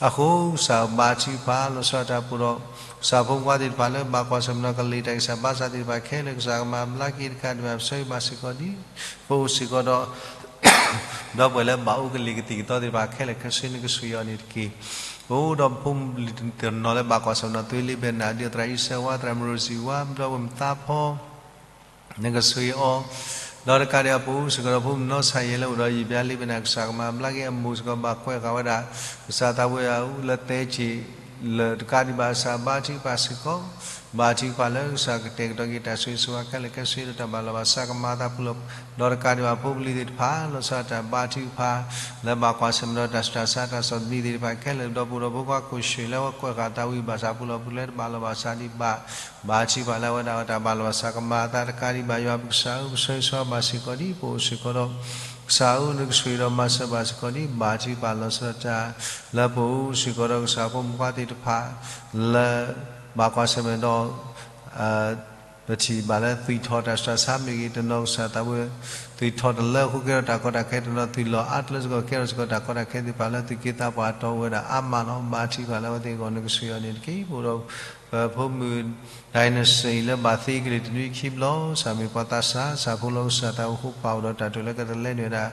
အဃိကစၢ်ဘါထုကဖၣ် လီၤဆီဒၣ်တၢ်ပူၤဒီး ကစၢ်ဖိမုၣ်ဖိခွါသ့ၣ်တဖၣ်လၢဘၣ်ကွၢ်ဆၢၣ်မဲာ်ဒီးကလံၤတၢ်ဂံၢ်စၢ်ဘါစၢ်သ့ၣ်တဖၣ်ခဲလၢာ် ကစၢ်ကမၤဘျါက့ၤ တကးဒံးဘၣ် ပဆိၣ်ဂ့ၤဘၣ်စ့ၢ်ကီးဒံး ပအိၣ်စ့ၢ်ကီးဒီး ဒီပုၢ်ဝဲၢ်လၢဘၣ်အိၣ်ကလံၤကသံၣ်ကသီသ့ၣ်တဖၣ်ခဲလၢာ်ခဲဆ့ နကဆိၣ်ဂ့ၤအီၤန့ၣ်တက့ၢ်. ပအိၣ်ဒီးဖိလံၤတနီၤလၢဘၣ်ကွၢ်ဆၢၣ်မဲာ်ဒီးသွံၣ်လံာ်ဘဲၣ်နၤ ဒ်သိးသရၣ်အံၤစဲးဝါ သရၣ်မုၣ်ရိစံဝါ ဒီပုၢ်ဝဲၢ်မုၣ်သးဖီ နကဆိၣ်ဂ့ၤအီၤ ဒီးတကးဒံးဘၣ် ပအိၣ်စ့ၢ်ကီးဒီးဖိမုၣ်နီၢ်ဆါယဲလၢအိၣ်ဒီးယံာ်ဘျါလံာ်ဘဲၣ်နၤ ကစၢ်ကမၤဘျါက့ၤအမိၢ်စ့ၢ်ကီး ဘၣ်ကွဲးဃာ်ဝဲဒၣ် ကစၢ်သးပှၢ်အအိၣ်လၢသဲက့ၤ လၢတကးဒံးဘၣ်ကစၢ်ဘါထုကဖၣ်စ့ၢ်ကီး, ဘါထုကဖၣ်လၢကစၢ်ကတဲာ်ကတီၤက့ၤတၢ်ဆိၣ်ဂ့ၤဆိၣ်ဝါခဲလၢာ်ခဲဆ့ဒီးတၢ်ဘၣ်လီၤဘၣ်စးကမၤအသးပူၤလီၤ. ဒီးတကးဒံးဘၣ်ဖိပလံၤသ့ၣ်တဖၣ် လီၤဆီဒၣ်တၢ်ဘါထုကဖၣ် လၢဘၣ်ကွၢ်ဆၢၣ်မဲာ်ဒီးတၢ်ဆူးတၢ်ဆါတၢ်ဆီၣ်သနံးသ့ၣ်တဖၣ်ခဲလၢာ် ဒီပုၢ်ဒီဝဲၢ်ဖိခွါကိၣ်ဆှ့ၣ်လၢအဝဲကွဲးဃာ်တၢ်ဝံဘၣ်ဆၣ်ပူၤလီၤ ပူၤလၢတဘၣ်လီၤဘၣ်စးဒံးဘၣ် ဘါထုကဖၣ်လၢအဝဲဒၣ်တၢ်ဘၣ်လီၤဘၣ်စးကမၤအသးတကးဒံးဘၣ် ယွၤပကစၢ်ဧၢ ပဆၢဂ့ၤဆၢဝါဘၣ်စ့ၢ်ကီးဒံး ပအိၣ်စ့ၢ်ကီးဒီး ကစၢ်ဧၢ နကဆိၣ်ဂ့ၤဒီးမၤစၢၤဘၣ်စ့ၢ်ကီးဒံး ဘါထုကဖၣ်လီၤဆီဒၣ်တၢ် လၢပအိၣ်စ့ၢ်ကီးဒီးကစၢ်ဖိမုၣ်ဖိခွါသ့ၣ်တဖၣ် လၢ ဘၣ်ကွၢ်ဆၢၣ်မဲာ်ဒီး ပထံၣ်ဘၣ်လၢသွံၣ်ထီၣ်တၢ်ဆူးတၢ်ဆါမ့ၢ်ဂ့ၤ တနီၤကစၢ်သးဝံၣ် သွံၣ်ထီၣ်တလၢအဃိကဲထီၣ်တၢ်ကီတၢ်ခဲ တနီၤသွံၣ်လီၤအါတလၢစ့ၢ်ကီး ကဲထီၣ်စ့ၢ်ကီးတၢ်ကီတၢ်ခဲသ့ၣ်တဖၣ်လၢသုးက့သးပှၢ်တီၢ်ဝဲဒၣ်အါမးလီၤ. ဘါထုကဖၣ်လၢအဝဲသ့ၣ်အဂီၢ် နကဆိၣ်ဂ့ၤအီၤန့ၣ်တက့ၢ်. ပအိၣ်ဒီး ပဖိမုၣ် ဒိၣ်နစံၣ် လၢဘၣ်သ့အကလံၤတနွံခံဘျီ ကစၢ်မ့ၢ်ပှၤသးစၢ် ကစၢ်ဖိလီၤကစၢ်သးဝံၣ်အဃိ ပာ်အိၣ်ဒီးတၢ်တိာ်လၢကတလဲနုာ်ဝဲဒၣ်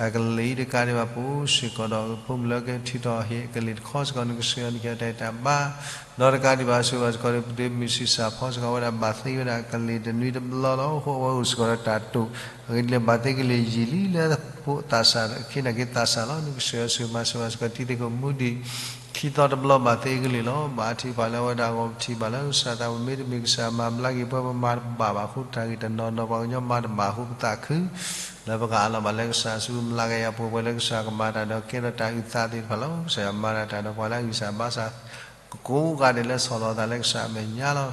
အကလံၤတကးဒံးဘၣ် ပအိၣ်စ့ၢ်ကီးဒီးဖိမုၣ်လၢကထုးထီၣ်ဟ့ၣ်အကလံၤတခီစ့ၢ်ကီး နကဆိၣ်ဂ့ၤအီၤန့ၣ်က့ၤတၢ်တၢ်ဘါ ဒီးတကးဒံးဘၣ်ဆိၣ်ဂ့ၤဘၣ်စ့ၢ်ကီးဒီး ပဒ့မုၢ်ဆံးစၢ်ဖီစ့ၢ်ကီးဝဲဒၣ် ဘၣ်သ့ဝဲဒၣ်အကလံၤတနွံတဘျီလီၤ. အဃိအဝဲအိၣ်စ့ၢ်ကီးဒီးတၢ်တိာ် အဂ့ၢ်ဒ်လဲၣ် ဘၣ်သ့ကလံၤယံာ်လံ လၢဖိသးစၢ် ခ့နၢ်က့သးစၢ်လီၤ. နကဆိၣ်ဂ့ၤအီၤဆိၣ်ဂ့ၤမၤစၢၤဘၣ်စ့ၢ်ကီး တံၤသကိးမူဒံး ခံသီတဘျီ ဘၣ်သ့အကလံၤလီၤ. ဘါထုကဖၣ်လၢအဝဲဒၣ်အဂီၢ် ပထံၣ်ဘၣ်လၢကစၢ်သးဝံၣ်မ့တမ့ၢ် ကစၢ်မၤဘျါက့ၤပှၤ ပမၤတဘၣ်ဘၣ်အဃိ တၢ်ဂ့ၢ်တနီၤနီၤ ပှၤကညီမၤတဘၣ်အဃိ ပသးခု လၢပကအးလီၤဘၣ်လၢကစၢ်ဆူ မၤလၤကယၤပှဲၤပှဲၤလၢကစၢ်ကမၤတၢ်ဒီးကဲထီၣ်တၢ်အုၣ်သးသ့ၣ်တဖၣ်လီၤ. ကစၢ်ယွၤမၤတၢ်တၢ်ဒီးပှၤလၢအဂံၢ်စၢ်ဘါစၢ် ကကိးဂၤဒဲးလၢဆီၣ်လီၤသးလၢကစၢ်အမဲာ်ညါလီၤ.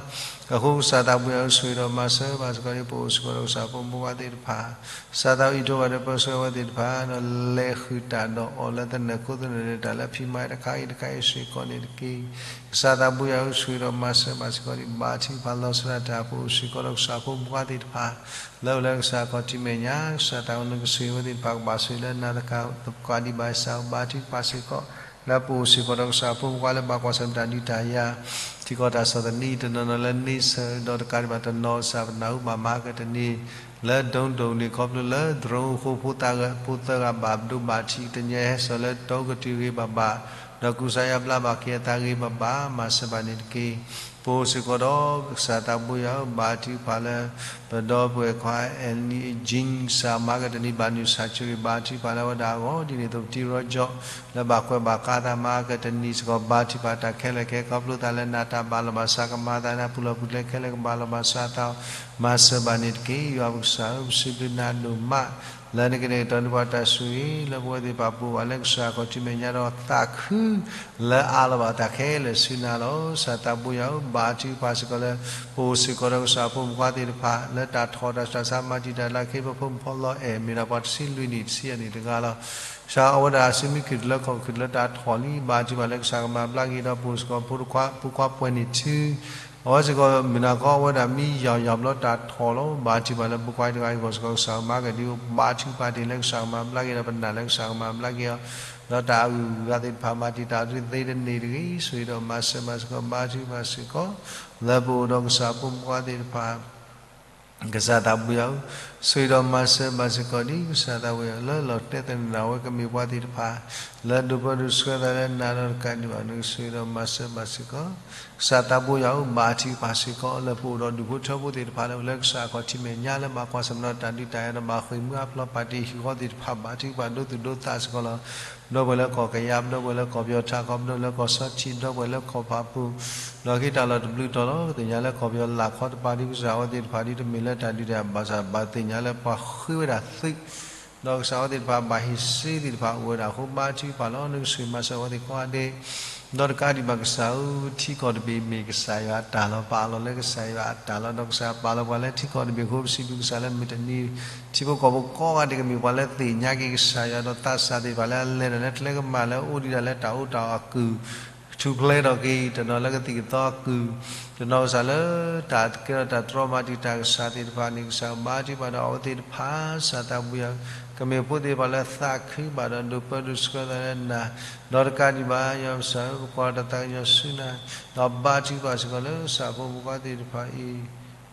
အဃိကစၢ်သးဘိယွၤဧၢ ဆိၣ်ဂ့ၤဒီးမၤစၢၤဘၣ်စ့ၢ်ကီးဒံး ပအိၣ်စ့ၢ်ကီးဒီးကစၢ်ဖိမုၣ်ဖိခွါသ့ၣ်တဖၣ် ကစၢ်သးဝံၣ်အံးထွဲဘၣ်ဒီးပၢဆှၢအဝဲသ့ၣ်တဖၣ် ဒီးလဲၤဃုာ်တၢ်ဒီးအီၤလၢသနၢၣ်ခိသနၢၣ်ဒီးတၢ်လၢဖံးမၤတခါဂ့ၤတခါအံၤစ့ၢ်ကီးန့ၣ်တက့ၢ်. ကစၢ်သးဘိယွၤဧၢ ဆိၣ်ဂ့ၤဒီးမၤစၢၤဘၣ်စ့ၢ်ကီးဒံး ဘါထုကဖၣ်လီၤဆီဒၣ်တၢ် ပအိၣ်စ့ၢ်ကီးဒီးကစၢ်ဖိမုၣ်ဖိခွါသ့ၣ်တဖၣ် လၢအိၣ်လၢကစၢ်အခီၣ်ထံးမဲာ်ညါ ကစၢ်သးဝံၣ်နကဆိၣ်ဂ့ၤအဝဲသ့ၣ်တဖၣ် ကဘၣ်ဆိၣ်ဂ့ၤလၢနၤတကးဒံးဘၣ် ကစၢ်ဧၢ ဘါထုကဖၣ်စ့ၢ်ကီး လၢပအိၣ်စ့ၢ်ကီးဒီးကစၢ်ဖိမုၣ်ဖိခွါလၢဘၣ်ကွၢ်ဆၢၣ်မဲာ်တၢ်ဒုးတၢ်ယၤ ထံကီၢ်တၢ်ဆီၣ်သနံးတနီၤနီၤလၢန့ဆၢၣ် ဒီးတကးဒံးဘၣ်တနီၤကစၢ်ပနၢ်ဟူဘၣ်မၤကတနံၤ လၢဒိၣ်ဒိၣ်န့ၣ် ခီဖျိလၢ drone အဃိ ဖိသၣ်ဂၤ ဖိသၢဂၤဘၣ်ဒိဘၣ်ထံး တညဲဟဲစိာ်လၢတီကတုၤဂ့ၤဘၣ်ဘၣ် ဒီးကူစါယါဘျါဘၣ်က့ၤအသးဂ့ၤဘၣ်ဘၣ် မၤစၢၤဘၣ်န့ၣ်တက့ၢ်. ပအိၣ်စ့ၢ်ကီးဒီး ကစၢ်သးဘိယွၤဧၢ ဘါထုကဖၣ်လၢ ပဒီပုၢ်ဝဲၢ်ခွါ Annie Jean ကစၢ်မၤကတနံၤဘၣ်နုာ်ဆၣ်ဆိၣ်ဂ့ၤ ဘါထုကဖၣ်လၢအဝဲဒၣ်အဂီၢ် ဒ်န့ၣ်အသိးပတံၤရီကၠီ လၢဘၣ်ကွဲးဘၣ်ဃးအသးမၤကတနံၤစ့ၢ်ကီး ဘါထုကဖၣ်တၢ်ခဲလၢာ်ခဲဆ့ ခီဖျိသးလၢနၤတၢ်ဘၣ်လီၤဘၣ်စးကမၤအသး နၤပူၤလီၢ်ပူၤကျဲခဲလၢာ်ကဘၣ်လီၤဘၣ်စးအသး မၤစၢၤဘၣ်န့ၣ်တက့ၢ်. ယွၤပကစၢ်ဧၢ ပစံးဘျုးနၤဒိၣ်မး လၢနကတဲာ်ကတီၤန့ၢ်ပှၤတၢ်ဆိၣ်ဂ့ၤ လၢပဝဲသ့ၣ်တဖၣ်ပူၤဘၣ်လၢကစၢ်အခီၣ်ထံးမဲာ်ညါဒီးသးခု လၢအးလီၤဘၣ်တၢ်ခဲလၢာ်ဆူနၤလီၤ. ကစၢ်သးဘိယွၤဧၢ ဘါထုကဖၣ်စ့ၢ်ကီးလၢ ပအိၣ်စ့ၢ်ကီးဒီးကစၢ်ဖိမုၣ်ဖိခွါသ့ၣ်တဖၣ် လၢတၢ်ထီၣ်တၢ်ဆူးတၢ်ဆါမၤတံာ်တာ်လၢခံ ပဖိမုၣ်ဖိလီၤအဲၣ် မ့ၢ်ဒၣ်ပှၤတဆံလွံၢ်နံၣ်တဆံယဲၢ်နံၣ်တဂၤလီၤ. ကစၢ်အဝဲဒၣ်အစုမုၢ်ခုၣ်တုၤလၢခီၣ်ခုၣ်တုၤလၢတၢ်ထီၣ်လံ ဘါထုကဖၣ်လၢကစၢ်ကမၤဘျါက့ၤဒီးပအိၣ်စ့ၢ်ကီးဖိခွါ ဖိခွါပှဲၤန့ၢ်ထူ အဝဲစ့ၢ်ကီးမုၢ်နၤခီအဝဲဒၣ်မံယီၤယီၤဘျီတၢ်ထီၣ်လီၤ. ဘါထုကဖၣ်လၢဖိခွါတဂၤအံၤအဂီၢ်စ့ၢ်ကီး ကစၢ်မၤကဒံ ဘါထုကဖၣ်တ့ၢ်လၢကစၢ်ကမၤဘျါက့ၤဒီးပနာ်လၢကစၢ်ကမၤဘျါက့ၤအီၤ ဒီးတၢ်အဂုၤအဂၤသ့ၣ်တဖၣ်မၤတံာ်တာ်အီၤတသ့တန့ၢ်တဂ့ၤ ဆိၣ်ဂ့ၤဒီးမၤစၢၤဘၣ်စ့ၢ်ကီး ဘါထုကဖၣ်စ့ၢ်ကီး လၢပအိၣ်ဒီးကစၢ်ဖိမုၣ်ဖိခွါသ့ၣ်တဖၣ် ကစၢ်သးဘိယွၤဧၢ, ဆိၣ်ဂ့ၤဒီးမၤစၢၤဘၣ်စ့ၢ်ကီးဒ်ကစၢ်သးဝံၣ်အီၤလၢလီၤတဲာ်သန့ၤနၤဝဲကမ့ၢ်ပှၤသ့ၣ်တဖၣ် လၢဒိးပၢဒိးဆှၢသးလၢနၤဒီးတကးဒံးဘၣ် နကဆိၣ်ဂ့ၤဒီးမၤစၢၤဘၣ်စ့ၢ်ကီး, ကစၢ်သးဘိယွၤဧၢ, ဘါထုကဖၣ်စ့ၢ်ကီး လၢပအိၣ်ဒီးဒူၣ်ဖိထၢဖိသ့ၣ်တဖၣ်လၢအိၣ်လၢကစၢ်အခီၣ်ထံးမဲာ်ညါလၢဘၣ်ကွၢ်ဆၢၣ်မဲာ်ဒီးတၢ်ဒုးတၢ်ယၤဒီးဘၣ်ဃ့ၢ်မှံဟးဖျိးပာ်တ့ၢ်ဟံၣ်ဃီသ့ၣ်တဖၣ် ဘါထုကဖၣ်ဒိသူၣ်ဒိသးစ့ၢ်ကီးလီၤ. ပဒီပုၢ်ဝဲၢ်လၢကီၢ်ကယၤ, ပဒီပုၢ်ဝဲၢ်လၢကီၢ်ပယီၤထးခီ, ပဒီပုၢ်ဝဲၢ်လၢကီၢ်စီထံ, ပဒီပုၢ်ဝဲၢ်လၢကီၢ်ဖးပူၤ, ဒီးဟ့ၣ်တၢ်လီၢ်တဘျုးတီၤလီၤ. ပသ့ၣ်ညါလၢကီၢ်ပယီၤလၢ်ခီတပၤဒ်ကစၢ်အဝဲသ့ၣ်တဖၣ်ဒ်တမ့ၢ်လၢတၢ်ဒုးတၢ်ယၤဘၣ်ဆၣ် ဘၣ်သ့ၣ်ညါလၢပှၤဃ့ဝဲဒၣ်သုး ဒီးကစၢ်အဝဲသ့ၣ်တဖၣ်ဘၣ်ဟ့ၣ်စ့သ့ၣ်တဖၣ်အိၣ်ဝဲဒၣ်အဃိ ဘါထုကဖၣ်လီၤ. နကဆိၣ်ဂ့ၤမၤစၢၤအဝဲသ့ၣ်ကိးဂၤဒဲး, ဒီးတကးဒံးဘၣ်ကစၢ်ဧၢ, ထံကီၢ်တဘ့ၣ်မ့ၢ်ကစၢ်ယွၤအတၢ်လီၤ. ပအးလီၤလၢကစၢ်ယွၤအတၢ်လီၤ. ဒီးကစၢ်ပာ်လီၤပှၤလၢထံကီၢ်တဘ့ၣ်အဃိ ပစံးဘျုးကစၢ်လၢမုၢ်တနံၤ ထံဖိကီၢ်ဖိကိးဂၤဒဲးကမ့ၢ်ပှၤလၢသ့ၣ်ညါက့ၤကစၢ်ယွၤ ဒီးသးစၢ်သ့ၣ်တဖၣ်လၢအလဲၤတၢ်လၢကျဲကမၣ်လၢအိၣ်ဒံးဒၣ်လၢတၢ်အီၣ်တၢ်အီအကုၢ် ထူၣ်ဖျဲးထီၣ်က့ၤ တနီၤလၢကသံၣ်ကသီအကုၢ်, တနီၤကစၢ်လၢတၢ်ကဲထီၣ်တၢ်တြီမၤတံာ်တာ်ကစၢ်သ့ၣ်တဖၣ်န့ၣ် ကစၢ်ဘါထုကဖၣ်ဒီးအဝဲသ့ၣ်တဖၣ် ကစၢ်သးဘိယွၤ ကမ့ၢ်ဖိသ့ၣ်တဖၣ်လၢသးခုဘၣ်ဒီးဒိးပၢဒိးဆှၢသးလၢနၤ, ဒီးတကးဒံးဘၣ် ယွၤပကစၢ်ဧၢ, ပကွၢ်တၢ်သးကညီၤဆူနၤ, ဒီးဘါထုကဖၣ်စ့ၢ်ကီးလၢကစၢ်ဖိမုၣ်ဖိခွါသ့ၣ်တဖၣ်အံၤ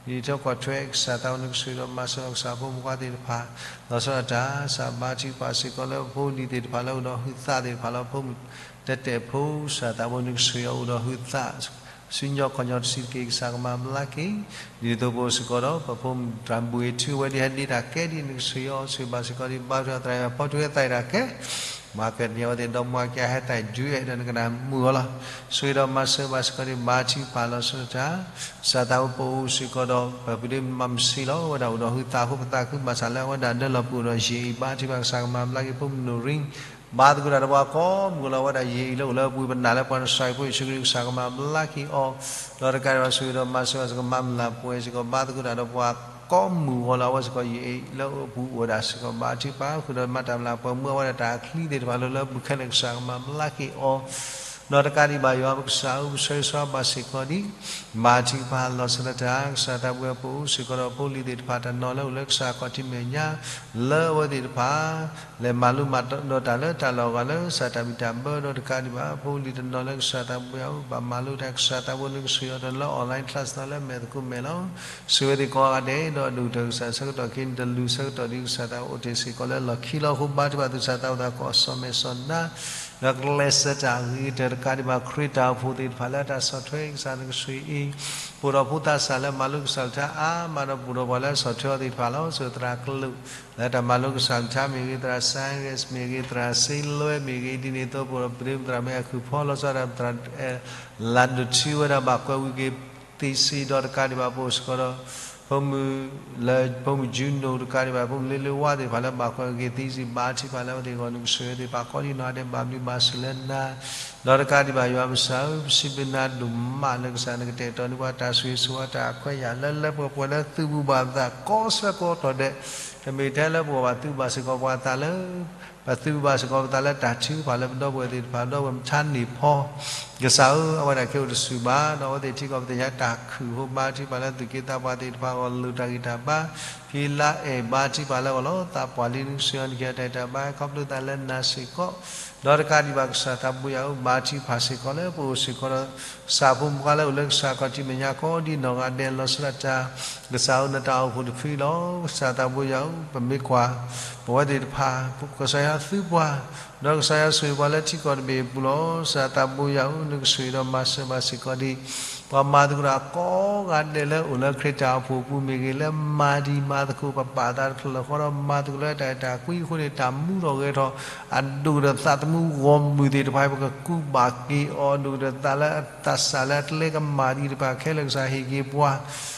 ဒ်ထီၣ်ကွၢ်ထွဲကစၢ်သးဝံၣ်နကဆိၣ်ဂ့ၤဒီးမၤစၢၤကစၢ်ဖိမုၣ်ဖိခွါသ့ၣ်တဖၣ်, လီၤဆီဒၣ်တၢ် ကစၢ်ဘါထုကဖၣ်စ့ၢ်ကီးလၢဖိဒံးသ့ၣ်တဖၣ်လၢအိၣ်ဒီးဟုသးသ့ၣ်တဖၣ်လၢဖိမုၣ်တဲတဲာ်ဖိ ကစၢ်သးဝံၣ်နကဆိၣ်ဂ့ၤအီၤအိၣ်ဒီးဟုသး ဆူညါခီၣ်ညီတဆံးတက့ၢ် ကစၢ်ကမၤဘျါက့ၤ, ဒ်သိးပအိၣ်စ့ၢ်ကီးဒီး ပဖိမုၣ်တြၢ်ဘူၣ်အ့ၣ်ထူဝဲဒ်ဟဲန့ၢ်တၢ်ကဲဒ်နကဆိၣ်ဂ့ၤအီၤဆိၣ်ဂ့ၤဘၣ်စ့ၢ်ကီးဒ်ဘါထုကဖၣ်သရၣ်ယွၤဖီထုဝဲသးအံၤတၢ်ကဲ မၤကဲၤတညီဝဲသ့ၣ်ဒီမါကဟဲတၢ်ဒုးအဲၣ်ဒီးနကနၣ်မုာ်အီၤလီၤ. ဆိၣ်ဂ့ၤဒီးမၤစၢၤဘၣ်စ့ၢ်ကီးဒံး ဘါထုကဖၣ်လီၤဆီဒၣ်တၢ် ကစၢ်သးဝဲပအိၣ်စ့ၢ်ကီးဒီး ပပဒုမၤမုၢ်ဆ့ၣ်လီၤ. အဝဲဒၣ်အိၣ်ဒီးဟုသးဃိပသးခု ဘၣ်ဆၣ်လၢအဝဲဒၣ်ဒၢလီၤပှီၢ်ဒီးယံာ်အံၤ ဘါထုကဖၣ်ကစၢ်ကမၤဘျါက့ၤ ဖိမုၣ်နိၣ်ရံ ဘါသကိးတၢ်ဒီးပှၤကိးမုၢ်လီၤ. အဝဲဒၣ်ယံာ်အံၤလၢအိၣ်လၢအပူၤ ပနာ်လၢပှၤနစၢ်အံၤဖိ ယ့ၣ်ၡူးခရံာ် ကစၢ်ကမၤဘျါက့ၤအီၤ ဒီးတကးဒံးဘၣ် ဆိၣ်ဂ့ၤဒီးမၤစၢၤဘၣ်စ့ၢ်ကီး မၤမုၢ်လၢ်ပှဲၤစ့ၢ်ကီး ဘါသကိးတၢ်ဒီးပှၤကိးမုၢ်ဂီၤလၢအဝဲစ့ၢ်ကီး ယံာ်အံၤလၢအပူၤအိၣ်ဝဲဒၣ်စ့ၢ်ကီး ဘါထုကဖၣ်ဃုာ်ဒီးမၤတၢ်မုၢ်လၢ်ပှဲၤ မ့ၢ်အဝဲဒၣ်တၢ်ချံသ့ၣ်တဖၣ်လၢလၢအပူၤခဲလၢာ် ကစၢ်ကမၤဘျါက့ၤအီၤ ဒီးတကးဒံးဘၣ် ယွၤပကစၢ်ဧၢ ပဆၢဂ့ၤဆၢဝါဘၣ်စ့ၢ်ကီးဒံး ဘါထုကဖၣ်လီၤဆီဒၣ်တၢ် ကစၢ်သးပှဲၤပအိၣ်စ့ၢ်ကီးဒီး ဖိလံၤသ့ၣ်တဖၣ်တနီၤလၢအိၣ်လၢကစၢ်ခီၣ်ထံးမဲာ်ညါ လၢအဝဲသ့ၣ်တဖၣ် လဲၤမၤလိမၤဒိးတၢ်လၢတၢ်လီၢ်အဂၤလၢကစၢ်တၢ်ဘံၣ်တၢ်ဘၢဒီးတကးဒံးဘၣ် ဖိလံၤတနီၤလၢကစၢ်သးပှဲၤအအိၣ် ဘၣ်မၤလိတၢ် ကစၢ်သးပှဲၤအအိၣ် ဘၣ်မၤလိတၢ် ကစၢ်ယွၤတၢ်လၢ online class နီၤလၢမဲာ်သကိးမဲာ်လီၤ. ဆိၣ်ဂ့ၤဝဲသ့ၣ်ကိးဂၤဒဲးဒီး အဒိၣ်ကတၢၢ်ကစၢ်ဆၢကတီၢ်ခဲအံၤ နတလူၤဆၢကတီၢ်ဒံး ကစၢ်သးအိၣ်တ့ၢ်စ့ၢ်ကီးလၢလီၢ်ခံလီၤ. အဃိဘါထုကဖၣ်သု ကစၢ်သးအိၣ်သးကီၢ်စီၤမဲာ်စီၤနါ ဒီးကျဲးစၢးတၢ်ဂ့ၤကတၢၢ်တကးဒံးဘၣ် ခရံာ်တၢ်အိၣ်ဖှိၣ်သ့ၣ်တဖၣ်လၢတၢ်ဆီၣ်ထွဲ ကစၢ်နကစၢ်အံၤ ပအိၣ်ဒီးဖိသးစၢ်လၢမၤလိကစၢ်တၢ်အါမးဒီး ပအိၣ်ဒီးပှၤလၢဆီၣ်ထွဲအီၤသ့ၣ်တဖၣ်လီၤ. ဆိၣ်ဂ့ၤသရၣ်ကလုာ် လၢတၢ်မၤလိကစၢ်တၢ်မ့ၢ်ဂ့ၤ သရၣ် Cyrus မ့ၢ်ဂ့ၤ သရၣ်စ့လွဲမ့ၢ်ဂ့ၤ ဒ်န့ၣ်အသိး ပအိၣ်ဒီးပဒုးသရၣ်မ့ၢ်အခုၣ်ဖီလီၤဆီဒၣ် သရၣ် လၤဒိၣ်ထံဝဲဒၣ်ဘၣ်ကွဲးဝံၤက့ၤ သ့စ့ၢ်ဒီးတကးဒံးဘၣ် ပအိၣ်စ့ၢ်ကီးဒီး ဖိမုၣ်လၢ ဖိမုၣ်ယူနိၣ်တကးဒံးဘၣ် ဖိမုၣ်လ့လ့ဝါသ့ၣ်တဖၣ်လၢဘၣ်ကွဲးက့ၤသ့စ့ၢ် ဘါထုကဖၣ်လၢအဝဲသ့ၣ်အဂီၢ် နကစၢ်ယွၤသ့ၣ်တဖၣ်ကိးဒံနီၢ်ဂၤဒဲး ဘၣ်ဘျုးဘၣ်ဆိၣ်လၢနၤ ဒီးတကးဒံးဘၣ် ယွၤပကစၢ်ဧၢ ပစံးဘျုးနၤဒိၣ်မးလၢကစၢ်နကတဲာ်ကတီၤန့ၢ်ပှၤတၢ်ဆိၣ်ဂ့ၤဆိၣ်ဝါတၢ်ခွဲးယာ်လၢလၢပှဲၤပှဲၤလၢသုးဘူးဘၣ်သး ကိးဆၢကိးကတီၢ်ဒဲး တမ့ၢ်ထဲလၢပဂီၢ်ဘၣ် သုးဘၣ်စ့ၢ်ကီးပှၤသးလၢ ပသုးဘၣ်စ့ၢ်ကီးပသးလၢတၢ်ထုကဖၣ်လၢပဒီပုၢ်ဝဲၢ်သ့ၣ်တဖၣ် ဒီပုၢ်ဝဲၢ်မုၢ်ဆါန့ၣ်ဖီ ကစၢ်ဧၢ အဝဲဒၣ်ကဲအိၣ်တဆူၣ်ဘၣ် ဒီးအဝဲသ့ၣ်ထံကီၢ်ပသ့ၣ်ညါတၢ်ခုၣ်အဃိ ဘါထုကဖၣ်လၢသူၣ်က့သးပှၢ်သ့ၣ်တဖၣ်အဂီၢ် လိၣ်တၢ်ဂံၢ်တၢ်ဘါ ဖံလါအဲၣ် ဘါထုကဖၣ်လၢအဂီၢ်လီၤ. သးပှၢ်လံ နကစၢ်ယွၤနကဟ့ၣ်တၢ်ဂံၢ်တၢ်ဘါ ခီဖျိသးလၢနၤစ့ၢ်ကီး ဒီးတကးဒံးဘၣ် ကစၢ်သးဘိယွၤဧၢ ဘါထုကဖၣ်စ့ၢ်ကီးလၢပအိၣ်စ့ၢ်ကီးဒီး ကစၢ်ဖိမုၣ်ဖိခွါလၢအိၣ်လၢကစၢ်ခီၣ်ထံးမဲာ်ညါကိးဒံနီၢ်ဂၤဒဲး လီၤဆီဒၣ်တၢ် ကစၢ်ဧၢနတၢ်အိၣ်ဖှိၣ်တဖုလီၤ. ကစၢ်သးဘိယွၤဧၢ ပမ့ၢ်ကွၢ် ပဝဲသ့ၣ်တဖၣ် ကစၢ်ယွၤသုပှၤ ဒီးကစၢ်ယွၤဆိၣ်ဂ့ၤပှၤလၢထံကီၢ်တဘ့ၣ်အပူၤလီၤ. ကစၢ်သးဘိယွၤဧၢ နကဆိၣ်ဂ့ၤဒီးမၤစၢၤဘၣ်စ့ၢ်ကီးဒံး ပှၤမၤသကိးတၢ်ကိးဂၤဒဲးလၢအိၣ်လၢခရံာ်တၢ်အိၣ်ဖှိၣ်အပူၤမ့ၢ်ဂ့ၤ လၢမၤတံၤမၤသကိး ပပာ်သးတဖျၢၣ်ဃီဒီး မၤသကိးလၢတၢ်အဲၣ်တၢ်ကွံအဃိန့ၣ် တၢ်မူထီၣ်ဂဲၤထီၣ် အဒိၣ်ကတၢၢ်သးသမူဂီၢ်မုၢ်သ့ၣ်တဖၣ် ပကကူးဘၣ်က့ၤအီၤ အဒိၣ်ကတၢၢ်သးလၢအသးစၢ်လၢအကျဲကမၣ်ဒံးတဖၣ်ခဲလၢာ် ကစၢ်ဟ့ၣ်က့ၤပှၤ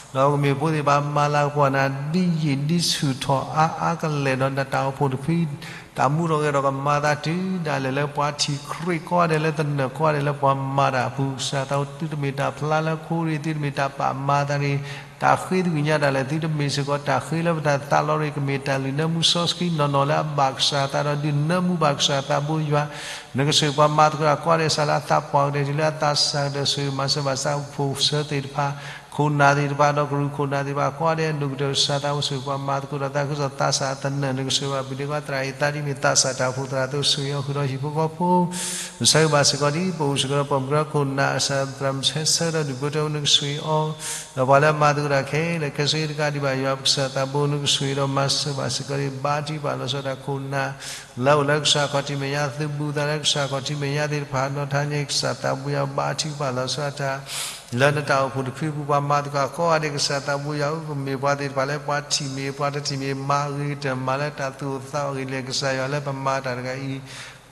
ဒီးပကမ့ၢ်ဖိသ့ၣ်တဖၣ် မၤလၤကပီၤနၤ ဒ်ယံာ်ဒ်ဆူၣ်ထီၣ်အါအါကလဲာ်ဒီး နတၢ်အိၣ်ဖှိၣ်တဖု တၢ်မူထီၣ်ဂဲၤထီၣ်ကမၤသးတုၤဒၣ်လဲာ်လၢပှၤထံၣ်ခရံာ်ကိးဂၤဒဲး လၢသနၢၣ်ကိးဂၤဒဲးလၢပှၤမၤတၢ်အပူၤ ကစၢ်သးသုတမ့ၢ်တၢ်ဖျါလၢအခိၣ်ရ့ၣ် သုတမ့ၢ်တၢ်ပာ်မၤသးရ့ၣ် တၢ်ဃ့သုကညးတၢ်လဲာ် သုတမ့ၢ်စ့ၢ်ကီးတၢ်ဃ့လၢပတၢ်သးလီၤရ့ၣ် ကမ့ၢ်တၢ်လုၢ်နၢမူစီဆှံနီၢ်နီၢ်လၢအဘၣ်ကစၢ်သးဒီး ဒုးနၢမူဘၣ်ကစၢ်သးဘိယွၤ နကဆိၣ်ဂ့ၤပှၤမၤသကိးတၢ်ကိးဂၤဒဲး စးလၢအသးပှၢ်ကတၢၢ်တုၤလၢအသးစၢ်ကတၢၢ် ဆိၣ်ဂ့ၤမၤစၢၤဘၣ်သးအိၣ်ဖှိၣ်စၢၤသ့ၣ်တဖၣ် ခိၣ်နၢ်သ့ၣ်တဖၣ် ဒီးကရူၢ်ခိၣ်နၢ်သ့ၣ်တဖၣ် ကိးဂၤဒဲး ဒိၣ်ကတၢၢ်ကစၢ်သးအိၣ်ဆိၣ်ဂ့ၤပှၤမၤသကိးတၢ်သးခုကစီၣ်သးစၢ်အသနၢၣ် နကဆိၣ်ဂ့ၤဘၣ်ပဒ့ကွၢ်သရၣ်အံၤသးဒ်မ့ၢ်သးစၢ်တၢ်အိၣ်ဖှိၣ်သရၣ်အသိး ဆိၣ်ဂ့ၤအီၤဃုာ်ဒီးဟံၣ်ဖိဃီဖိ ပဆၢဂ့ၤဘၣ်စ့ၢ်ကီးဒ် ပအိၣ်စ့ၢ်ကီးဒီးပိာ်မုၣ်ကရၢခိၣ်နၢ် ကစၢ်သရၣ်မုၣ်ဆဲဆၢဒီးဒုၣ်ဖိထၢဖိ နကဆိၣ်ဂ့ၤအီၤ ဒီးပှၤလၢအမၤသကိးတၢ်ခဲလၢာ်ခဲဆ့တကးဒံးဘၣ် ယွၤပကစၢ်သးဘိ နကဆိၣ်ဂ့ၤဒီးမၤစၢၤဘၣ်စ့ၢ်ကီးဒ် ဘါထုကဖၣ်လီၤဆီဒၣ်တၢ်ခိၣ်နၢ် လၢအိၣ်လၢကစၢ်ခီၣ်ထံးမဲာ်ညါ သုးဘူးသးလၢကစၢ်ခီၣ်ထံးမဲာ်ညါသ့ၣ်တဖၣ် ဒီးထါညဲကစၢ်သးဘိယွၤ ဘါထုကဖ၁ၣ်လီၤဆီဒၣ်တၢ် လၢနတၢ်အိၣ်ဖှိၣ်တဖုအပူၤ ပှၤမၤသကိးကိးဂၤဒဲး ကစၢ်သးဘိယွၤဧၢ ပမ့ၢ်ပှၤသ့ၣ်တဖၣ်လၢပှၤထံၣ်မ့ၢ်ပှၤတထံၣ်မ့ၢ် မၤအဂ့ၤကတၢၢ်မၤလၢတၢ်သူၣ်အိၣ်သးအိၣ်အဂ့ၢ်လၢ ကစၢ်ယွၤလၢပမၤတၢ်တဂၤအံၤ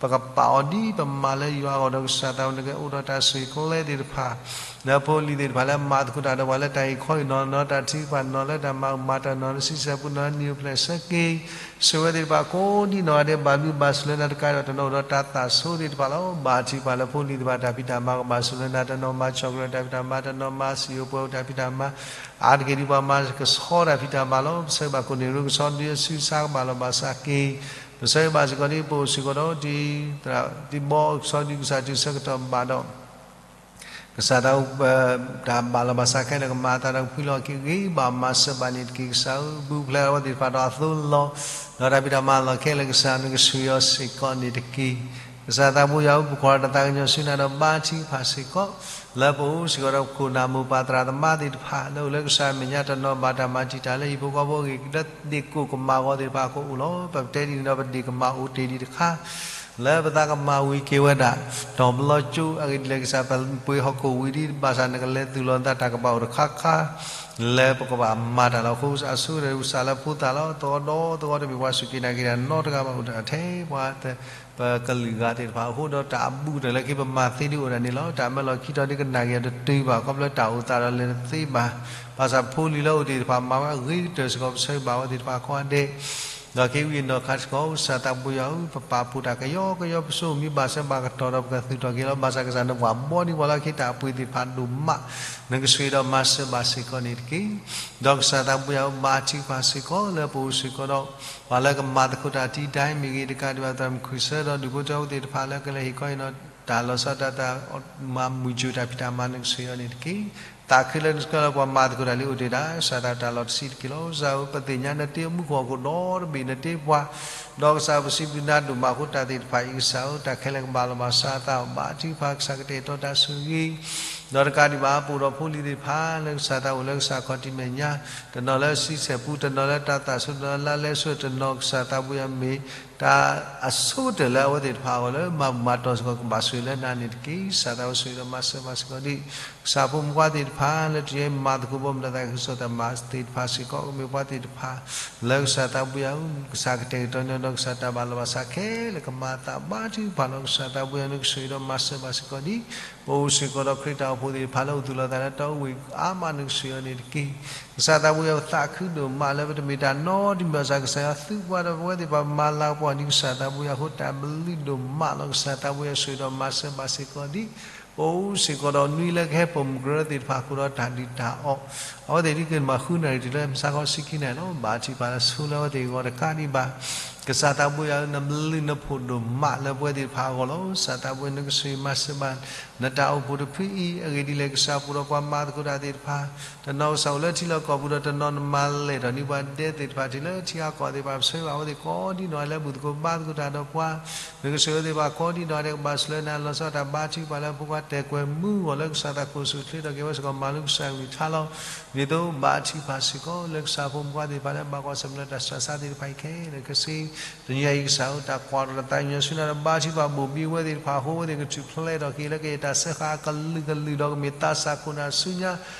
ပကပာ်အီၤဒ်ပမၤလၢယွၤအဂီၢ်ဒီး ကစၢ်သးဘိ နကအိၣ်ဒီးတၢ်ဆိၣ်ဂ့ၤကျဲသ့ၣ်တဖၣ် လၢဖိလံၤသ့ၣ်တဖၣ်လၢမၤသကိးတၢ်ဒီးပှၤလၢတၢ်အံၤခီအံၤနီၢ်နီၢ် တၢ်ထုကဖၣ်နီၢ်လၢတၢ်မၤမၤတၢ်နီၢ်လၢ ဆံဆဲၣ်ပူၤနီၢ်လၢ နံၣ်အိၣ်ဖျဲၣ်ဆၢက့ၤ ဆိၣ်ဂ့ၤဝဲသ့ၣ်တဖၣ်ကိးဒ်နီၢ်ဂၤဒဲး ဘၣ်ဘျုးဘၣ်ဆိၣ်လၢနၤတကးဒံးဘၣ် တနီၤအိၣ်ဒီးတၢ်သးဆိသ့ၣ်တဖၣ်လီၤ. ဘါထုကဖၣ်လၢဖိလံၤသ့ၣ်တဖၣ် တၢ်ဖံးတၢ်မၤကဘၣ်ဆိၣ်ဂ့ၤလၢနၤ တနီၤမၤဆီၣ်ကရၢတၢ်ဖံးတၢ်မၤ တနီၤမၤစံၣ်အိၣ်ပှဲၤအိၣ်တၢ်ဖံးတၢ်မၤ အါတက့ၢ်ဒ်ပှၤမၤကဆီတၢ်ဖံးတၢ်မၤလီၤ. ပဆၢဂ့ၤဘၣ်ကိးန့ၢ်ရ့ကဆီဒုအစုဆါကဘၣ်လီၤဘၣ်စးက့ၤ ပဆၢဂ့ၤဘၣ်စ့ၢ်ကီးဒ်ပအိၣ်စ့ၢ်ကီးဒီး တံၤသရၣ်တံၤဘီကဆီဒုကစၢ်တုၤဆၢကတီၢ်ဘၣ်ဒီး ကစၢ်သး တၢ်ဘၣ်လီၤဘၣ်စးခဲလၢာ် ကမၤအသးဒီးကဖှံလီၤက့ၤဂ့ၤဘၣ်မၤစၢၤဘၣ်န့ၣ်တက့ၢ်. ကစၢ်ဧၢ ဘူးဖျဲးအဝဲသ့ၣ်တဖၣ်ဒီးအသိလီၤ ဒီးတၢ်ဖံးတၢ်မၤလီၢ်ခဲလၢာ် ကစၢ်နကဆိၣ်ဂ့ၤအီၤစ့ၢ်ကီးန့ၣ်တက့ၢ်. ကစၢ်သးဘိယွၤဧၢ ပကွၢ်တၢ်သးကညီၤဆူနၤဒီးဘါထုကဖၣ်စ့ၢ်ကီး လၢပအိၣ်စ့ၢ်ကီးဒီးပခိၣ်နၢ်မိၢ်ပၢ်သရၣ်သမါသ့ၣ်တဖၣ် လၢအိၣ်လၢကစၢ်အမဲာ်ညါတနီၤ ဘၣ်တၢ်မၤတံာ်တာ်လၢဟံၣ်ဖိဃီဖိအဂ့ၢ် လၢဒ့ၣ်ကိၢ်ကမၣ်ဂီၤသ့ၣ်တဖၣ်ကအိၣ်လီၤ. ပပတဲဒ်န့ၣ်ဒီးပဒ့ၣ်ကမၣ်အိၣ်တ့ၢ်ဒံးတခါ လၢပသးကမၤဝံၤက့ၤဝဲဒၣ် တီၢ်ပလီၤကၠိ အဂ့ၢ်ဒ်လဲၣ်ကစၢ် ပပှ့ၤဟီၣ်ခိၣ်ဝံၤဒ် ဘၣ်ဆၣ်နကလဲၤသူၣ်လီၤနသးတၢ်ကဘၣ်အိၣ်တခါခါ လၢပကဘၣ်မၤတၢ်လီၤ. အဃိအဆိကတၢၢ် ကစၢ်လၢဖိသၣ်လီၤ. သဝီဒီသဝီတမ့ၢ်ပှၤစူၢ်က့ၤနာ်က့ၤတၢ်နီတဂၤဘၣ် အိၣ်တၢ်ထဲပှၤ ပကလုာ်ဂၤသ့ၣ်တဖၣ်အဃိဒီး တၢ်အဘူးတၢ်လၢခံပမၤသ့ဒ်အိၣ်ဒၣ်န့ၣ်လီၤ. တၢ်မၢလီၤခံတီၤဒ်ကနာ်က့ၤအီၤတတုၤဘၣ် ခီဖျိတၢ်အိၣ်သးဒီးလဲၤတသ့ဘၣ်. ဘၣ်ဆၣ်ဖိလံၤလၢအိၣ်သ့ၣ်တဖၣ် မၤဝဲအဂ့ၤကတၢၢ်စ့ၢ်ကီး ပဆၢဂ့ၤဘၣ်ဝဲသ့ၣ်တဖၣ်ကိးဂၤဒဲး ဒီးက့ၤဝံၤအနီၢ်ခါစ့ၢ်ကီး ကစၢ်သးဘိယွၤဧၢ, ပပာ်ဖှိၣ်တၢ်ကယီကယီ ပဆိမိၣ်မံဘၣ်စၢၤဘၣ်ကတီၢ်ဒီး ပကသူၣ်ထီၣ်က့ၤလီၤ. ဘၣ်ဆၣ်ကစၢ်နပှၤဘီဒံးပှၤလၢခံတၢ်အပှ့ၤသ့ၣ်တဖၣ်ဒိၣ်မး, နကဆိၣ်ဂ့ၤဒီးမၤစၢၤဘၣ်စ့ၢ်ကီးန့ၣ်တက့ၢ်. ဒီးကစၢ်သးဘိယွၤဧၢ, ဘါထုကဖၣ်စ့ၢ်ကီးလၢပအိၣ်စ့ၢ်ကီးဒီး ပှၤလၢကမၤသကိးတၢ်တံၤတၢ်အံၤမ့ၢ်ဂ့ၤ, တကးဒံးဘၣ် သရၣ်မုၣ်ခွံၣ်စၢဒီး ဒူၣ်ဖိထၢဖိသ့ၣ်တဖၣ်လၢကလဲၤဟ့ၣ်ခီဟ့ၣ်နီၤ တၢ်လီၤဆီဒၣ်တၢ် မၤမုာ်စၢၤတၢ်ဖံးတၢ်မၤ နကဆိၣ်ဂ့ၤအီၤန့ၣ်တက့ၢ်. သးခုလၢနကစၢ်လၢပှၤမၤသကိးတၢ်လံအိၣ်တ့ၢ်ဒၣ် ကစၢ်သးတၢ်လီၢ်တဆံးတက့ၢ်လီၤ. ကစၢ်ဧၢ, ပသ့ၣ်ညါနတ့အမူခိၣ်ဟီၣ်ခိၣ်ဒီတဘ့ၣ် နတ့ပှၤ, ဒီးကစၢ်ဧၢ ပစံးဘျုးနၤဒိၣ်မးအဃိ တၢ်သ့ၣ်တဖၣ်အံၤကစၢ်ဧၢ တၢ်ခဲလၢာ်ကဘၣ်လီၤဘၣ်စးအသး ဘါထုကဖၣ်ကစၢ်ကတဲာ်ကတီၤတၢ်ဆိၣ်ဂ့ၤ ဒီးတကးဒံးဘၣ် ပအိၣ်ဒီးဖိလံၤသ့ၣ်တဖၣ်လၢကစၢ်သးအိၣ်လၢကစၢ်ခီၣ်ထံးမဲာ်ညါ, တနီၤလၢဆံဆဲၣ်ပူ, တနီၤလၢတၢ်သၣ်ဆိ, တနီၤလၢလါလဲဆိ, တနီၤကစၢ်သးဘိယွၤမ့ၢ် တၢ်အဆိကတၢၢ်လၢအဝဲသ့ၣ်တဖၣ်အဂီၢ်လၢမၤမၤတီၢ်စ့ၢ်ကီး ကဘၣ်ဆိၣ်ဂ့ၤလၢနၤန့ၣ်တက့ၢ်. ကစၢ်သးဘိယွၤဆိၣ်ဂ့ၤဒီးမၤစၢၤဘၣ်စ့ၢ်ကီးဒံး ကစၢ်ဖိမုၣ်ဖိခွါသ့ၣ်တဖၣ်လၢတယဲမၤသကိးဘီမုၢ်ဒီးသးခုကစီၣ်တၢ်မၤသ့ၣ်တဖၣ်စ့ၢ်ကီး ကမ့ၢ်ပှၤသ့ၣ်တဖၣ်လၢကစၢ်သးဘိယွၤဧၢ, ကစၢ်ကတဲာ်ကတီၤန့ၢ်ဒီး ကစၢ်တၢ်ဘၣ်လီၤဘၣ်စးခဲလၢာ်ကမၤအသး ဘါထုကဖၣ်လီၤ. ကစၢ်သးဘိယွၤ နကဆိၣ်ဂ့ၤဒီးမၤစၢၤဘၣ်စ့ၢ်ကီးဒံး ပအိၣ်စ့ၢ်ကီးဒီးခရံာ်တၢ်အိၣ်ဖှိၣ်သ့ၣ်တဖၣ်လၢအိၣ်သူၣ်လီၤသးလၢတၢ်အိၣ်ဝဲအါမး နကဆိၣ်ဂ့ၤအီၤန့ၣ်တက့ၢ်. ကစၢ်သးဘိယွၤ ပသးခုဒိၣ်မးလၢပတမ့ၢ်တၢ်နီတမံၤဘၣ်ဆၣ် ကစၢ်ယွၤသုပှၤဒီးပဝဲသ့ၣ်တဖၣ်မၤလၤကပီၤဒံး ကစၢ်သးဘိယွၤအဃိ တၢ်ဘျုးဒိၣ်မးလီၤ. ကစၢ်သးဘိယွၤ ဆိၣ်ဂ့ၤဒီးမၤစၢၤဘၣ်စ့ၢ်ကီးဒံး ပအိၣ်စ့ၢ်ကီးဒီးနွံလၢကဟဲပိာ်မုၣ်ကရၢသ့ၣ်တဖၣ်အဃိဒီးတၢ်ဒုၣ်တၢ်အီၣ် အဝဲသ့ၣ်ဒ်က့ၤမၤဃုနၣ်ရံၣ်တုၤလၢမုၢ်ဆါခီဆံခံနၣ်ရံၣ်လီၤ. ဘါထုကဖၣ်လၢဆိလၢအဝဲသ့ၣ်အဂီၢ်တကးဒံးဘၣ် ကစၢ်သးဘိယွၤဧၢ, နဘျုးနဖှိၣ်ဒိၣ်မးလၢပဝဲသ့ၣ်တဖၣ်အဂီၢ်လီၤ. ကစၢ်သးဘိယွၤ နကဆိၣ်ဂ့ၤမၤစၢၤဘၣ် နတၢ်အိၣ်ဖှိၣ်တဖုအံၤ အဂ့ၢ်ဒ်လဲၣ် ကစၢ်ပှၤဒီးပှၤမၤသကိးတၢ်သ့ၣ်တဖၣ် တနီၤကစၢ်အိၣ်လၢထံလီၢ်ကီၢ်ပူၤဒီး တနီၤနမၤလဲၢ်ထီၣ်န့ၢ်ပှၤဒဲသ့ၣ်တဖၣ်တုၤလၢထံဂၤကီၢ်သ့ၣ်တဖၣ် ပဆၢဂ့ၤဘၣ်အဝဲသ့ၣ်ကိးဒံနီၢ်လၢဘူၣ်သကိးဘါသကိးတၢ်ဒီးပှၤ နကဆိၣ်ဂ့ၤအဝဲသ့ၣ်တဖၣ်ကိးဒံနီၢ်ဒဲး ကဘၣ်ဆိၣ်လၢနၤလီၤဆီဒၣ်တၢ် ဘါထုကဖၣ်လၢဖိခွါတဲာ်ကွဲၤမုၢ်ဂီၢ်လၢ ကစၢ်သးခိၣ်ဆူၣ်ချ့ထီၣ်က့ၤဝဲစ့ၢ်ကီး မၤလိကစၢ်ကလုၢ်ကထါလီၤ. ဒ်သိးဘါထုကဖၣ်စ့ၢ်ကီးလၢကစၢ်ဖိမုၣ်ဖိခွါသ့ၣ်တဖၣ်လၢဘၣ်ကွၢ်ဆၢၣ်မဲာ်လၢတၢ်ဆူးတၢ်ဆါသ့ၣ်တဖၣ်အံၤခဲလၢာ်ခဲဆ့ တနံၤအံၤကစၢ်ဧၢ တၢ်ကွၢ်ထီၣ်တၢ်သးကညီၤဆူနၤဒီး ဘါထုကဖၣ်ဘိၣ်ဘံဝဲသ့ၣ်တဖၣ်အဃိ အဝဲသ့ၣ်ကထူၣ်ဖျဲးထီၣ်က့ၤလၢကယဲၢ်တၢ်စၢဃာ်အကလုာ်ကလုာ်ဒီး ကမ့ၢ်သးစၢ်ခိၣ်နၢ်ဆူညါ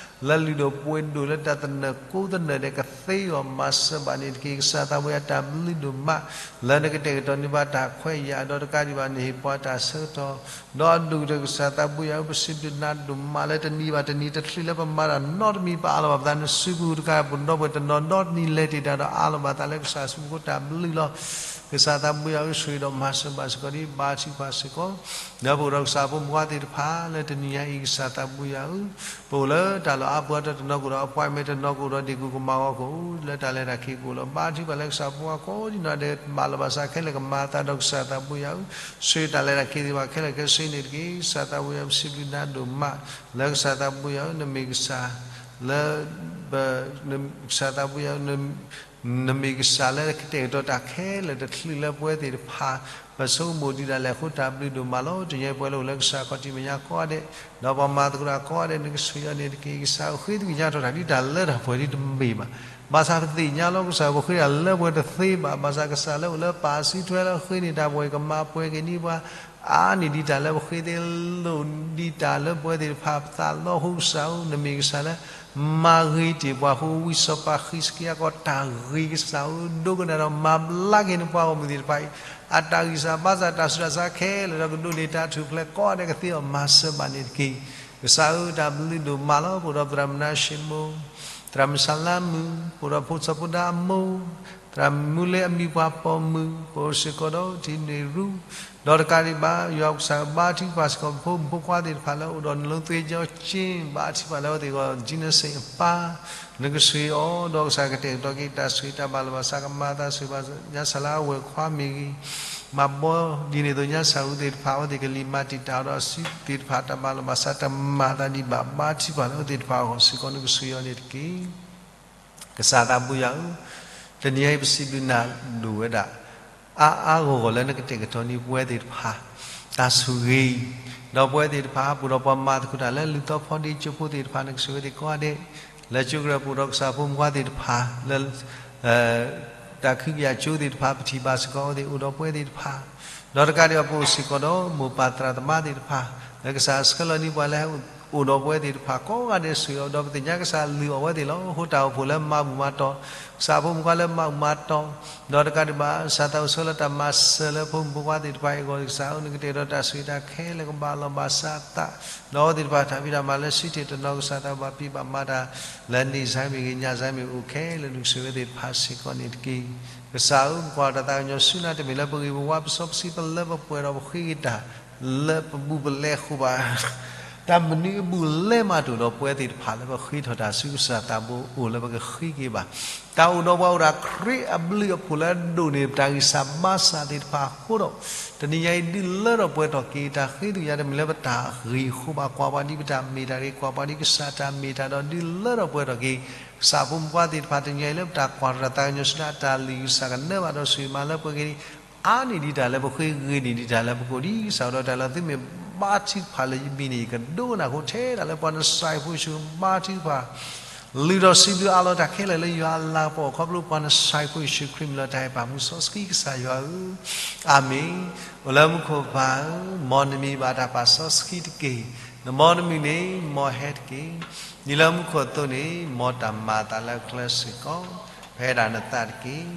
လၢလုၢ်ဒိၣ်ပှ့ၤဒိၣ်လၢတၢ်သနၢၣ်ကိးသနၢၣ်ဒဲးကသ့အီၤ မၤစၢၤဘၣ်န့ၣ်တက့ၢ်. ကစၢ်သးဘိယွၤ တၢ်ဘျုးဒိၣ်မး လၢနကတဲာ်ကတီၤန့ၢ်ဘၣ်တၢ်ခွဲးယာ်ဒီးတကးဒံးဘၣ် နဟ့ၣ်ပှၤတၢ်ဆၢကတီၢ် ဒီးအဒိၣ်ကတၢၢ် ကစၢ်သးဘိယွၤဧၢ ပစံးဘျုးနၤဒိၣ်မးလၢတနံၤဘၣ်တနံၤ တချုးလၢပမၤတၢ်နီတမံၤ ပအးလီၤဘၣ်ပသးနစုပူၤ တကးပူၤဒီပုၢ်ဝဲၢ်တနီၤဒီနံၤလဲၤတ့ၢ်တၢ်ဒီးအးလီၤဘၣ်သးလၢကစၢ်စုပူၤအဃိ တၢ်ဘျုးလီၤ. ကစၢ်သးဘိယွၤဧၢ ဆိၣ်ဂ့ၤဒီးမၤစၢၤဘၣ်စ့ၢ်ကီးဒံး ဘါထုကဖၣ်စ့ၢ်ကီး ဒီးပအိၣ်ဒီးကစၢ်ဖိမုၣ်ဖိခွါသ့ၣ်တဖၣ်လၢတနံၤညါအံၤ ကစၢ်သးဘိယွၤဧၢ ပအိၣ်လၢတၢ်လီၢ်အါပှၤဒီး တနီၤကအိၣ်ဒီးအပှၤမဲာ် တနီၤကအိၣ်ဒီးဒ့ၣ်ကူၣ်ကမၤဂီၤကအိၣ် လၢတၢ်လဲၤတၢ်က့ၤကအိၣ်လီၤ. ဘါထုကဖၣ်လၢကစၢ်ဖိမုၣ်ဖိခွါကိးဒံနီၢ်ဒဲး ဘၣ်လီၤဘၣ်စးခဲလၢာ်ကမၤအသးဒီး ကစၢ်သးဘိယွၤဧၢ ဆိၣ်ဂ့ၤတၢ်လဲၤတၢ်က့ၤသ့ၣ်တဖၣ်ခဲလၢာ်ခဲဆ့န့ၣ်တက့ၢ်. ကစၢ်သးဘိယွၤ ပစံးဘျုးနၤဒိၣ်မး လၢကစၢ်သးဘိယွၤဧၢ နမ့ၢ်ကစၢ် လၢ ကစၢ်သးဘိယွၤဧၢ နမ့ၢ်ကစၢ်လၢကတဲာ်ကတီၤတၢ်ခဲလၢာ်တချုးလၢပဝဲသ့ၣ်တဖၣ် ပဆိကမိၣ်ဒံးဒၣ်လဲာ်အဃိ တၢ်ဘျုးဒိၣ်မးလီၤ. တနံၤအံၤပဝဲလၢအိၣ်လၢကစၢ်ခီၣ်ထံးမဲာ်ညါကိးဂၤဒဲး ဒီးပှၤမၤသကိးတၢ်ကိးဂၤဒဲး နကဆိၣ်ဂ့ၤအီၤန့ၣ်တက့ၢ်. ကစၢ်ဧၢ ဃ့သးကညးထီၣ်တၢ်ဒ်တၢ်လၢတၢ်ပှဲၤဒ်တမ့ၢ်ဘၣ်. ဘၣ်ဆၣ်ပသ့ၣ်ညါလီၤ ကစၢ်ဧၢ ပဃ့တၢ်လၢပှဲၤတသ့ဘၣ်. ဘၣ်ဆၣ်ကစၢ်လၢအိၣ်လၢပၢ်စုထွဲလၢဃ့န့ၢ်တၢ်ပှဲၤ ကမၤပှဲၤက့ၤန့ၢ်ပှၤ အါန့ၢ်ဒံးတၢ်လၢပဃ့သ့ လိၣ်ဒံးတၢ်လၢပဝဲသ့ၣ်တဖၣ်ပသးလီအဃိ ကစၢ်ဧၢ နမ့ၢ်ကစၢ်လၢ မၤဂ့ၤတ့ၢ်ပှၤအဃိ ဝံစီၤပၤဃံးစကံယၤကီးတၢ်ဂ့ၤ ကစၢ်ဧၢ ဒိကနၣ်ဒီးမၤဘျါက့ၤန့ၢ်ပှၤဂီၢ်မုၢ်သ့ၣ်တဖၣ်အံၤ အတၢ်ဂံၢ်စၢ်ဘါစၢ်တၢ်ဆူးတၢ်ဆါခဲလၢာ်ဒီး ကဒိးန့ၢ်တၢ်ထူၣ်ဖျဲးကိးဂၤဒဲးကသ့အီၤ မၤစၢၤဘၣ်န့ၣ်တက့ၢ်. ကစၢ်ဧၢ တၢ်ဘျုးဒိၣ်မးလီၤ. ပအိၣ်ဒီးသရၣ်မုၣ်နါၡ့မိၣ် သရၣ်မုၣ်စၤလါမုၣ် ပအိၣ်ဒီးဖိစီၤဖိဒါအမိၢ် သရၣ်မုၣ်မူလ့အမံၤပှၢ်ပိာ်မုၣ် ပအိၣ်စ့ၢ်ကီးဒီးထံနွံရူ ဒီးတကးဒံးဘၣ် ယွၤကစၢ်ဘါထုကဖၣ်စ့ၢ်ကီး ပဖိမုၣ်ဖိခွါသ့ၣ်တဖၣ်လၢအိၣ်ဒီး နလိသ့ကၠီကၠ့ ဘါထုကဖၣ်လၢအဝဲသ့ၣ်အဂီၢ် ကၠံနစ့ၣ်အပၢ် နကဆိၣ်ဂ့ၤအီၤ ဒီးကစၢ်ကတဲာ်ကတီၤက့ၤတၢ်ဆိၣ်ဂ့ၤ တၢ်ဘၣ်လီၤဘၣ်စး ကမၤအသးဆိၣ်ဂ့ၤဘၣ် ညါစၢ်လၢအဝဲၢ်ခွါမ့ၢ်ဂ့ၤ မၤဘီဒ်န့ၣ်အသိး ညါစၢ်အူသ့ၣ်တဖၣ် အဝဲသ့ၣ်ကလံၤမၤတံာ်တာ်ဒီးအစုသ့ၣ်တဖၣ် တၢ်ဘၣ်လီၤဘၣ်စး တၢ်မၤအသးဒံးဘၣ် ဘါထုကဖၣ်လၢအဝဲသ့ၣ်တဖၣ်အဂီၢ်စ့ၢ်ကီး နကဆိၣ်ဂ့ၤအီၤန့ၣ်တက့ၢ်. ကစၢ်သးဘိယွၤဧၢ, တနံၤအံၤပစံးဘျုးနၤဒိၣ်ဝဲဒၣ် အါအါဂီၢ်ဂီၢ်လၢနကတဲာ်ကတီၤန့ၢ်ပဝဲသ့ၣ်တဖၣ် တၢ်ဆိၣ်ဂ့ၤ, ဒီးပဝဲသ့ၣ်တဖၣ် ပအိၣ်ဒီးပှၤမၤသကိးတၢ်လၢလုၢ်သီဖီဒ့ကၠိဖိသ့ၣ်တဖၣ် နကဆိၣ်ဂ့ၤသ့ၣ်ကိးဂၤဒဲး, လၢကၠိကရၢၢ်ပအိၣ်ဒီးကစၢ်ဖိမုၣ်ဖိခွါသ့ၣ်တဖၣ် လၢ တၢ်ခုကယၤကၠိသ့ၣ်တဖၣ် ပထံၣ်ဘၣ်စ့ၢ်ကီးအဝဲသ့ၣ် အိၣ်ဒီးပဝဲသ့ၣ်တဖၣ် ဒီးတကးဒံးဘၣ် ပအိၣ်စ့ၢ်ကီးဒီးမိၢ်ပၢ်သရၣ်သမါသ့ၣ်တဖၣ်, လၢကစၢ်ဆှၢလီၤန့ၢ်ပှၤလၢဟဲအိၣ်ဒီးပဝဲသ့ၣ်တဖၣ်ကိးဂၤဒဲးစ့ၢ်ကီး, ဒီးပသ့ၣ်ညါကစၢ်လုၢ်အီၣ်ဝဲသ့ၣ်လီၤ. အဃိတၢ်အိၣ်ဖှိၣ်လၢမၤဘူၣ်မၤတီၢ်, ကစၢ်ဖိမုၣ်ဖိခွါလၢမၤဘူၣ်မၤတီၢ်, ဒီးတကးဒံးဘၣ် ကစၢ်သးအိၣ်ဆှၢလၢတၢ်မၤစၢၤလၢဖိမုၣ်ဖိခွါသ့ၣ်တဖၣ်အံၤအဂီၢ်, ကစၢ်ဧၢ နကတဲာ်ဒီးတၢ်ဆိၣ်ဂ့ၤတၢ်ခဲလၢာ်ကဘၣ်လီၤဘၣ်စးအသး, ဒီးအဝဲသ့ၣ်တဖၣ်တၢ်ဖံးတၢ်မၤလၢဆံးတ့ၢ်တနီၤ ကစၢ်သးဘၣ်ဖံးဘၣ်မၤတၢ် လၢနံၣ်စါမ့ၢ်ဂ့ၤ ညၣ်စါမ့ၢ်ဂ့ၤ အိၣ်ခဲလၢာ် ဒုးဆိၣ်ဂ့ၤဝဲသ့ၣ်တဖၣ်စ့ၢ်ကီးန့ၣ်တက့ၢ်. ကစၢ်ဧၢ ပကွၢ်တၢ်သးကညီၤဆူနၤ တမ့ၢ်လၢပဂ့ၢ်ပဝါ ပစီပဆှံ ပလၢပပှဲၤဒီးပဃ့က့ၤတၢ် လၢပဘူးပလဲအဃိဘၣ်. တၢ်မနုၤအဘူးအလဲမးတအိၣ်ဒီးပဝဲသ့ၣ်တဖၣ်လၢပဃ့ထီၣ်တၢ်ဆူကစၢ်သးဘိအိၣ်လၢပကဃ့က့ၤဘၣ်. တၢ်အိၣ်ဒီးပှၤအိၣ်ဒီးခရံာ်အဘျုးအဖှိၣ်လၢအဒိၣ်န့ၢ်ပတၢ်ဂံၢ်စၢ်ဘါစၢ်သ့ၣ်တဖၣ်အဃိဒီး, တနံၤညါအံၤဒုးလၢထီၣ်ပှဲၤထီၣ်က့ၤ တၢ်ဃ့သ့ၣ်ညါ တမ့ၢ်လၢပတၢ်ဂ့ၢ်အဃိဘၣ်, ကွၢ်ပှၤဒ်ပတၢ်မ့ၢ်တၢ်တဂ့ၤ, ကွၢ်ပှၤဒ်ကစၢ်တၢ်မ့ၢ်တၢ်ဒီး ဒုးလၢထီၣ်ပှဲၤထီၣ်က့ၤ ကစၢ်ဖိမုၣ်ဖိခွါသ့ၣ်တဖၣ် တနံၤညါအံၤလၢပတၢ်ကွၢ်ထီၣ်တၢ်သးကညီၤဆူနၤ တၢ်လုၢ်ကစၢ်ကနၢဘၣ်ဒီးဆိၣ်ဂ့ၤမၤလၢပှဲၤက့ၤ အါန့ၢ်ဒံးတၢ်လၢပဃ့ ဂ့ၤန့ၢ်ဒံးတၢ်လၢပကိး, ဒ်ကစၢ်ဒီးတၢ်လၢသုမ့ၢ်ဘါထုကဖၣ်လၢယမံၤန့ၣ် ယကဒိကနၣ်အဃိ ထဲဒၣ်လၢပှၤနစဲးဖိယ့ၣ်ၡူးဘါထုကဖၣ် လုၢ်ထီၣ်စံးဘျုးအးလီၤတၢ်ခဲလၢာ်လၢယွၤအလၤကပီၤ ခီဖျိပှၤနစဲးဖိယ့ၣ်ၡူးခရံာ်မံၤလီၤ. တၢ်အဲၣ်ပၢ်မူစီဆှံကစၢ်ယွၤဧၢ, အၤမ့ၣ်. အိၣ်လၢမူခိၣ်ပၢ်ဧၢ, မ်နမံၤဘၣ်တၢ်ပာ်စီဆှံတက့ၢ်. နမ်နမံၤန့ၣ် မ်ဟဲတက့ၢ်. ဒ်လၢမူခိၣ်အသိးန့ၣ် မ်တၢ်မၤအသးလၢအချၢစ့ၢ်ကီး, ပဟဲဒၣ်နသးတက့ၢ်.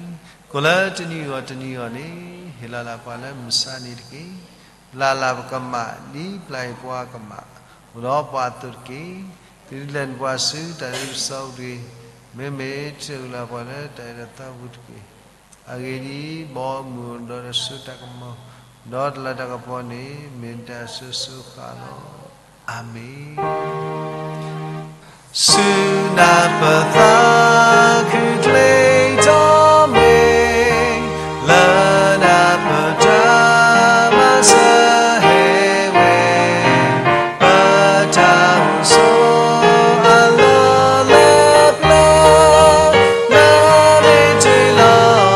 ကိၣ်လၢတနံၤအဂီၢ်တနံၤအဂီၢ်န့ၣ် ဟ့ၣ်လီၤလၢပှၤလၢမုၢ်ဆါနံၤတက့ၢ်. ပျၢ်လၢ်ပကမၣ် ဒ်ပျၢ်အီၤပှၤကမၣ်, အိၣ်ဒီးပှၤအသိးတက့ၢ်. သုတလဲၤနုာ်ပှၤဆူတၢ်ဒ်သိးအပူၤတဂ့ၤ, မ့မ့ၢ်တအုၣ်လၢပှၤလၢတၢ်အဲၣ်တၢ်သးအပူၤတက့ၢ်. အဂ့ၢ်ဒ်အံၤ, ဘီမုၢ်ဒီးတၢ်စိတၢ်ကမီၤ, ဒီးတၢ်လၤတၢ်ကပီၤန့ၣ် မ့ၢ်တၢ်အစိၤစိၤဃၣ်ဃၣ်လီၤ. အၤမ့ၣ်. ဆူနၤပသးခုချ့ထီၣ်မ့ၢ်, လၢနၤပတၢ်မၤစၢၤဟဲဝဲ, ပတၢ်အိၣ်ဆိးအလီၢ်လၢပျၢၤ, လၢမ့ၢ်တုၤလီၤက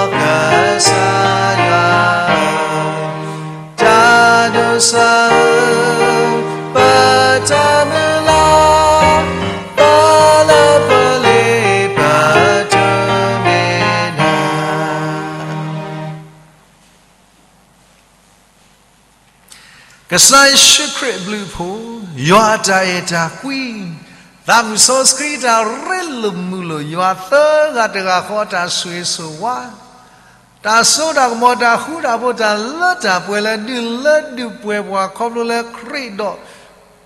စၢ်ယွၤ တၢ်ဒိးစၢ်ဧၢ, ပတၢ်မုၢ်လၢ်, ပလၢပလ့ပတမ့ၢ်နၤ ကစၢ်ယ့ၣ်ၡူးခရံာ်အဘျုးအဖှိၣ်, ယွၤအတၢ်အဲၣ်တၢ်ကွံ, သးမုၣ်စီဆှံတၢ်ရ့လိာ်မုာ်လိာ်, ယွၤသၢဂၤတဂၤဃီအတၢ်ဆိၣ်ဂ့ၤဆိၣ်ဝါ, တၢ်စိတၢ်ကမီၤ တၢ်ဃူတၢ်ဖိး တၢ်လၢတၢ်ပှဲၤလၢဒုးလၢဒုးပှဲၤပှၤ ခီဖျိလၢခရံာ်ဒီး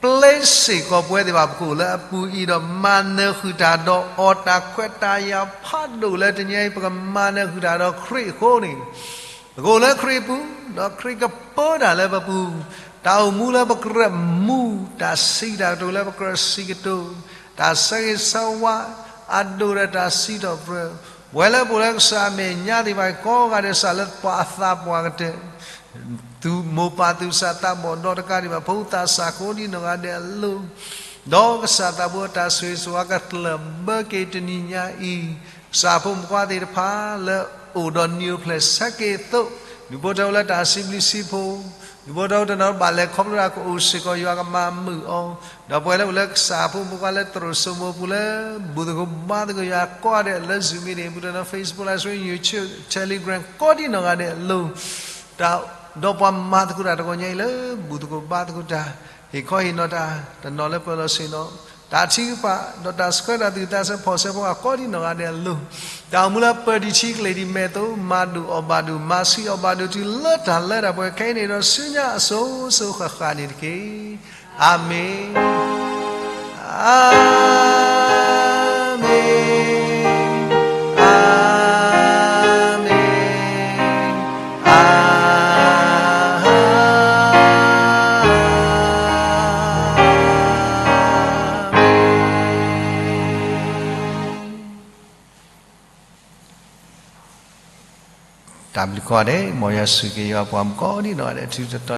ပျဲစ့ၢ်ကီးပဝဲသ့ၣ်တဖၣ် ပကအိၣ်လၢအပူၤအံၤဒီး မၤနၢၤဃုာ်တၢ်ဒီးအီၤ တၢ်ခွဲးတၢ်ယာ်ဖးဒိၣ်လၢတနံၤအံၤ ပကမၤနၢၤဃုာ်တၢ်ဒီးခရံာ်အဃိန့ၣ် ပကအိၣ်လၢခရံာ်အပူၤ, ဒီးခရံာ်ကပၢတၢ်လၢပပူၤ, တၢ်အိၣ်မူလၢပကြၢးမူ, တၢ်စံးတၢ်ကတိၤလၢပကြၢးစံးကတိၤ, တၢ်ဆၢဂ့ၤဆၢဝါ အဒိၣ်ဒီးတၢ်စံးထီၣ်ပတြၢၤ, ပဝဲလၢပအိၣ်လၢကစၢ်အမဲာ်ညါသ့ၣ်တဖၣ် ကိးဂၤဒဲး ကစၢ်လၢပှၤအသးပှၢ်ကတၢၢ် သူၣ်မိၢ်ပၢ်သူၣ်စၢ်သးဘီၣ်ဒီးတကးဒံးဘၣ် ဖိသၣ်စၢ်ကိးဒံနီၢ်ဂၤဒဲးအလိၤ, ဒီးကစၢ်သးဘိအတၢ်ဆိၣ်ဂ့ၤဆိၣ်ဝါကကျၢၢ်ဘၢက့ၤတနံၤညါအံၤ, ကစၢ်ဖိမုၣ်ဖိခွါသ့ၣ်တဖၣ်လၢအိၣ်ဒီးနံၤအိၣ်ဖျဲၣ်ဆၢက့ၤအသိး, ဒူၣ်ဖိထၢဖိလၢတၢ်စံးဘျုးစံးဖှိၣ်, ဒူၣ်ဖိထၢဖိတနီၤဘၣ်လဲၤခီဖျိတၢ်ကအိၣ်စ့ၢ်ကီး ယွၤကမၤမုာ်အီၤ, ဒီးပှၤလၢအိၣ်လၢကစၢ်ဖိမုၣ်ဖိခွါလၢသရိာ်စိမိၤပူၤလၢ ဘူၣ်သကိးဘါသကိးယွၤကိးဂၤဒဲးလၢ Zoom meeting ပူၤတနီၤ Facebook Live Stream YouTube Telegram ကိးဒံနီၢ်ဂၤဒဲးအလိၤ, တၢ်ဒီးပှၤမၤသကိးတၢ်တဂီၤညါအံၤလၢ ဘူၣ်သကိးဘါသကိးတၢ်, ဟ့ၣ်ခီဟ့ၣ်နီၤတၢ်, တနီၤလၢပၢၤလီၤဆ့ၣ်နီၤ, တၢ်ထံကပၤ, ဒီးတၢ်ဆှၢတၢ်သူၣ်သးစၢဖှီၣ်စၢဖိအကိးဒံနီၢ်ဂၤဒဲးအလိၤ, တၢ်အိၣ်မူလၢပၢၤဒံးထံကလ့ၢ်ဒံးမဲာ်သိး မၤဒိၣ်အီၣ်ဘၣ်ဒိၣ် မၤဆံးအီၣ်ဘၣ်ဒိၣ်တုၤလၢတၢ်လၢတၢ်ပှဲၤခဲအံၤန့ၣ်ဒီးဆူညါအစိၤစိၤဃၣ်ဃၣ်န့ၣ်တက့ၢ်. အၤမ့ၣ်, အၤမ့ၣ်, အၤမ့ၣ်, အၤမ့ၣ်. တၢ်ဘျုးကိးဂၤဒဲး, မ်ယွၤဆိၣ်ဂ့ၤက့ၤယွၤပှၤမုၣ်ကိးဒံနီၢ်ဂၤဒဲး ထူးထူးတီၤတီၤ